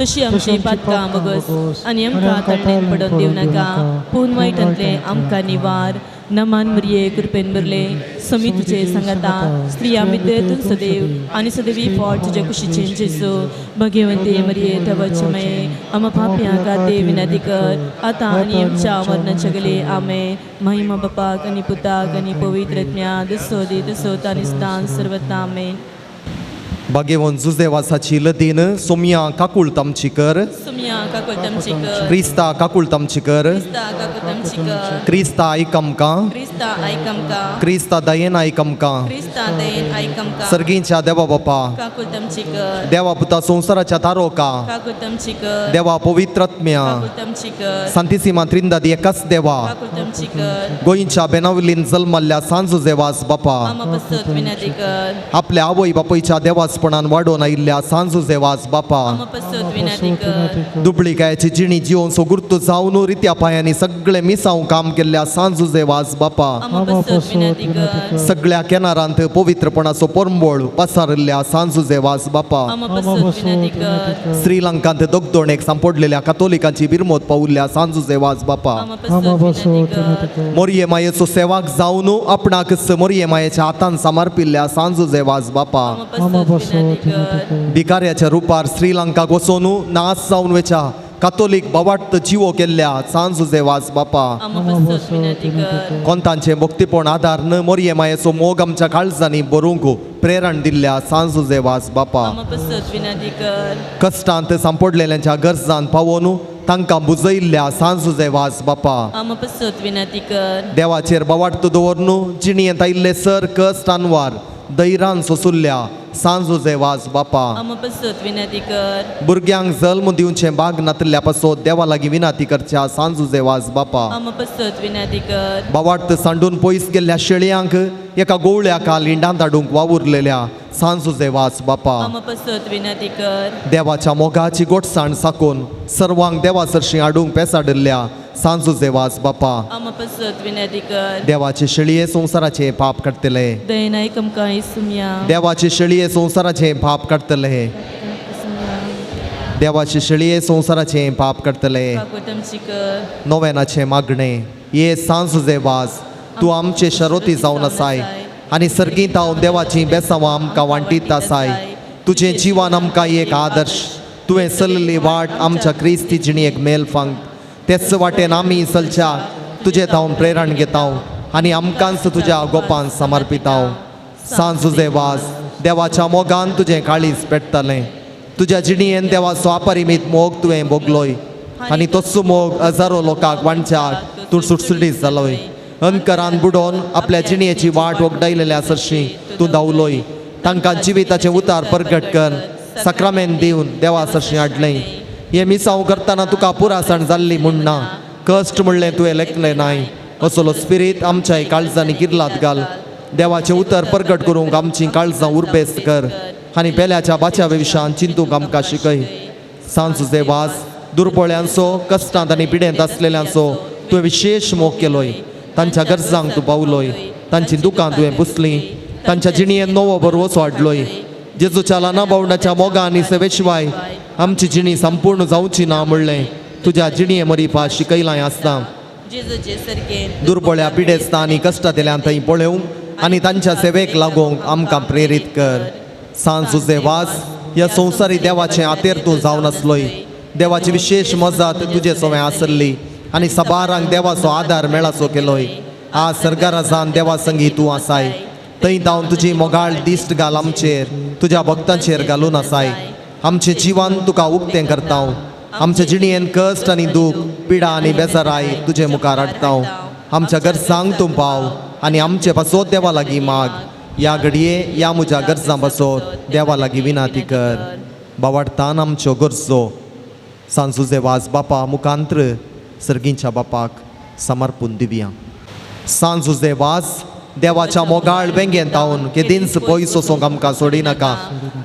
तशी आमची पातकां बगस आनी आमकां तळणेन पडोवन दिवं नाका, पूण वायटांतलें आमकां निवार. नमान मरिये कृपेन भरले, समी तुझे सांगाता, स्त्रिया भितर तूं सदैव आनी सदैवी फळ तुज्या कुशीचें जेजू. भगवंते मरिये देवाचे माये, आमा पापयां खातीर विनंती कर आतां आनी आमच्या मरणाच्या गले. आमेन. महिमा बापाक आनी पुताक आनी पवित्र आत्म्या, दसो दी दसो तानी स्थान सर्वता. आमेन. भाग्यवंत जुजेवासाची लदीन सोमिया काकुळत आमची कर, सोमिया काकुळत आमची कर, क्रिस्ता काकुळत आमची कर, क्रिस्ता काकुळत आमची कर, क्रिस्ता आयक आमकां, क्रिस्ता आयक आमकां, क्रिस्ता दयेन आयक आमकां, क्रिस्ता दयेन आयक आमकां, सर्गींच्या देवा बापा काकुळत आमची कर, देवा पुता संवसाराच्या तारोका काकुळत आमची कर, देवा पवित्र आत्म्या काकुळत आमची कर, सांतिसिमा त्रिंदादी एकाच देवा काकुळत आमची कर, गोंयच्या बेनावलीन जल्मल्ल्या सांजुजेवास बापा आमा पसत विनंती कर, आपल्या आवय बापयच्या देवासपणान वाडोवन आयिल्ल्या सांजुजेवास बापा दुबळीकायाची जिणी जिवन सोगुर्त जावन रित्या पांयांनी सगळे मिसांव काम केल्ल्या सांजुजेवास बापा सगळ्या केनारांत पवित्रपणाचो परंबळ पसारिल्ल्या सांजुजेवास बापा श्रीलंकांत दगदोणेक सांपडलेल्या कातोलिकांची बिरमोत पावल्ल्या सांजुजेवास बापा मोरये मायेचो सेवाक जावन आपणाक मोरये मायेच्या हातान समर्पिल्ल्या सांजुजेवास बापा भिकाऱ्याच्या रुपार श्रीलंकाक वचोन नाश जावन वेच्या कातोलीक बावाट्ट जिवो केल्ल्या सांजुजेवास बापा कोंतांचें भक्तीपण आदार न मोरये मायेचो मोग आमच्या काळजांनी बरोवंक प्रेरण दिल्ल्या सांजुजेवास बापा कश्टांत सांपडलेल्यांच्या गरजान पावोन तांकां बुजयल्ल्या सांजुजेवास बापा देवाचेर बावाट्ट दवरून जिणयेंत आयिल्ले सर कश्ट अनवार दैरान सोसुल्ल्या सांजुजेवास बापा भुरग्यांक जल्म दिवचें बाग नातिल्ल्या पासत देवा लागीं विनंती करच्या सांजुजेवास बापा बावाट्ट सांडून पयस गेल्ल्या शेळयांक एका गोवळ्याका लिंडांत हाडूंक वावुरलेल्या सांजुजेवास बापा देवाच्या मोगाची गोडसाण साकून सर्वांक देवा सरशीं हाडूंक पेसाडिल्ल्या सांजुजेवास बापा देवाचे शेळये संवसाराचे पाप काडटले, देवाचे शेळये संवसाराचे पाप काडटले, देवाचे शेळये संवसाराचे पाप काडटले. नोवेनाचे मागणे. ये सांजुजेवास तूं आमचे शरोती जावन आसाय आनी सर्गींत हांव देवाची बेसांवां आमकां वांटीत आसाय. तुजें जिवन आमकां एक आदर्श, तुवें चलली वाट आमच्या क्रिस्ती जिणेक मेल फांग, तेच वाटेन आमी चलच्या तुजें हांव प्रेरण घेता आनी आमकांच तुज्या गोपान समर्पिताव. सांज तुजें वास देवाच्या मोगान तुजें काळीज पेट्टलें. तुज्या जिणयेन देवाचो अपरिमीत मोग तुवें भोगलोय आनी तोच मोग हजारो लोकांक वांटच्याक तूं सुटसुटीत जालोय. अंतकरान बुडोवन आपल्या जिणयेची वाट वगडायलेल्या सरशी तूं धांवलोय. तांकां जिविताचें उतार परगट कर साक्रामेंत दिवन देवा सरशी हाडलें. हें मिसांव करतना तुका पुरासण जाल्ली म्हूण ना, कश्ट म्हणलें तुवें लेखलें नाय. असलो स्पिरीत आमच्या काळजांनी किर्लात घाल. देवाचें उतर परगट करूंक आमचीं काळजां उर्बेस्त कर आनी पेल्याच्या बाच्या विशान चिंतूंक आमकां शिकय. सांज तुजें वास दुर्बळ्यांचो कश्टांत आनी पिडेंत आसलेल्यांचो तुवें विशेश मोग केलोय. तांच्या गरजांक तूं पावलोय, तांची दुकां तुवें पुसलीं, तांच्या जिणयेन नवो भरवसो हाडलोय. जेजूच्या ल्हाना भावंडाच्या मोगा आनी सेवे शिवाय आमची जिणी संपूर्ण जावची ना म्हणलें तुज्या जिणये मरिपा शिकयलां आसता. दुर्बळ्या पिडेस्तां आनी कश्टांतल्यान थंय पळोवंक आनी तांच्या सेवेक लागूंक आमकां प्रेरीत कर. सांज तुजें वास ह्या संवसारी देवाचें आतेर तूं जावन आसलोय. देवाची विशेश मजात तुजे सवें आसली आनी सबारांक देवाचो आदार मेळाचो केलोय. आज सरकारासान देवा संगी तूं आसाय, थंय धांवन तुजी मोगाळ दिश्ट घाल आमचेर, तुज्या भक्तांचेर घालून आसाय. आमचें जिवन तुका उक्तें करता. आमचे जिणयेन कश्ट आनी दूख, पिडा आनी बेजाराय तुजे मुखार हाडटा. आमच्या गरजांक तूं पाव आनी आमचे पासत देवा लागीं माग. ह्या घडये ह्या म्हज्या गरजां पासत देवा लागीं विनाती कर. बावाडतान आमच्यो गरजो सांजुजे वास बापा मुखांत्र सर्गींच्या बापाक समर्पून दिवया. सांजुजे वास देवाच्या मोगाळ वेंगेंत धांवन केदींच पयस वचूंक आमकां सोडिनाका.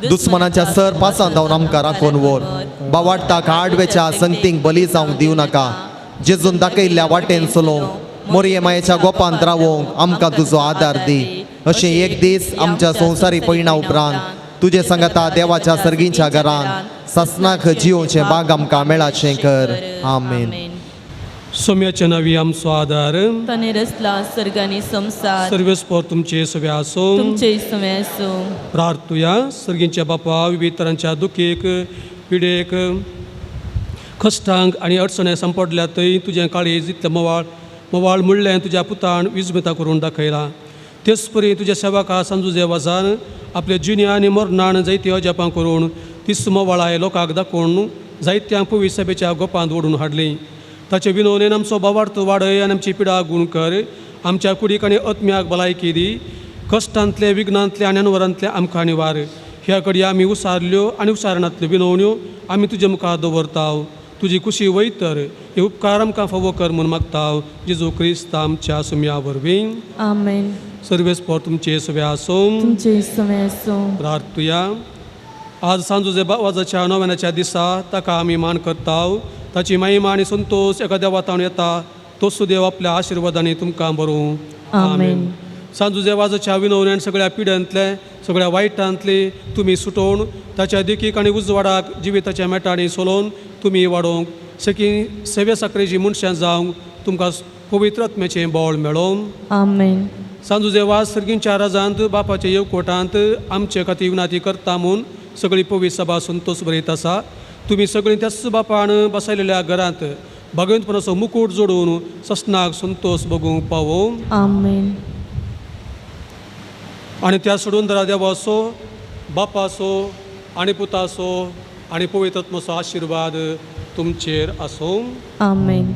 दुस्मनाच्या सर पासां धांवन आमकां राखून व्हर. बावाडटाक आडवेच्या संगतींक बली जावंक दिवं नाका. जेजून दाखयल्ल्या वाटेन चलोवंक, मोरये मायेच्या गोपांत रावोंक आमकां तुजो आदार दी. अशें एक दीस आमच्या संवसारी पयणा उपरांत तुजे सांगाता देवाच्या सर्गींच्या घरान सासनाक जियोवचें बाग आमकां मेळाचें कर. आमेन. सोम्याच्या नावी आमचो आदार, ताणें रचला सर्ग आनी संवसार. सर्वेस्पर तुमचे सगळे आसूं, तुमचे सवे आसूं. प्रार्थुया. सर्गींच्या बापा, विविध तरांच्या दुखीक, पिडेक, कश्टांक आनी अडचण्या सांपडल्या थंय तुजें काळीज इतलें मोवाळ मोवाळ म्हणलें तुज्या पुतान विजमिता करून दाखयलां. तेच परी तुज्या सेवका सांजुजे वाजान आपल्या जिण्या आनी मरणान जायती अजापां करून तीच मोवाळाय लोकांक दाखोवन जायत्या पवित्र सभेच्या गोपांत ओडून हाडली. ताचे विनवणेन आमचो बावार्थ वाडय आनी आमची पिडा गूण कर. आमच्या कुडीक आनी आत्म्याक भलायकी दी. कश्टांतले, विघ्नांतले आनी अनवरांतले आमकां निवार. ह्या घडये आमी उसारल्यो आनी उसारणांतल्यो विनवण्यो आमी तुजे मुखार दवरता. तुजी कुशी वयतर हे उपकार आमकां फावो कर म्हूण मागता. जेजू क्रिस्त आमच्या सुम्या वरवीं. आमेन. सर्वेस्पर तुमचे सगळे आसूं, तुमचे सवे आसूं. प्रार्थुया. आज सांजुजे वाजाच्या नव्याच्या दिसा ताका आमी मान करता. ताची महिमा आनी संतोश एका देवातावन येता. तोच देव आपल्या आशिर्वादांनी तुमकां बरोवं. आमेन. सांजुजे वाजाच्या विनवण्यान सगळ्या पिड्यांतले, सगळ्या वायटांतले तुमी सुटोवन ताच्या देखीक आनी उजवाडाक जिविताच्या मेटांनी सोलोवन तुमी वाडोवंक सकी सेवे साकरेची मनशां जावंक तुमकां पवित्र आत्म्याचें बळ मेळोवन. आमेन. सांजुजे वाज सर्गींच्या राजांत बापाच्या येवकोटांत आमचे खातीर विनाती करता म्हूण सगळी पवित्र सभा संतोष बरयत आसा. तुमी सगळीं त्याच बापान बसयलेल्या घरांत भगवंतपणाचो मुकूट जोडून ससनाक संतोष बगूंक पावोवं. आमेन. आनी त्या सोडून दरा देवाचो, बापाचो आनी पुताचो आनी पवित्र आत्म्याचो आशिर्वाद तुमचेर आसूं. आमेन.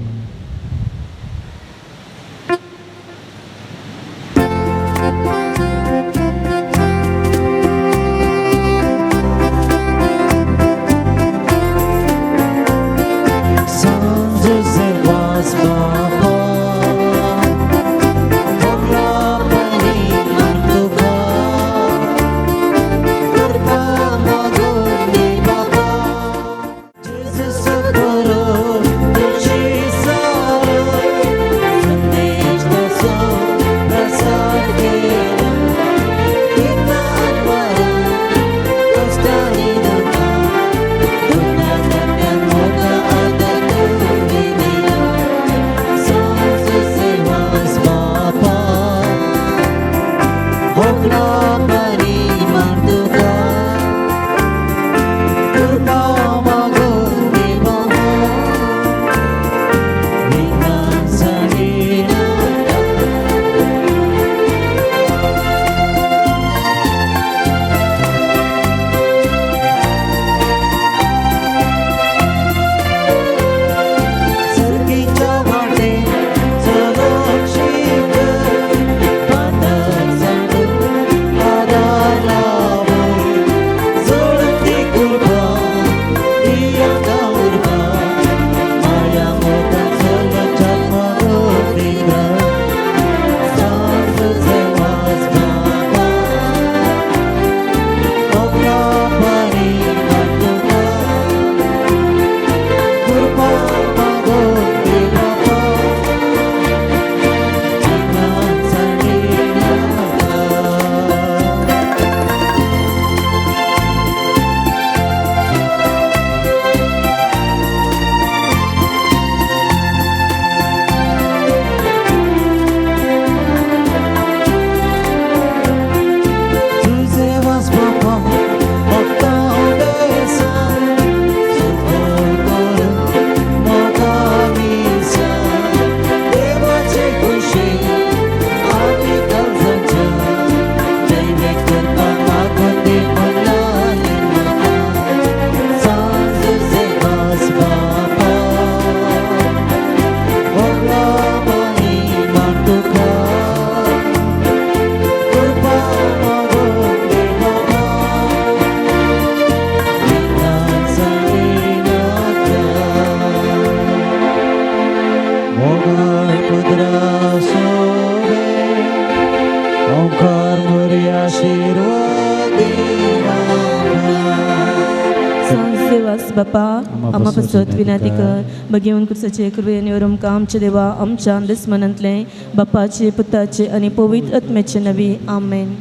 Jesus, मोगाळ पदरा सोबे ओंकार मोरी आशिर्वाद देवास बापा आम्हा पासत विनंती कर. भगेवन कुर्साचे कृपेन आमकां आमच्या देवा आमच्या दुस्मनांतले बापाचे पुताचे आनी पवित्र आत्म्याचे नवी. आमेन.